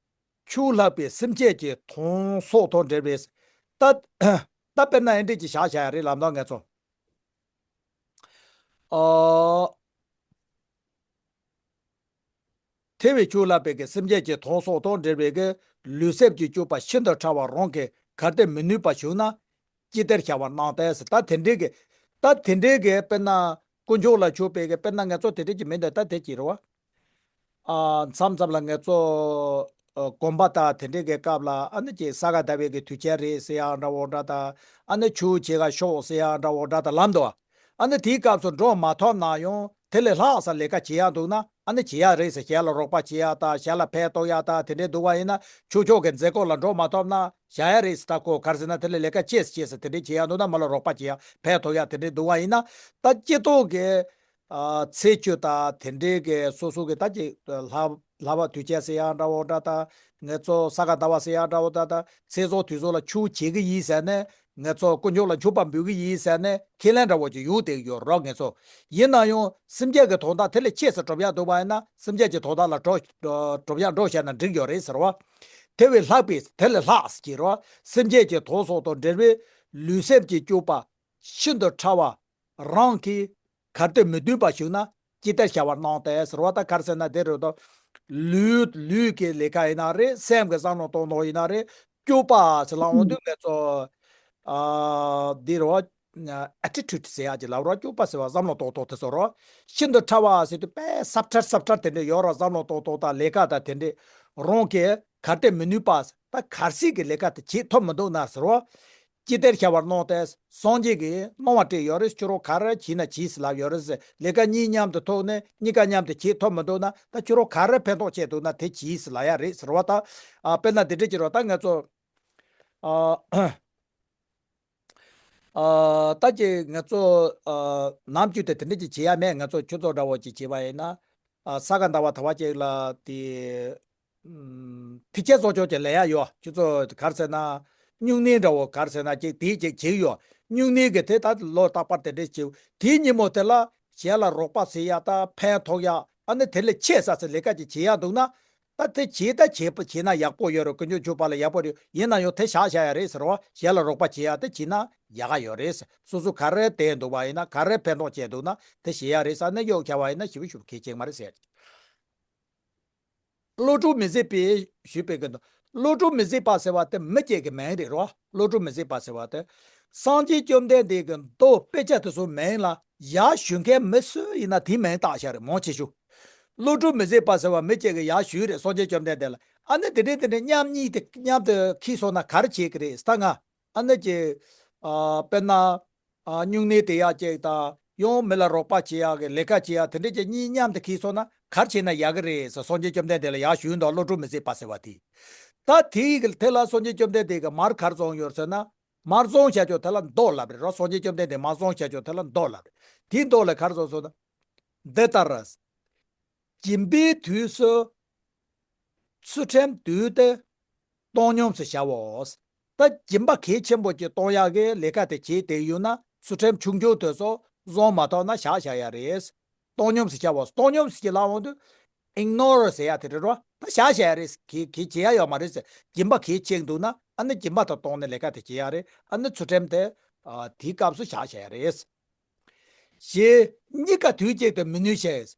ཆོས་ལྷག་པའི་སེམས་བསྐྱེད་ཀྱི་དོན་སོགས་དང་འབྲེལ་བའི་ད་ད་དཔེར་ན་ཨེ་འདྲས་ཀྱི་བཞག་བཞག་ཡ་རེད་ལབ་ན་ངེད་ཚོ། ཨ། དེ་བས་ཆོས་ལྷག་པའི་གི་སེམས་བསྐྱེད་ཀྱི་དོན་སོགས་དང་འབྲེལ་བའི་གི་ལུས་སེམས་ཀྱི་སྤྱོད་པ་ཤིན་ཏུ་ཕྲ་བ་རང་གིས་གལ་ཏེ་མི་ནུས་པ་བྱུང་ན། ཅི་སྟེར་བྱ་བར་སྣང་སྟེ་ཟེར། ད་དེ་འདྲའི་གི་ད་དེ་འདྲའི་གི་དཔེར་ན་དཀོན་མཆོག་ལ་མཆོད་པའི་གི་དཔེར་ན་ངེད་ཚོ་དེ་འདྲའི་གི་མི་འདུག་ད་དེ་ཅི་རེད་བ། ཨ་མཚམས་མཚམས་ལ་ངེད་ཚོ་ཨ་དགོན་པ་དང་དེ་འདྲའི་གི་སྐབས་ལ་ཨ་ནི་ཅིག་ས་ག་ཟླ་བའི་གི་དུས་ཆེན་རེད་ཟེར་ཡག་འདྲ་བོ་འདྲ་དང་། ཨ་ནི་ཆོས་བྱེད་ག་ཤོག་ཟེར་ཡག་འདྲ་བོ་འདྲ་དང་ལབ་འདུག་ཨ་ནི་དེའི་སྐབས་སུ་འགྲོ་མ་ཐུབ་ན་ཡང་དེ་ལས་ལྷག་ས་ལས་ཀ་བྱེད་ཡག་འདུག་ན་ཨ་ནི་བྱེད་ཡག་རེད་ཟེར། གཞན་ལ་རོགས་པ་བྱེད་ཡག་དང་གཞན་ལ་ཕན་ཐོགས་ཡག་དང་དེ་འདྲའི་འདུག་པ་ཡིན་ན། ཆོས་ཕྱོགས་ཀྱི་མཛད་སྒོ་ལ་འགྲོ་མ་ཐུབ་ན་བཞག་ཡག་རེད་ཟེར། ད་ཁོ་ག་རེ་ཟེར་ན་དེ་ལས་ལས་ཀ་ཆེ་ཟེར་ཆེ་ཟེར་དེ་འདྲའི་བྱེད་ཡག་འདུག་ན་མི་ལ་རོགས་པ་བྱེད་ཡག་ཕན་ཐོགས་ཡག་དེ་འདྲའི་འདུག་པ་ཡིན་ན། ད་སྤྱི་ཚོགས་ཀྱི་ཨ་ཚེས་བཅུ་དང་དེ་འདྲའི་གི་སོ་སོ་གི་ད་ཅིག་ལྷ་ལྷ་བབས་དུས་ཆེན་ཟེར་ཡག་འདྲ་བོ་འདྲ་དང་། ངེད་ཚོ་ས་ག་ཟླ་བ་ཟེར་ཡག་འདྲ་བོ་འདྲ་དང་། ཚེས་བཟང་དུས་བཟང་ལ་ཆོས་བྱེད་ཀྱི་ཡིན་ཟེར་ནས་ངེད་ཚོ་དཀོན་མཆོག་ལ་མཆོད་པ་འབུལ་གྱི་ཡིན་ཟེར་ནས་ཁས་ལེན་འདྲ་བོ་ཅིག་ཡོད་དེ་ཡོད་རོགས། ངེད་ཚོ་ཡིན་ན་ཡང་སེམས་བསྐྱེད་ཀྱི་དོན་དག་དེ་ལས་ཆེ་ས་སྒྲུབ་ཡག་འདུག་པ་ཡིན་ན་སེམས་བསྐྱེད་ཀྱི་དོན་དག་ལ་འགྲོ་སྒྲུབ་ཡག་འགྲོ་བྱས་ན་འགྲིག་ཡོད་རེད་ཟེར་བ། དེ་བས་ལྷག་པའི་དེ་ལས་ལྷག་ཟེར་གྱི་རོ། སེམས་བསྐྱེད་ཀྱི་དོན་སོགས་དང་འབྲེལ་བའི་ལུས་སེམས་ཀྱི་སྤྱོད་པ་ཤིན་ཏུ་ཕྲ་བ་རང་གིས་གལ་ཏེ་མི་ནུས་པ་བྱུང་ན་ཅི་སྟེར་བྱ་བར་སྣང་སྟེ་ཟེར་བ། ད་ག་རེ་ཟེར་ན་དེ་རེད་དོ། ལུས་ལུས་ཀྱི་ལས་ཀ་ཡིན་ན་རེད། སེམས་ཀྱི་བསམ་བློ་གཏོང་སྟངས་ཡིན་ན་རེད། སྤྱོད་པ་ཟེར་ལ་འོང་དུས་ངེད་ཚོ་ཨ་འདི་རོ། ཨེ་ཊི་ཊུཌ་ཟེར་ཡག་ཅིག་ལབ་རོ། སྤྱོད་པ་ཟེར་བ་བསམ་བློ་གཏོང་སྟངས་དེ་ཚོ་རོ། ཤིན་ཏུ་ཕྲ་བ་ཟེར་དུས་དཔེ་སྲབ་ཁྲ་སྲབ་ཁྲ་དེ་འདྲ་ཡོད་རོ། བསམ་བློ་གཏོང་སྟངས་དང་ལས་ཀ་དང་དེ་འདྲ་རང་གིས་གལ་ཏེ་མི་ནུས་པ། ད་གལ་སྲིད་ཀྱི་ལས་ཀ་དེ་བྱེད་ཐུབ་མི་འདུག་ན་ཟེར་བ། ཅི་སྟེར་བྱ་བར་སྣང་སྟེ། སངས་རྒྱས་ཀྱིས་གནང་བ་སྤྲད་ཡོད་རེད། ཁྱོད་རང་ག་རེ་བྱེད་ན་བྱེད་ཟེར་ལབ་ཡོད་རེད་ཟེར། ལས་ཀ་གཉིས་མཉམ་དུ་ཐུག་ནས་གཉིས་ཀ་མཉམ་དུ་བྱེད་ཐུབ་མི་འདུག་ན་ད་ཁྱོད་རང་ག་རེ་ཕན་ཐོགས་བྱས་འདུག་ན་དེ་བྱེད་ཟེར་ལབ་ཡག་རེད་ཟེར་བ། ད་ཨ་དཔེར་ན་འདི་འདྲ་བྱེད་རོགས། ད་ངེད་ཚོ་ཨ་ཨ་ད་ཅིག་ངེད་ཚོ་ཨ་ནམ་རྒྱུན་དུ་དེ་འདྲ་ཅིག་བྱེད་ཡག་མེད། ངེད་ཚོ་ཆུ་ཚོད་འདྲ་བོ་ཅིག་བྱེད་པ་ཡིན་ན། ཨ་ས་ག་ཟླ་བ་ད་བ་ཅིག་ལ་དེ་ཨམ་ཐེག་ཆེན་གསོག་འཇོག་ཅིག་ལེན་ཡག་ཡོད། ཁྱོད་ཚོ་ག་རེ་ཟེར་ན་སྨྱུང་གནས་འདྲ་བོ་ག་རེ་ཟེར་ན་ཅིག་དེ་ཅིག་བྱེད་ཡོད། སྨྱུང་གནས་ཀྱི་དེ་ད་ལོ་རྟག་པར་དེ་འདྲས་བྱེད། དེའི་ཉིན་མོ་དེ་ལ་གཞན་ལ་རོགས་པ་བྱེད་ཡག་དང་ཕན་ཐོགས་ཡག་ཨ་ནི་དེ་ལས་ཆེ་ས་ཚེ་ལས་ཀ་ཅིག་བྱེད་ཡག་འདུག་ན། ད་དེ་བྱེད་ད་བྱེད་པ་བྱེད་ན་ཡག་པོ་ཡོད་རེད། དཀོན་མཆོག་མཆོད་པ་ལ་ཡག་པོ་རེད། ཡིན་ན་ཡང་དེ་བཞག་བཞག་ཡ་རེད་ཟེར་བ། གཞན་ལ་རོགས་པ་བྱེད་ཡ་དེ་བྱེད་ན་ཡག་ག་ཡོད་རེད། སོ་སོ་ག་རེ་བསྡད་འདུག་པ་ཡིན་ན། ག་རེ་ཕན་ཐོགས་བྱས་འདུག་ན་དེ་བྱེད་ཡ་རེད་ཟེར་ནས་གཡོག་བྱས་པ་ཡིན་ན་ཞེ་པོ་ཞེ་པོ་གལ་ཆེན་མ་རེད་ཟེར། བློ་གྲོས་མི་ཟད་པས་ཞུས་པའི་གི་འདུག་བློ་གྲོས་མི་ཟད་པ་ཟེར་བ་དེ་མི་གཅིག་གི་མིང་རེད་རོ། བློ་གྲོས་མི་ཟད་པ་ཟེར་བ་དེ། སངས་རྒྱས་བཅོམ་ལྡན་འདས་ཀྱི་མདོ་དཔེ་ཆ་དེ་ཚོ་མིང་ལ་ཡར་ཞུ་མཁན་མི་སུ་ཡིན་ན་དེའི་མིང་བཏགས་བཞག་རེད། མང་ཆེ་ཤོས། བློ་གྲོས་མི་ཟད་པ་ཟེར་བ་མི་གཅིག་གིས་ཡར་ཞུས་རེད། སངས་རྒྱས་བཅོམ་ལྡན་འདས་ལ། ཨ་ནི་དེ་འདྲས་དེ་འདྲས་མཉམ་གཉིས་དེ་མཉམ་དུ་འཁྱེར་སོང་ན་ག་རེ་བྱེད་ཀྱི་རེད་ད། ང་ཨ་ནི་ཀྱི། ཨ། དཔེར་ན། ཨ། སྨྱུང་གནས་དེ་ཡག་ཅིག་དང་། ཡང་མི་ལ་རོགས་པ་བྱེད་ཡག་གི་ལས་ཀ་བྱེད་ཡག་དེ་འདྲས་ཀྱི་གཉིས་མཉམ་དུ་འཁྱེར་སོང་ན་ག་རེ་བྱས་ན་ཡག་གི་རེད་ཟེར་སངས་རྒྱས་བཅོམ་ལྡན་འདས་ལ་ཡར་ཞུས་འདུག་བློ་གྲོས་མི་ཟད་པ་ཟེར་བ་དེ། ད་དེའི་གི་དེ་ལ་སངས་རྒྱས་བཅོམ་ལྡན་འདས་ཀྱིས་མར་ག་རེ་གསུངས་ཡོད་ཟེར་ན། མར་གསུངས་བཞག་ཅོག་དེ་ལ་མདོ་ལབ་རེད་རོ། སངས་རྒྱས་བཅོམ་ལྡན་འདས་མར་གསུངས་བཞག་ཅོག་དེ་ལ་མདོ་ལབ་རེད། དེའི་མདོ་ལ་ག་རེ་གསུངས་སོང་ན། འདི་ལྟར། སྦྱིན་པའི་དུས་སུ་ཚུལ་ཁྲིམས་བསྡུས་ཏེ་བཏང་སྙོམས་སུ་བྱའོ། ད་སྦྱིན་པ་གལ་ཆེན་པོ་ཅིག་གཏོང་ཡག་གི་ལས་ཀ་དེ་བྱེད་བསྡད་ཡོད་ན་ཚུལ་ཁྲིམས་ཆུང་ཆུང་དེ་ཚོ་བཟུང་མ་ཐུབ་ན་བཞག་བཞག་ཡ་རེད། བཏང་སྙོམས་སུ་བྱའོ། བཏང་སྙོམས་སུ་ཅིག་ལབ་འོང་དུས་ཨིག་ནོར་ཟེར་ཡ་དེ་རེད་རོ། ད་བཞག་བཞག་ཡ་རེད། གལ་གལ་བྱེད་ཡ་ཡོད་མ་རེད་ཟེར། སྦྱིན་པ་གལ་ཆེན་འདུག་ན་ཨ་ནི་སྦྱིན་པ་དང་བཏང་ནས་ལས་ཀ་དེ་བྱེད་ཡ་རེད། ཨ་ནི་ཚུལ་ཁྲིམས་དེ། ཨ། དེའི་སྐབས་སུ་བཞག་བཞག་ཡ་རེད། ཞེས་གཉིས་ཀ་དུས་གཅིག་ཏུ་མི་ནུས་ཤིང་།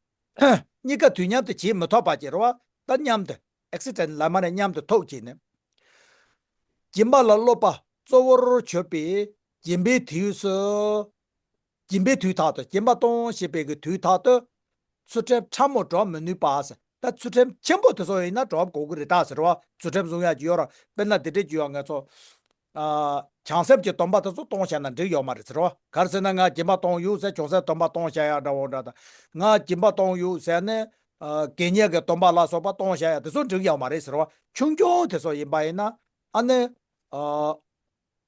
གཉིས་ཀ་དུས་མཉམ་དུ་བྱེད་མི་ཐུབ་པ་ཅིག་རེད་བ། ད་མཉམ་དུ་ཨེག་སི་ཌེན་ཊི་ལ་མ་ནས་མཉམ་དུ་ཐུག་བྱས་ནས། སྦྱིན་པ་ལ་སློབ་པ་གཙོ་བོར་གྱུར་པའི་སྦྱིན་པའི་དུས་སུ། སྦྱིན་པའི་དུས་དག་ཏུ། སྦྱིན་པ་གཏོང་ཞེས་པའི་གི་དུས་དག་ཏུ། ཚུལ་ཁྲིམས་ཕྲ་མོ་སྒྲུབ་མི་ནུས་པ་ཟེར། ད་ཚུལ་ཁྲིམས་ཆེན་པོ་དེ་ཚོ་ཡིན་ན་སྒྲུབ་དགོས་ཀྱི་རེད་ད་ཟེར་བ། ཚུལ་ཁྲིམས་བཟུང་ཡག་ཅིག་ཡོད་ར། དཔེར་ན་དེ་འདྲས་ཅིག་ཡོད། ང་ཚོ། ཨ། བྱང་སེམས་ཀྱི་སྡོམ་པ་དེ་ཚོ་གཏོང་བྱས་ན་འགྲིག་ཡོད་མ་རེད་ཟེར་བ། ག་རེ་ཟེར་ན་ང་སྦྱིན་པ་གཏོང་ཡོད་ཟེར་བྱང་སེམས་སྡོམ་པ་གཏོང་བྱ་ཡག་འདྲ་བོ་འདྲ་དང་། ང་སྦྱིན་པ་གཏོང་ཡོད་ཟེར་ནས། ཨ། དགེ་བསྙེན་གྱི་སྡོམ་པ་ལ་སོགས་པ་གཏོང་བྱ་ཡག་དེ་ཚོ་འགྲིག་ཡོད་མ་རེད་ཟེར་བ། ཆུང་ཆུང་དེ་ཚོ་ཡིན་པ་ཡིན་ན། ཨ་ནི། ཨ།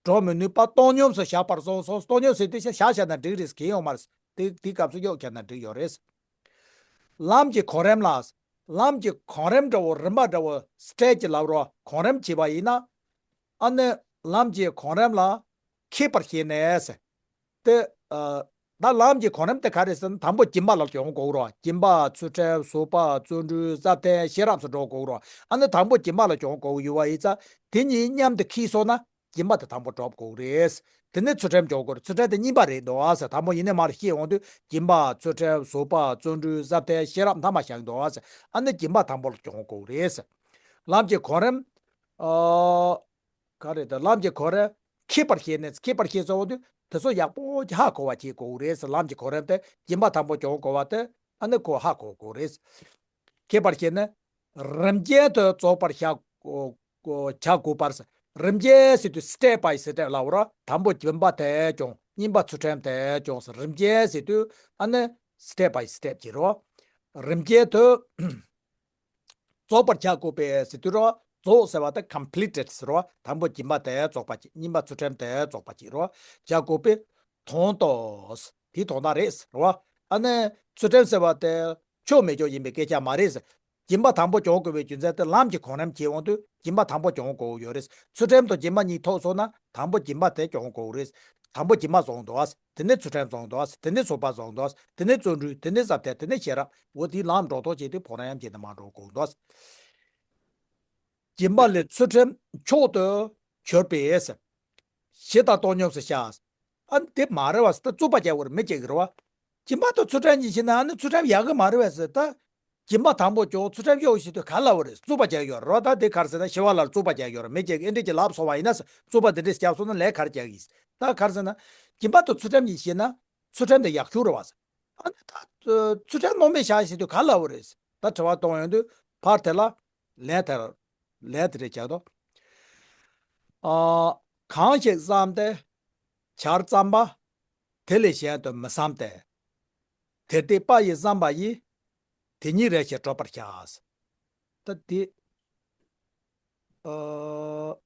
སྒྲུབ་མི་ནུས་པ་བཏང་སྙོམས་སུ་བཞག་པར་གསུངས་སོ། བཏང་སྙོམས་ཟེར་དུས་བཞག་བཞག་ན་འགྲིག་རེད། གལ་ཡོད་མ་རེད། དེ་དེའི་སྐབས་སུ་གཡོག་བྱས་ན་འགྲིག་ཡོད་རེད། ལམ་གྱི་གོ་རིམ་ལ། ལམ་གྱི་གོ་རིམ་འདྲ་བོ་རིམ་པ་འདྲ་བོ་སི་ཊེ་ཇི་ལབ་རོགས། གོ་རིམ་བྱས་པ་ཡིན་ན། ཨ་ནི་ལམ་གྱི་གོ་རིམ་ལ་མཁས་པར་བྱས་ནས་ཟེར། དེ། ཨ། ད་ལམ་གྱི་གོ་རིམ་དེ་ག་རེ་ཟེར་ན་དང་པོ་སྦྱིན་པ་ལ་སྦྱོང་དགོས་རོགས། སྦྱིན་པ་ཚུལ་ཁྲིམས་བཟོད་པ་བརྩོན་འགྲུས་བསམ་གཏན་ཤེས་རབ་སུ་འགྲོ་དགོས་རོགས། ཨ་ནི་དང་པོ་སྦྱིན་པ་ལ་སྦྱོང་དགོས་ཡོད་པ་ཡིན་ཙང་དེ་གཉིས་མཉམ་དུ་འཁྱེར་སོང་ན། སྦྱིན་པ་དེ་དང་པོ་སྒྲུབ་དགོས་རེད། དེ་ནས་ཚུལ་ཁྲིམས་སྦྱོང་དགོས་རེད། ཚུལ་ཁྲིམས་དེ་གཉིས་པ་རེད་འདུག་ཨ་ཟེར། དང་པོ་ཡིན་ནས་མར་བཤད་འོང་དུས་སྦྱིན་པ་ཚུལ་ཁྲིམས་བཟོད་པ་བརྩོན་འགྲུས་བསམ་གཏན་ཤེས་རབ་མཐའ་མ་བཞག་འདུག་ཨ་ཟེར། ཨ་ནི་སྦྱིན་པ་དང་པོ་ལ་སྦྱོང་དགོས་རེད་ཟེར། ལམ་གྱི་གོ་རིམ། ཨ། ག་རེ་ད། ལམ་གྱི་གོ་རིམ་མཁས་པར་བྱས་ནས། མཁས་པར་བྱས་ཟེར་འོང་དུས་དེ་ཚོ་ཡག་པོ་ཧ་གོ་བ་བྱེད་དགོས་རེད་ཟེར། ལམ་གྱི་གོ་རིམ་དེ་སྦྱིན་པ་དང་པོ་སྦྱོང་དགོས་པ་དེ་ཨ་ནི་ཁོ་ཧ་གོ་དགོས་རེད། མཁས་པར་བྱས་ནས། རིམ་ཅན་དུ་རྫོགས་པར་བྱ། བྱ་དགོས་པར་ཟེར། རིམ་ཅན་ཟེར་དུས་སི་ཊེབ་བྷའི་སི་ཊེབ་ལབ་རོགས། དང་པོ་སྦྱིན་པ་དེ་སྦྱོང་། གཉིས་པ་ཚུལ་ཁྲིམས་དེ་སྦྱོང་ཟེར། རིམ་ཅན་ཟེར་དུས་ཨ་ནི་སི་ཊེབ་བྷའི་སི་ཊེབ་བྱེད་རོགས། རིམ་ཅན་དུ་རྫོགས་པར་བྱ་དགོས་པས་ཟེར་དུས་རོགས། རྫོགས་ཟེར་བ་དེ་ཀམ་པི་ལི་ཊེཌ་ཟེར་རོགས། དང་པོ་སྦྱིན་པ་དེ་རྫོགས་པ་བྱེད། གཉིས་པ་ཚུལ་ཁྲིམས་དེ་རྫོགས་པ་བྱེད་རོགས། བྱ་དགོས་པའི་དོན་ཏོ། དེའི་དོན་དག་རེད་ཟེར་རོགས། ཨ་ནི་ཚུལ་ཁྲིམས་ཟེར་བ་དེ་ཆོས་མེད་ཆོས་ཡིན་པའི་སྐད་ཆ་མ་རེད་ཟེར། སྦྱིན་པ་དང་པོ་སྦྱོང་དགོས་པའི་རྒྱུ་མཚན་དེ་ལམ་གྱི་གོ་རིམ་བྱེད་འོང་དུས་སྦྱིན་པ་དང་པོ་སྦྱོང་དགོས་ཡོད་རེད། ཚུལ་ཁྲིམས་དང་སྦྱིན་པ་གཉིས་ཐོབ་སོང་ན་དང་པོ་སྦྱིན་པ་དེ་སྦྱོང་དགོས་རེད། དང་པོ་སྦྱིན་པ་བཟུང་འདུག་ཨ། དེ་ནས་ཚུལ་ཁྲིམས་བཟུང་འདུག་ཨ། དེ་ནས་བཟོད་པ་བཟུང་འདུག་ཨ། དེ་ནས་བརྩོན་འགྲུས། དེ་ནས་བསམ་གཏན། དེ་ནས་ཤེས་རབ། འོ་དེའི་ལམ་འགྲོ་ཐོག་བྱས་ཏེ་ཕོ་རང་ཡམ་བྱས་ནས་མ་འགྲོ་དགོས་འདུག་ཨ། སྦྱིན་པ་ལས་ཚུལ་ཁྲིམས་མཆོག་ཏུ་གྱུར་པས་ཟེར། ཞི་དང་བཏང་སྙོམས་སུ་བྱ། ཨ་ནི་དེ་མ་རེད་བ་ཟེར། ད་རྩོད་པ་རྒྱག་དགོས་རེད། མི་གཅིག་གིས་རེད་བ། སྦྱིན་པ་དང་ཚུལ་ཁྲིམས་གཉིས་བྱས་ན་ཨ་ནི་ཚུལ་ཁྲིམས་ཡག་གི་མ་རེད་བས་ཟེར། ད་སྦྱིན་པ་དང་པོ་སྐྱོང་། ཚུལ་ཁྲིམས་གཡོག་བྱེད་དུས་ག་ལ་བ་རེད། རྩོད་པ་རྒྱག་ཡོད་རེད་བ། ད་དེ་ག་རེ་ཟེར་ན་ཞི་བ་ལྷ་ལ་རྩོད་པ་རྒྱག་ཡོད་རེད། མི་གཅིག་གིས་ཨེ་འདྲས་ཀྱི་ལབ་སོང་བ་ཡིན་ན་ཟེར། རྩོད་པ་འདི་འདྲས་རྒྱག་སོང་ན་ལས་ག་རེ་རྒྱག་གི་ཡིན་ཟེར། ད་ག་རེ་ཟེར་ན། སྦྱིན་པ་དང་ཚུལ་ཁྲིམས་གཉིས་བྱས་ན་ཚུལ་ཁྲིམས་དེ་ཡག་ཤོས་རེད་བ་ཟེར། ཨ་ནི་ད་ཚུལ་ཁྲིམས་རྣོ་མེད་བཞག་བྱེད་དུས་ག་ལ་བ་རེད་ཟེར། ད་དྲི་བ་གཏོང་ཡོང་དུས་ཕར་དེ་ལ་ལན་དེ་ལན་དེ་རེད་བྱ་དོ། ཨ། གང་ཞིག་བསམས་ཏེ་བྱར་བརྩམས་པ། དེ་ལས་གཞན་དུ་མི་བསམ་སྟེ། དེ་སྟེ་པ་ཡིས་བསམས་པ་ཡིས། དེ་ཉིད་རེ་ཞིག་གྲུབ་པར་བྱ། ད་དེ། ཨ།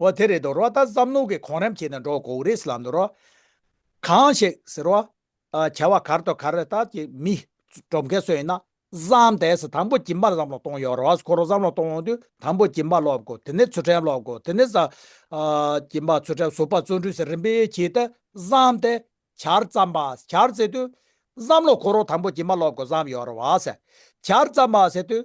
འོ་དེ་རེད་དོ་རོ། ད་བསམ་མནོ་གི་གོང་རིམ་བྱས་ནས་འགྲོ་དགོས་རེད་ལབ་འདུག་རོ། གང་ཞིག་ཟེར་རོ། ཨ། བྱ་བ་ག་རེ་དང་ག་རེ། ད་ཀྱི་མི་སྒྲུབ་མཁན་སུ་ཡིན་ན། བཟང་དེ་ཟེར། དང་པོ་སྦྱིན་པ་བསམ་བློ་གཏོང་ཡོད་རེད་བ། ཁོ་རང་བསམ་བློ་གཏོང་ཡོང་དུས་དང་པོ་སྦྱིན་པ་སློབ་དགོས། དེ་ནས་ཚུལ་ཁྲིམས་སློབ་དགོས། དེ་ནས་ས་ཨ་སྦྱིན་པ་ཚུལ་ཁྲིམས་བཟོད་པ་བརྩོན་འགྲུས་ཟེར་རིམ་པས་བྱས་ཏེ་བཟང་དེ་བྱར་བརྩམས་པ། བྱར་ཟེར་དུས་བསམ་བློ་ཁོ་རང་དང་པོ་སྦྱིན་པ་སློབ་དགོས་བསམ་ཡོད་རེད་བ་ཟེར། བྱར་བརྩམས་པ་ཟེར་དུས་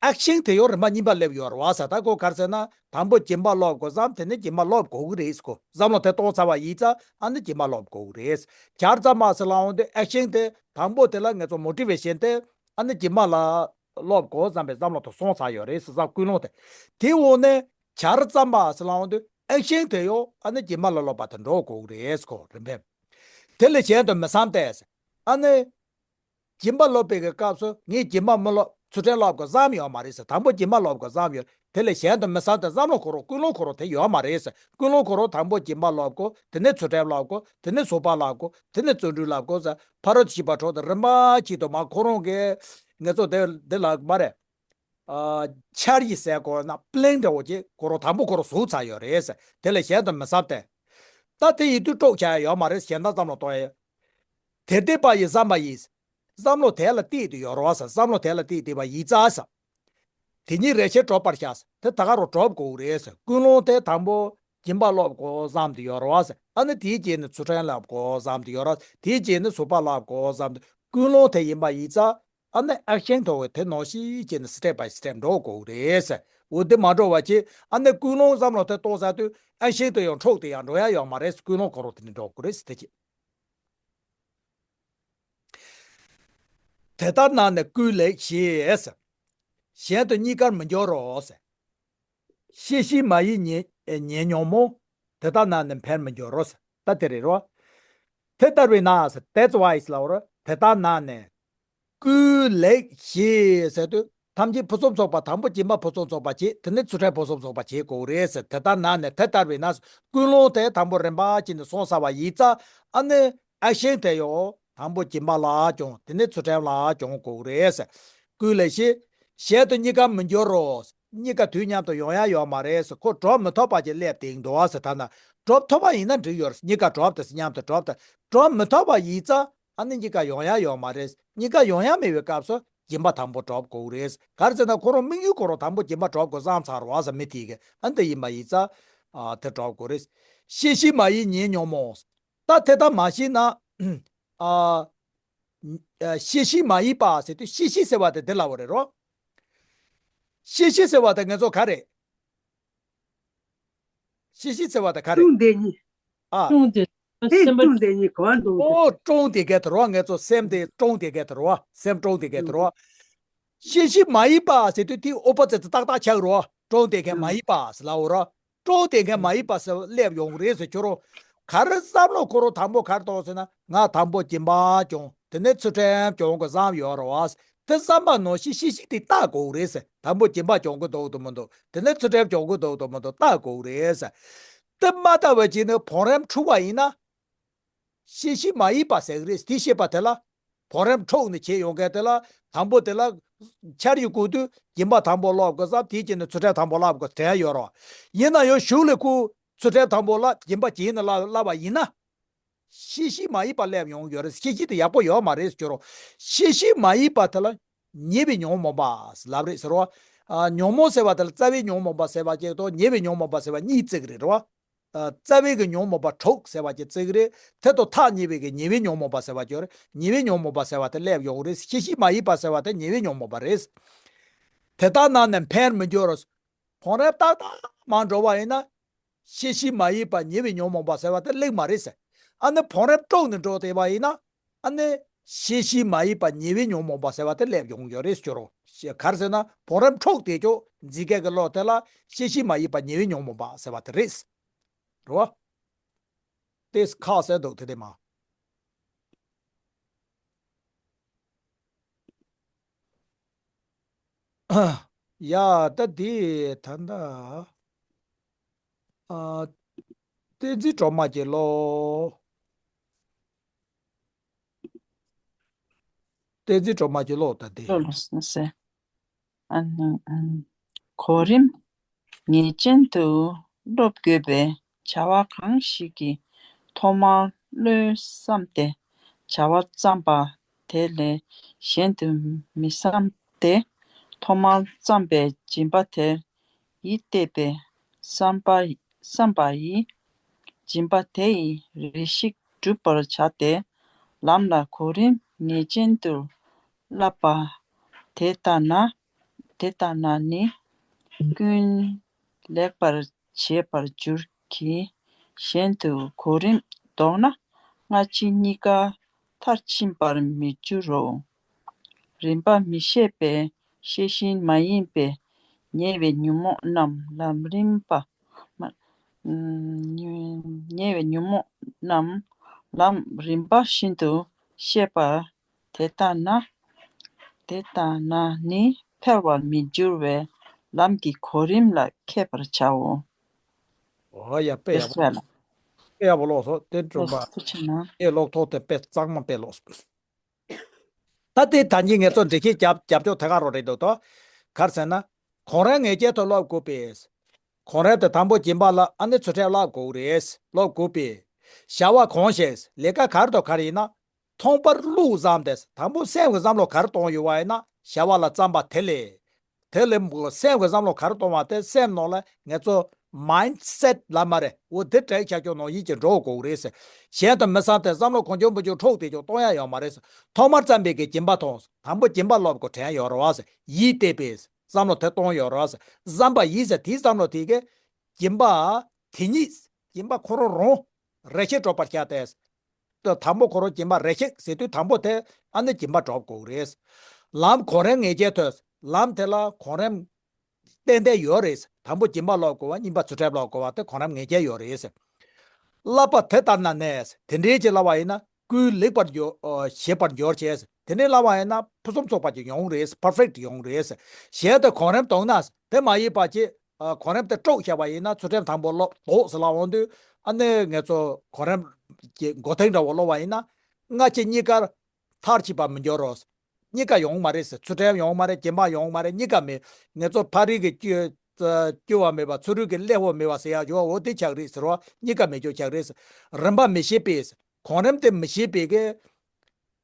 ཨེག་ཤན་དེ་ཡང་རིམ་པ་གཉིས་པ་སླེབས་ཡོད་རེད་བ་ཟེར། ད་ཁོ་ག་རེ་ཟེར་ན། དང་པོ་སྦྱིན་པ་སློབ་དགོས་བསམ། དེ་ནས་སྦྱིན་པ་སློབ་དགོས་ཀྱི་རེད་ཁོ། བསམ་བློ་དེ་གཏོང་ཚར་བ་ཡིན་ཙང་ཨ་ནི་སྦྱིན་པ་སློབ་དགོས་ཀྱི་རེད། བྱར་བརྩམས་པ་ཟེར་ལབ་ཡོང་དུས་ཨེག་ཤན་དེ་དང་པོ་དེ་ལ་ངེད་ཚོ་མོ་ཊི་ཝེ་ཤན་དེ་ཨ་ནི་སྦྱིན་པ་ལ་སློབ་དགོས་བསམ་པའི་བསམ་བློ་དེ་སོང་ཚར་ཡོད་རེད་ཟེར། བསམ་ཀུན་སློང་དེ། དེའི་འོག་ནས་བྱར་བརྩམས་པ་ཟེར་ལབ་ཡོང་དུས་ཨེག་ཤན་དེ་ཡང་ཨ་ནི་སྦྱིན་པ་ལ་སློབ་པ་དེ་འགྲོ་དགོས་ཀྱི་རེད་ཁོ། རིམ་པས། དེ་ལས་གཞན་དུ་མི་བསམ་སྟེ། ཨ་ནི་སྦྱིན་པ་སློབ་པའི་གི་སྐབས་སུ་ངས་སྦྱིན་པ་མི་སློབ། ཚུལ་ཁྲིམས་སློབ་དགོས་བསམ་ཡོད་མ་རེད་ཟེར། དང་པོ་སྦྱིན་པ་སློབ་དགོས་བསམ་ཡོད། དེ་ལས་གཞན་དུ་མི་བསམ་སྟེ་བསམ་བློ་ཁོ་རང་ཀུན་སློང་ཁོ་རང་དེ་ཡོད་མ་རེད་ཟེར། ཀུན་སློང་ཁོ་རང་དང་པོ་སྦྱིན་པ་སློབ་དགོས། དེ་ནས་ཚུལ་ཁྲིམས་སློབ་དགོས། དེ་ནས་བཟོད་པ་སློབ་དགོས། དེ་ནས་བརྩོན་འགྲུས་སློབ་དགོས་ཟེར། ཕ་རོལ་ཏུ་ཕྱིན་པ་དྲུག་དེ་རིམ་པ་གཅིག་ཏུ་མར་ཁོ་རང་གིས་ངེད་ཚོ་དེ་འདི་ལ་མ་རེད། ཨ་འཆར་གཞི་ཟེར་དགོས་ན་པི་ལེན་འདྲ་བོ་ཅིག་ཁོ་རང་དང་པོ་ཁོ་རང་བཟོས་ཚར་ཡོད་རེད་ཟེར། དེ་ལས་གཞན་དུ་མི་བསམ་སྟེ། ད་དེ་ཡིན་དུས་དཀྲོག་བྱ་ཡ་ཡོད་མ་རེད། གཞན་དག་བསམ་བློ་གཏོང་ཡ་ཡོད། དེར་བལྟས་པ་ཡི་བསམ་པ་ཡིས། བསམ་བློ་དེ་ལ་གཏད་དུ་ཡོད་རེད་བ་ཟེར། བསམ་བློ་དེ་ལ་གཏད་དེ་བ་ཡིས་ཙ་ཟེར། དེ་ཉིད་རེ་ཆེར་གྲོལ་བར་བྱ་ཟེར། དེ་ད་ག་རང་གྲོལ་དགོས་རེད་ཟེར། ཀུན་སློང་དེ་དང་པོ་སྦྱིན་པ་སློབ་དགོས་བསམ་དུ་ཡོད་རེད་བ་ཟེར། ཨ་ནི་དེའི་རྗེས་ནས་ཚུལ་ཁྲིམས་སློབ་དགོས་བསམ་དུ་ཡོད་རེད། དེའི་རྗེས་ནས་བཟོད་པ་སློབ་དགོས་བསམ་དུ། ཀུན་སློང་དེ་ཡིན་པ་ཡིས་ཙ། ཨ་ནི་ཨེག་ཤན་དེ་བས་དེ་ནང་བཞིན་བྱས་ནས་སི་ཊེབ་བའི་སི་ཊེབ་འགྲོ་དགོས་རེད་ཟེར། འོ་དེ་མ་འགྲོ་བ་བྱས་ཨ་ནི་ཀུན་སློང་བསམ་བློ་དེ་གཏོང་ཚར་དུས་ཨེག་ཤན་དེ་ཡང་འཕྲོག་དེ་ཡང་འགྲོ་ཡ་ཡོད་མ་རེད། ཀུན་སློང་ཁོ་རང་དེ་ནས་འགྲོ་དགོས་རེད་ཟེར། དེ་ཅི། དེ་ལྟར་ན་ནི་ཀུན་ལེགས་ཞེས་ཟེར། གཞན་དུ་གཉིས་ཀར་མི་འགྱུར་རོ་ཟེར། ཤེས་ཤིང་མ་ཡིན་ཉེ་ཉེ་ཉོན་མོངས། དེ་ལྟར་ན་ནི་འཕེལ་མི་འགྱུར་རོ་ཟེར། ད་དེ་རེད་རོ། དེ་ལྟར་བས་ན་ཟེར། That's why ཟེར་ལབ་རོ། དེ་ལྟར་ན་ནི། ཀུན་ལེགས་ཞེས་ཟེར་དུས་ཐམས་ཅད་ཕུན་སུམ་ཚོགས་པ། དང་པོ་སྦྱིན་པ་ཕུན་སུམ་ཚོགས་པ་བྱེད། དེ་ནས་ཚུལ་ཁྲིམས་ཕུན་སུམ་ཚོགས་པ་བྱེད་དགོས་རེད་ཟེར། དེ་ལྟར་ན་ནི་དེ་ལྟར་བས་ན་ཟེར། ཀུན་སློང་དེ་དང་པོ་རིམ་པ་བྱས་ནས་སོང་ཚར་བ་ཡིས་ཙ། ཨ་ནི་ཨེག་ཤན་དེ་ཡང་དང་པོ་སྦྱིན་པ་ལ་སྦྱོང་། དེ་ནས་ཚུལ་ཁྲིམས་ལ་སྦྱོང་དགོས་རེད་ཟེར། ཀུན་ལེགས་ཞེས། གཞན་དུ་གཉིས་ཀར་མི་འགྱུར་རོ། གཉིས་ཀ་དུས་མཉམ་དུ་ཡོང་ཡ་ཡོད་མ་རེད་ཟེར། ཁོ་གྲུབ་མི་ཐུབ་པ་ཅིག་སླེབས་བསྡད་འདུག་ཟེར། ཐ་ན་གྲུབ་ཐུབ་པ་ཡིན་ན་འགྲིག་ཡོད་རེད། གཉིས་ཀ་གྲུབ་དེ་མཉམ་དུ་གྲུབ་དེ། གྲུབ་མི་ཐུབ་པ་ཡིན་ཙང་ཨ་ནི་གཉིས་ཀ་ཡོང་ཡ་ཡོད་མ་རེད། གཉིས་ཀ་ཡོང་ཡ་མེད་པའི་སྐབས་སུ་སྦྱིན་པ་དང་པོ་གྲུབ་དགོས་རེད། ག་རེ་ཟེར་ན་ཁོ་རང་དམིགས་ཡུལ་ཁོ་རང་དང་པོ་སྦྱིན་པ་གྲུབ་དགོས་བསམ་ཚར་བ་ཟེར། མི་དེ་གིས་ཨ་འདི་ཡིན་པ་ཡིན་ཙང་ཨ་དེ་གྲུབ་དགོས་རེད། ཤེས་ཤིང་མ་ཡིན་ཉེ་ཉོན་མོངས། ད་དེ་ལྟར་མ་ཤེས་ན། ཨ། ཤེས་ཤིང་མ་ཡིན་པ་ཟེར་དུས་ཤེས་ཤིང་ཟེར་བ་དེ་འདི་ལ་བ་རེད་རོ། ཤེས་ཤིང་ཟེར་བ་དེ་ངེད་ཚོ་ག་རེད། ཤེས་ཤིང་ཟེར་བ་དེ་ག་རེད། ཀྲུང་དེ་ཉིད། ཨ། ཀྲུང་དེ། ཨེ་སེམས་པ། ཀྲུང་དེ་ཉིད་གོ་འདུག་ཨོ་ཀྲུང་དེ་གལ་དུ་རོ། ངེད་ཚོ་སེམས་དེ་ཀྲུང་དེ་གལ་དུ་རོ། སེམས་ཀྲུང་དེ་གལ་དུ་རོ། ཤེས་ཤིང་མ་ཡིན་པ་ཟེར་དུས་དེའི་ཨོ་པོ་ཛིཊ་ཏག་ཏག་ཆགས་རོ། ཀྲུང་དེ་གལ་མ་ཡིན་པ་ཟེར་ལ་འོ་རོ། ཀྲོ་དེ་མཁན་མ་ཡིན་པ་ཟེར་སླེབས་ཡོང་གི་རེད་ཟེར། ཁྱོད་རང་ག་རེ་བསམ་བློ་ཁོ་རང་དང་པོ་ག་རེ་གཏོང་ཟེར་ན། ང་དང་པོ་སྦྱིན་པ་སྦྱོང་། དེ་ནས་ཚུལ་ཁྲིམས་སྦྱོང་དགོས་བསམ་ཡོད་རེད་བ། དེ་བསམ་པ་ནང་བཞིན་ཤེས་ཤིང་དེ་བལྟ་དགོས་རེད་ཟེར། དང་པོ་སྦྱིན་པ་སྦྱོང་གི་འདུག་འདུག་མི་འདུག་དེ་ནས་ཚུལ་ཁྲིམས་སྦྱོང་གི་འདུག་འདུག་མི་འདུག་བལྟ་དགོས་རེད་ཟེར། དེ་མ་བལྟ་བ་བྱས་ནས་བང་རིམ་འཁྲུགས་པ་ཡིན་ན། ཤེས་ཤིང་མ་ཡིན་པ་ཟེར་གི་རེད། དེ་ཤེས་པ་དེ་ལ། བང་རིམ་འཁྲུགས་ནས་བྱས་ཡོང་མཁན་དེ་ལ། དང་པོ་དེ་ལ། འཆར་གཞི་བཀོད་དུས་སྦྱིན་པ་དང་པོ་སློབ་དགོས་བསམ། དེའི་རྗེས་ནས་ཚུལ་ཁྲིམས་དང་པོ་སློབ་དགོས་དྲན་ཡོད་རེད། ཡིན་ན་ཡང་གཞུག་ལ་ཁོས་ཚུལ་ཁྲིམས་དང་པོ་སློབ། སྦྱིན་པ་རྗེས་ནས་སློབ་སློབ་པ་ཡིན་ན། ཤེས་ཤིང་མ་ཡིན་པ་སླེབས་ཡོང་གི་ཡོད་རེད། ཤེས་ཤིང་དེ་ཡག་པོ་ཡོད་མ་རེད་ཟེར་རོ། ཤེས་ཤིང་མ་ཡིན་པ་དེ་ལ་ཉེ་བའི་ཉོན་མོངས་པ་ལབ་རེད་ཟེར་རོ། ཨ། ཉོན་མོངས་ཟེར་བ་དེ་ལ་རྩ་བའི་ཉོན་མོངས་པ་ཟེར་བ་གཅིག་དང་ཉེ་བའི་ཉོན་མོངས་པ་ཟེར་བ་གཉིས་བརྩི་གི་རེད་རོ། ཨ། རྩ་བའི་གི་ཉོན་མོངས་པ་དྲུག་ཟེར་བ་ཅིག་བརྩི་གི་རེད། དེ་དང་ཐག་ཉེ་བའི་གི་ཉེ་བའི་ཉོན་མོངས་པ་ཟེར་བ་ཅིག་ཡོད་རེད། ཉེ་བའི་ཉོན་མོངས་པ་ཟེར་བ་དེ་སླེབས་ཡོང་གི་རེད། ཤེས་ཤིང་མ་ཡིན་པ་ཟེར་བ་དེ་ཉེ་བའི་ཉོན་མོངས་པ་རེད། དེ་ལྟར་ན་ནི་འཕེལ་མི་འགྱུར་རོ། བང་རིམ་ཏག་ཏག་མར་འགྲོ་བ་ཡིན་ན། ཤེས་ཤིང་མ་ཡིན་པ་ཉེ་བའི་ཉོན་མོངས་པ་ཟེར་བ་དེ་སླེབས་མ་རེད་ཟེར། ཨ་ནི་བང་རིམ་དཀྲུགས་ནས་འགྲོ་བསྡད་པ་ཡིན་ན། ཨ་ནི་ཤེས་ཤིང་མ་ཡིན་པ་ཉེ་བའི་ཉོན་མོངས་པ་ཟེར་བ་དེ་སླེབས་ཡོང་གི་ཡོད་རེད་ཟེར་རོ། ག་རེ་ཟེར་ན་བང་རིམ་འཁྲུགས་བསྡད་ཀྱོག་འཛིན་མཁན་གྱི་བློ་དེ་ལ་ཤེས་ཤིང་མ་ཡིན་པ་ཉེ་བའི་ཉོན་མོངས་པ་ཟེར་བ་དེ་རེད། རེད་བ། དེ་ཁག་ཟེར་འདུག་དེ་དེ་མ། ཡ། ད་དེ་ད་ད། ཨ། བསྟན་འཛིན་སྒྲོལ་མ་གྱེན་ལོག་བསྟན་འཛིན་སྒྲོལ་མ་གྱེན་ལོག་ད་དེ། ལོ་ལོ་སེ་སེ། ཨ་ནི། ཨ། གོ་རིམ་ངེས་ཅན་དུ་སློབ་དགོས་པའི་བྱ་བ་གང་ཞིག་གི་ཐོག་མར་བློས་བསམས་ཏེ་བྱ་བ་བརྩམས་པ་ དེ་ལས་གཞན་དུ་མི་བསམ་སྟེ། ཐོག་མར་བརྩམས་པའི་སྦྱིན་པ་དེར་ཡིད་གཏད་པའི་བསམ་པ་བསམ་པ་ཡིས། སྦྱིན་པ་དེ་ཡི་རེ་ཞིག་བསྒྲུབ་པར་བྱ་སྟེ། ལམ་ལ་གོ་རིམ་ངེས་ཅན་དུ་བསླབ་པ། དེ་ལྟ་ན། དེ་ལྟ་ན་ནི་ཀུན་ལེགས་པར་བྱེད་པར་འགྱུར་གྱི། གཞན་དུ་གོ་རིམ་ལྡོག་ན་སྔ་ཕྱི་གཉིས་ཀ་མཐར་ཕྱིན་པར་མི་འགྱུར་རོ། རིམ་པ་མི་ཤེས་པས་ཤེས་བཞིན་མ་ཡིན་པའི་ཉེ་བའི་ཉོན་མོངས་རྣམས་ལམ་རིམ་པ། མ་ཉེ་བའི་ཉོན་མོངས་རྣམས་ལམ་རིམ་པ་བཞིན་དུ་ཤེས་པ། དེ་ལྟ་ན། དེ་ལྟ་ན་ནི་འཕེལ་བར་མི་འགྱུར་བས་ལམ་གྱི་གོ་རིམ་ལ་མཁས་པར་བྱའོ། ཨོ་ཡ། དཔེ་ཡག་པོ། དཔེ་ཡག་པོ་ཀློག་སོང་། དེ་སྒྲོམ་པ། ཨེ་ཀློག་ཐོག་དེ་དཔེ་གཙང་མ་དཔེ་ཀློག་སོང་། ད་དེ་ད་གིན་ངེད་ཚོ་འགྲེལ་བཤད་རྒྱབ་རྒྱབ་ཕྱོགས་དེ་ག་རང་རེད་འདུག་དོ། ག་རེ་ཟེར་ན། གོང་རིམ་ངེས་ཅན་དུ་སློབ་དགོས་པས། གོང་རིམ་དེ་དང་པོ་སྦྱིན་པ་བསླབ། ཨ་ནི་ཚུལ་ཁྲིམས་བསླབ་དགོས་རེད། སློབ་དགོས་པས། བྱ་བ་གང་ཞིག་ལས་ཀ་ག་རེ་དང་ག་རེ་ཡིན་ན། ཐོག་མར་བློས་བསམ་སྟེ། དང་པོ་སེམས་ཀྱི་བསམ་བློ་ག་རེ་གཏོང་ཡོད་པ་ཡིན་ན། བྱ་བ་ལ་བརྩམས་པ་དེ་ལས། དེ་ལས་སེམས་ཀྱི་བསམ་བློ་ག་རེ་གཏོང་བ་དེ་སེམས་ནང་ལ་ངེད་ཚོ་མའིན་སེཊ་ལབ་མ་རེད། འོ་དེ་དྲན་ཆགས་ཀྱོག་ནང་ཡིད་ཀྱི་འགྲོ་དགོས་རེད་ཟེར། གཞན་དུ་མི་བསམ་སྟེ། བསམ་བློ་གང་བྱུང་མང་བྱུང་འཁྲུག་དེ་ཀྱང་གཏོང་ཡ་ཡོད་མ་རེད་ཟེར། ཐོག་མར་བརྩམས་པའི་གི་སྦྱིན་པ་དང་། དང་པོ་སྦྱིན་པ་སློབ་དགོས་དྲན་ཡོད་རེད་བ་ཟེར། ཡིད་གཏད་པའི་བསམ་བློ་དེ་གཏོང་ཡོད་རེད་བ་ཟེར། བསམ་པ་ཡིས་ཟེར། དེའི་བསམ་བློ་དེ་གི་སྦྱིན་པ་དེ་ཉིད། སྦྱིན་པ་ཁོ་རང་རང་རེ་ཞིག་སྒྲུབ་པར་བྱ་སྟེ། དང་པོ་ཁོ་རང་སྦྱིན་པ་རེ་ཞིག་ཟེར་དུས་དང་པོ་དེ་ཨ་ནི་སྦྱིན་པ་སྒྲུབ་དགོས་རེད། ལམ་གོ་རིམ་ངེས་ཅན་དུ། ལམ་དེ་ལ་གོ་རིམ་ཏན་ཏན་ཡོད་རེད། དང་པོ་སྦྱིན་པ་སློབ་དགོས་པ། གཉིས་པ་ཚུལ་ཁྲིམས་སློབ་དགོས་པ་དེ་གོ་རིམ་ངེས་ཅན་ཡོད་རེད། བསླབ་པ་དེ་ལྟར་ན་ནི། དེ་འདྲའི་ཅིག་བསླབ་པ་ཡིན་ན་ཀུན་ལེགས་པར་འགྱུར། ཨ། བྱེད་པར་འགྱུར་བྱས། དེ་འདྲའི་བསླབ་པ་ཡིན་ན་ཕུན་སུམ་ཚོགས་པ་ཅིག་ཡོང་རེད། པར་ཕེག་ཊི་ཡོང་རེད། གཞན་དུ་གོ་རིམ་ལྡོག་ན། དེ་མ་ཡིན་པ་ཅིག་ཨ། གོ་རིམ་དེ་དཀྲུགས་བཞག་པ་ཡིན་ན། ཚུལ་ཁྲིམས་དང་པོ་སློབ། ལྡོག་ཟེར་ལབ་འོང་དུས། ཨ་ནི་ངེད་ཚོ་གོ་རིམ་གྱི་མགོ་རྟིང་འདྲ་བོ་སློབ་པ་ཡིན་ན། སྔ་ཕྱི་གཉིས་ཀར་མཐར་ཕྱིན་པར་མི་འགྱུར་རོ། གཉིས་ཀ་ཡོང་མ་རེད་ཟེར། ཚུལ་ཁྲིམས་ཡོང་མ་རེད། སྦྱིན་པ་ཡོང་མ་རེད། གཉིས་ཀ་མེད། ངེད་ཚོ་ཕ་རོལ་གྱི་སྐྱོ་སྐྱོ་བ་མེད་པ། ཚུ་རོལ་གྱི་ཀླད་པ་མེད་པ་ཟེར་ཡག་ཡོད། འོ་དེ་ཆགས་རེད་ཟེར་བ། གཉིས་ཀ་མེད་རྒྱུ་ཆགས་རེད་ཟེར། རིམ་པ་མི་ཤེས་པས། གོ་རིམ་དེ་མི་ཤེས་པའི་གི་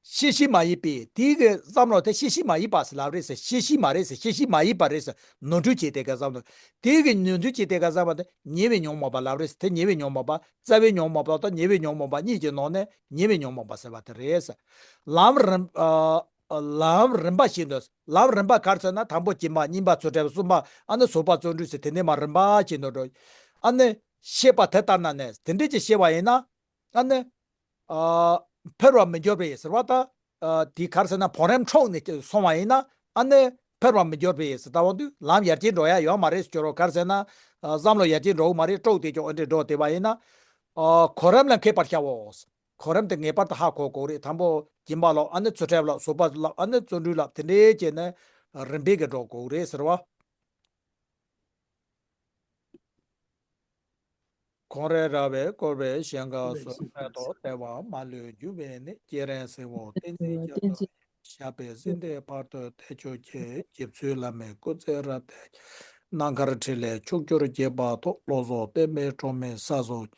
ཤེས་བཞིན་མ་ཡིན་པས། དེའི་གི་བསམ་བློ་དེ་ཤེས་བཞིན་མ་ཡིན་པ་ཟེར་ལབ་རེད་ཟེར། ཤེས་བཞིན་མ་རེད་ཟེར། ཤེས་བཞིན་མ་ཡིན་པ་རེད་ཟེར། ནོར་འཁྲུལ་བྱས་དེ་ག་བསམ་བློ། དེའི་གི་ནོར་འཁྲུལ་བྱས་དེ་ག་བསམ་བློ་དེ་ཉེ་བའི་ཉོན་མོངས་པ་ལབ་རེད་ཟེར། དེ་ཉེ་བའི་ཉོན་མོངས་པ། རྩ་བའི་ཉོན་མོངས་པ་དང་ཉེ་བའི་ཉོན་མོངས་པ་གཉིས་ཀྱི་ནང་ནས་ཉེ་བའི་ཉོན་མོངས་པ་ཟེར་བ་དེ་རེད་ཟེར། ལམ་རིམ། ཨ། ལམ་རིམ་པ་བཞིན་དུ། ལམ་རིམ་པ་ག་རེ་ཟེར་ན། དང་པོ་སྦྱིན་པ། གཉིས་པ་ཚུལ་ཁྲིམས། གསུམ་པ་ཨ་ནི་བཟོད་པ་བརྩོན་འགྲུས་ཟེར། དེ་ནས་མར་རིམ་པ་བཞིན་དུ་འགྲོ། ཨ་ནི་ཤེས་པ་དེ་ལྟར་ན་ནི། དེ་འདྲས་ཀྱི་ཤེས་པ་ཡིན་ན། ཨ་ནི། ཨ། འཕེལ་བར་མི་འགྱུར་བས་ཟེར་བ་དང་། ཨ། དེ་ག་རེ་ཟེར་ན། གོ་རིམ་འཁྲུགས་ནས་སོང་བ་ཡིན་ན། ཨ་ནི་འཕེལ་བར་མི་འགྱུར་བས་ཟེར། ད་འོང་དུས་ལམ་ཡར་རྒྱས་འགྲོ་ཡ་ཡོད་མ་རེད་ཟེར་རོ། ག་རེ་ཟེར་ན། ཨ། བསམ་བློ་ཡར་རྒྱས་འགྲོ་གི་མ་རེད། དཀྲུགས་དེ་ཀྱང་ཨེ་འདྲས་འགྲོ་བསྡད་པ་ཡིན་ན། ཨ། གོ་རིམ་ལ་མཁས་པར་བྱའོ། གོ་རིམ་དེ་ངེས་པར་དུ་ཧ་གོ་དགོས་རེད། དང་པོ་སྦྱིན་པ་ལ། ཨ་ནི་ཚུལ་ཁྲིམས་ལ། བཟོད་པ་ལ། ཨ་ནི་བརྩོན་འགྲུས་ལ། དེ་འདྲས་བྱས་ནས་རིམ་པས་ཀྱི་འགྲོ་དགོས་རེད་ཟེར་བ། གོང་རིམ་ར་བས་བསྐོར་བའི་ཞིང་ཁམས་སུ། མེ་ཏོག་བདེ་བ་མ་ལུས་རྒྱུ་བས་ནི། སྐྱེ་རིམ་སྲིན་པོ་ཏིང་འཛིན་རྒྱ་མཚོ་ནས། ཞབས་པད་སྲིད་མཐའི་བར་དུ་བརྟན་གྱུར་ཅིག། རྗེ་བཙུན་བླ་མའི་སྐུ་ཚེ་རབ་བརྟན་ཅིག། སྣ་དཀར་ཕྲིན་ལས་ཕྱོགས་བཅུར་རྒྱས་པ་དང་། བློ་བཟང་བསྟན་པའི་སྒྲོན་མེ་ས་སོགས་ཀྱི།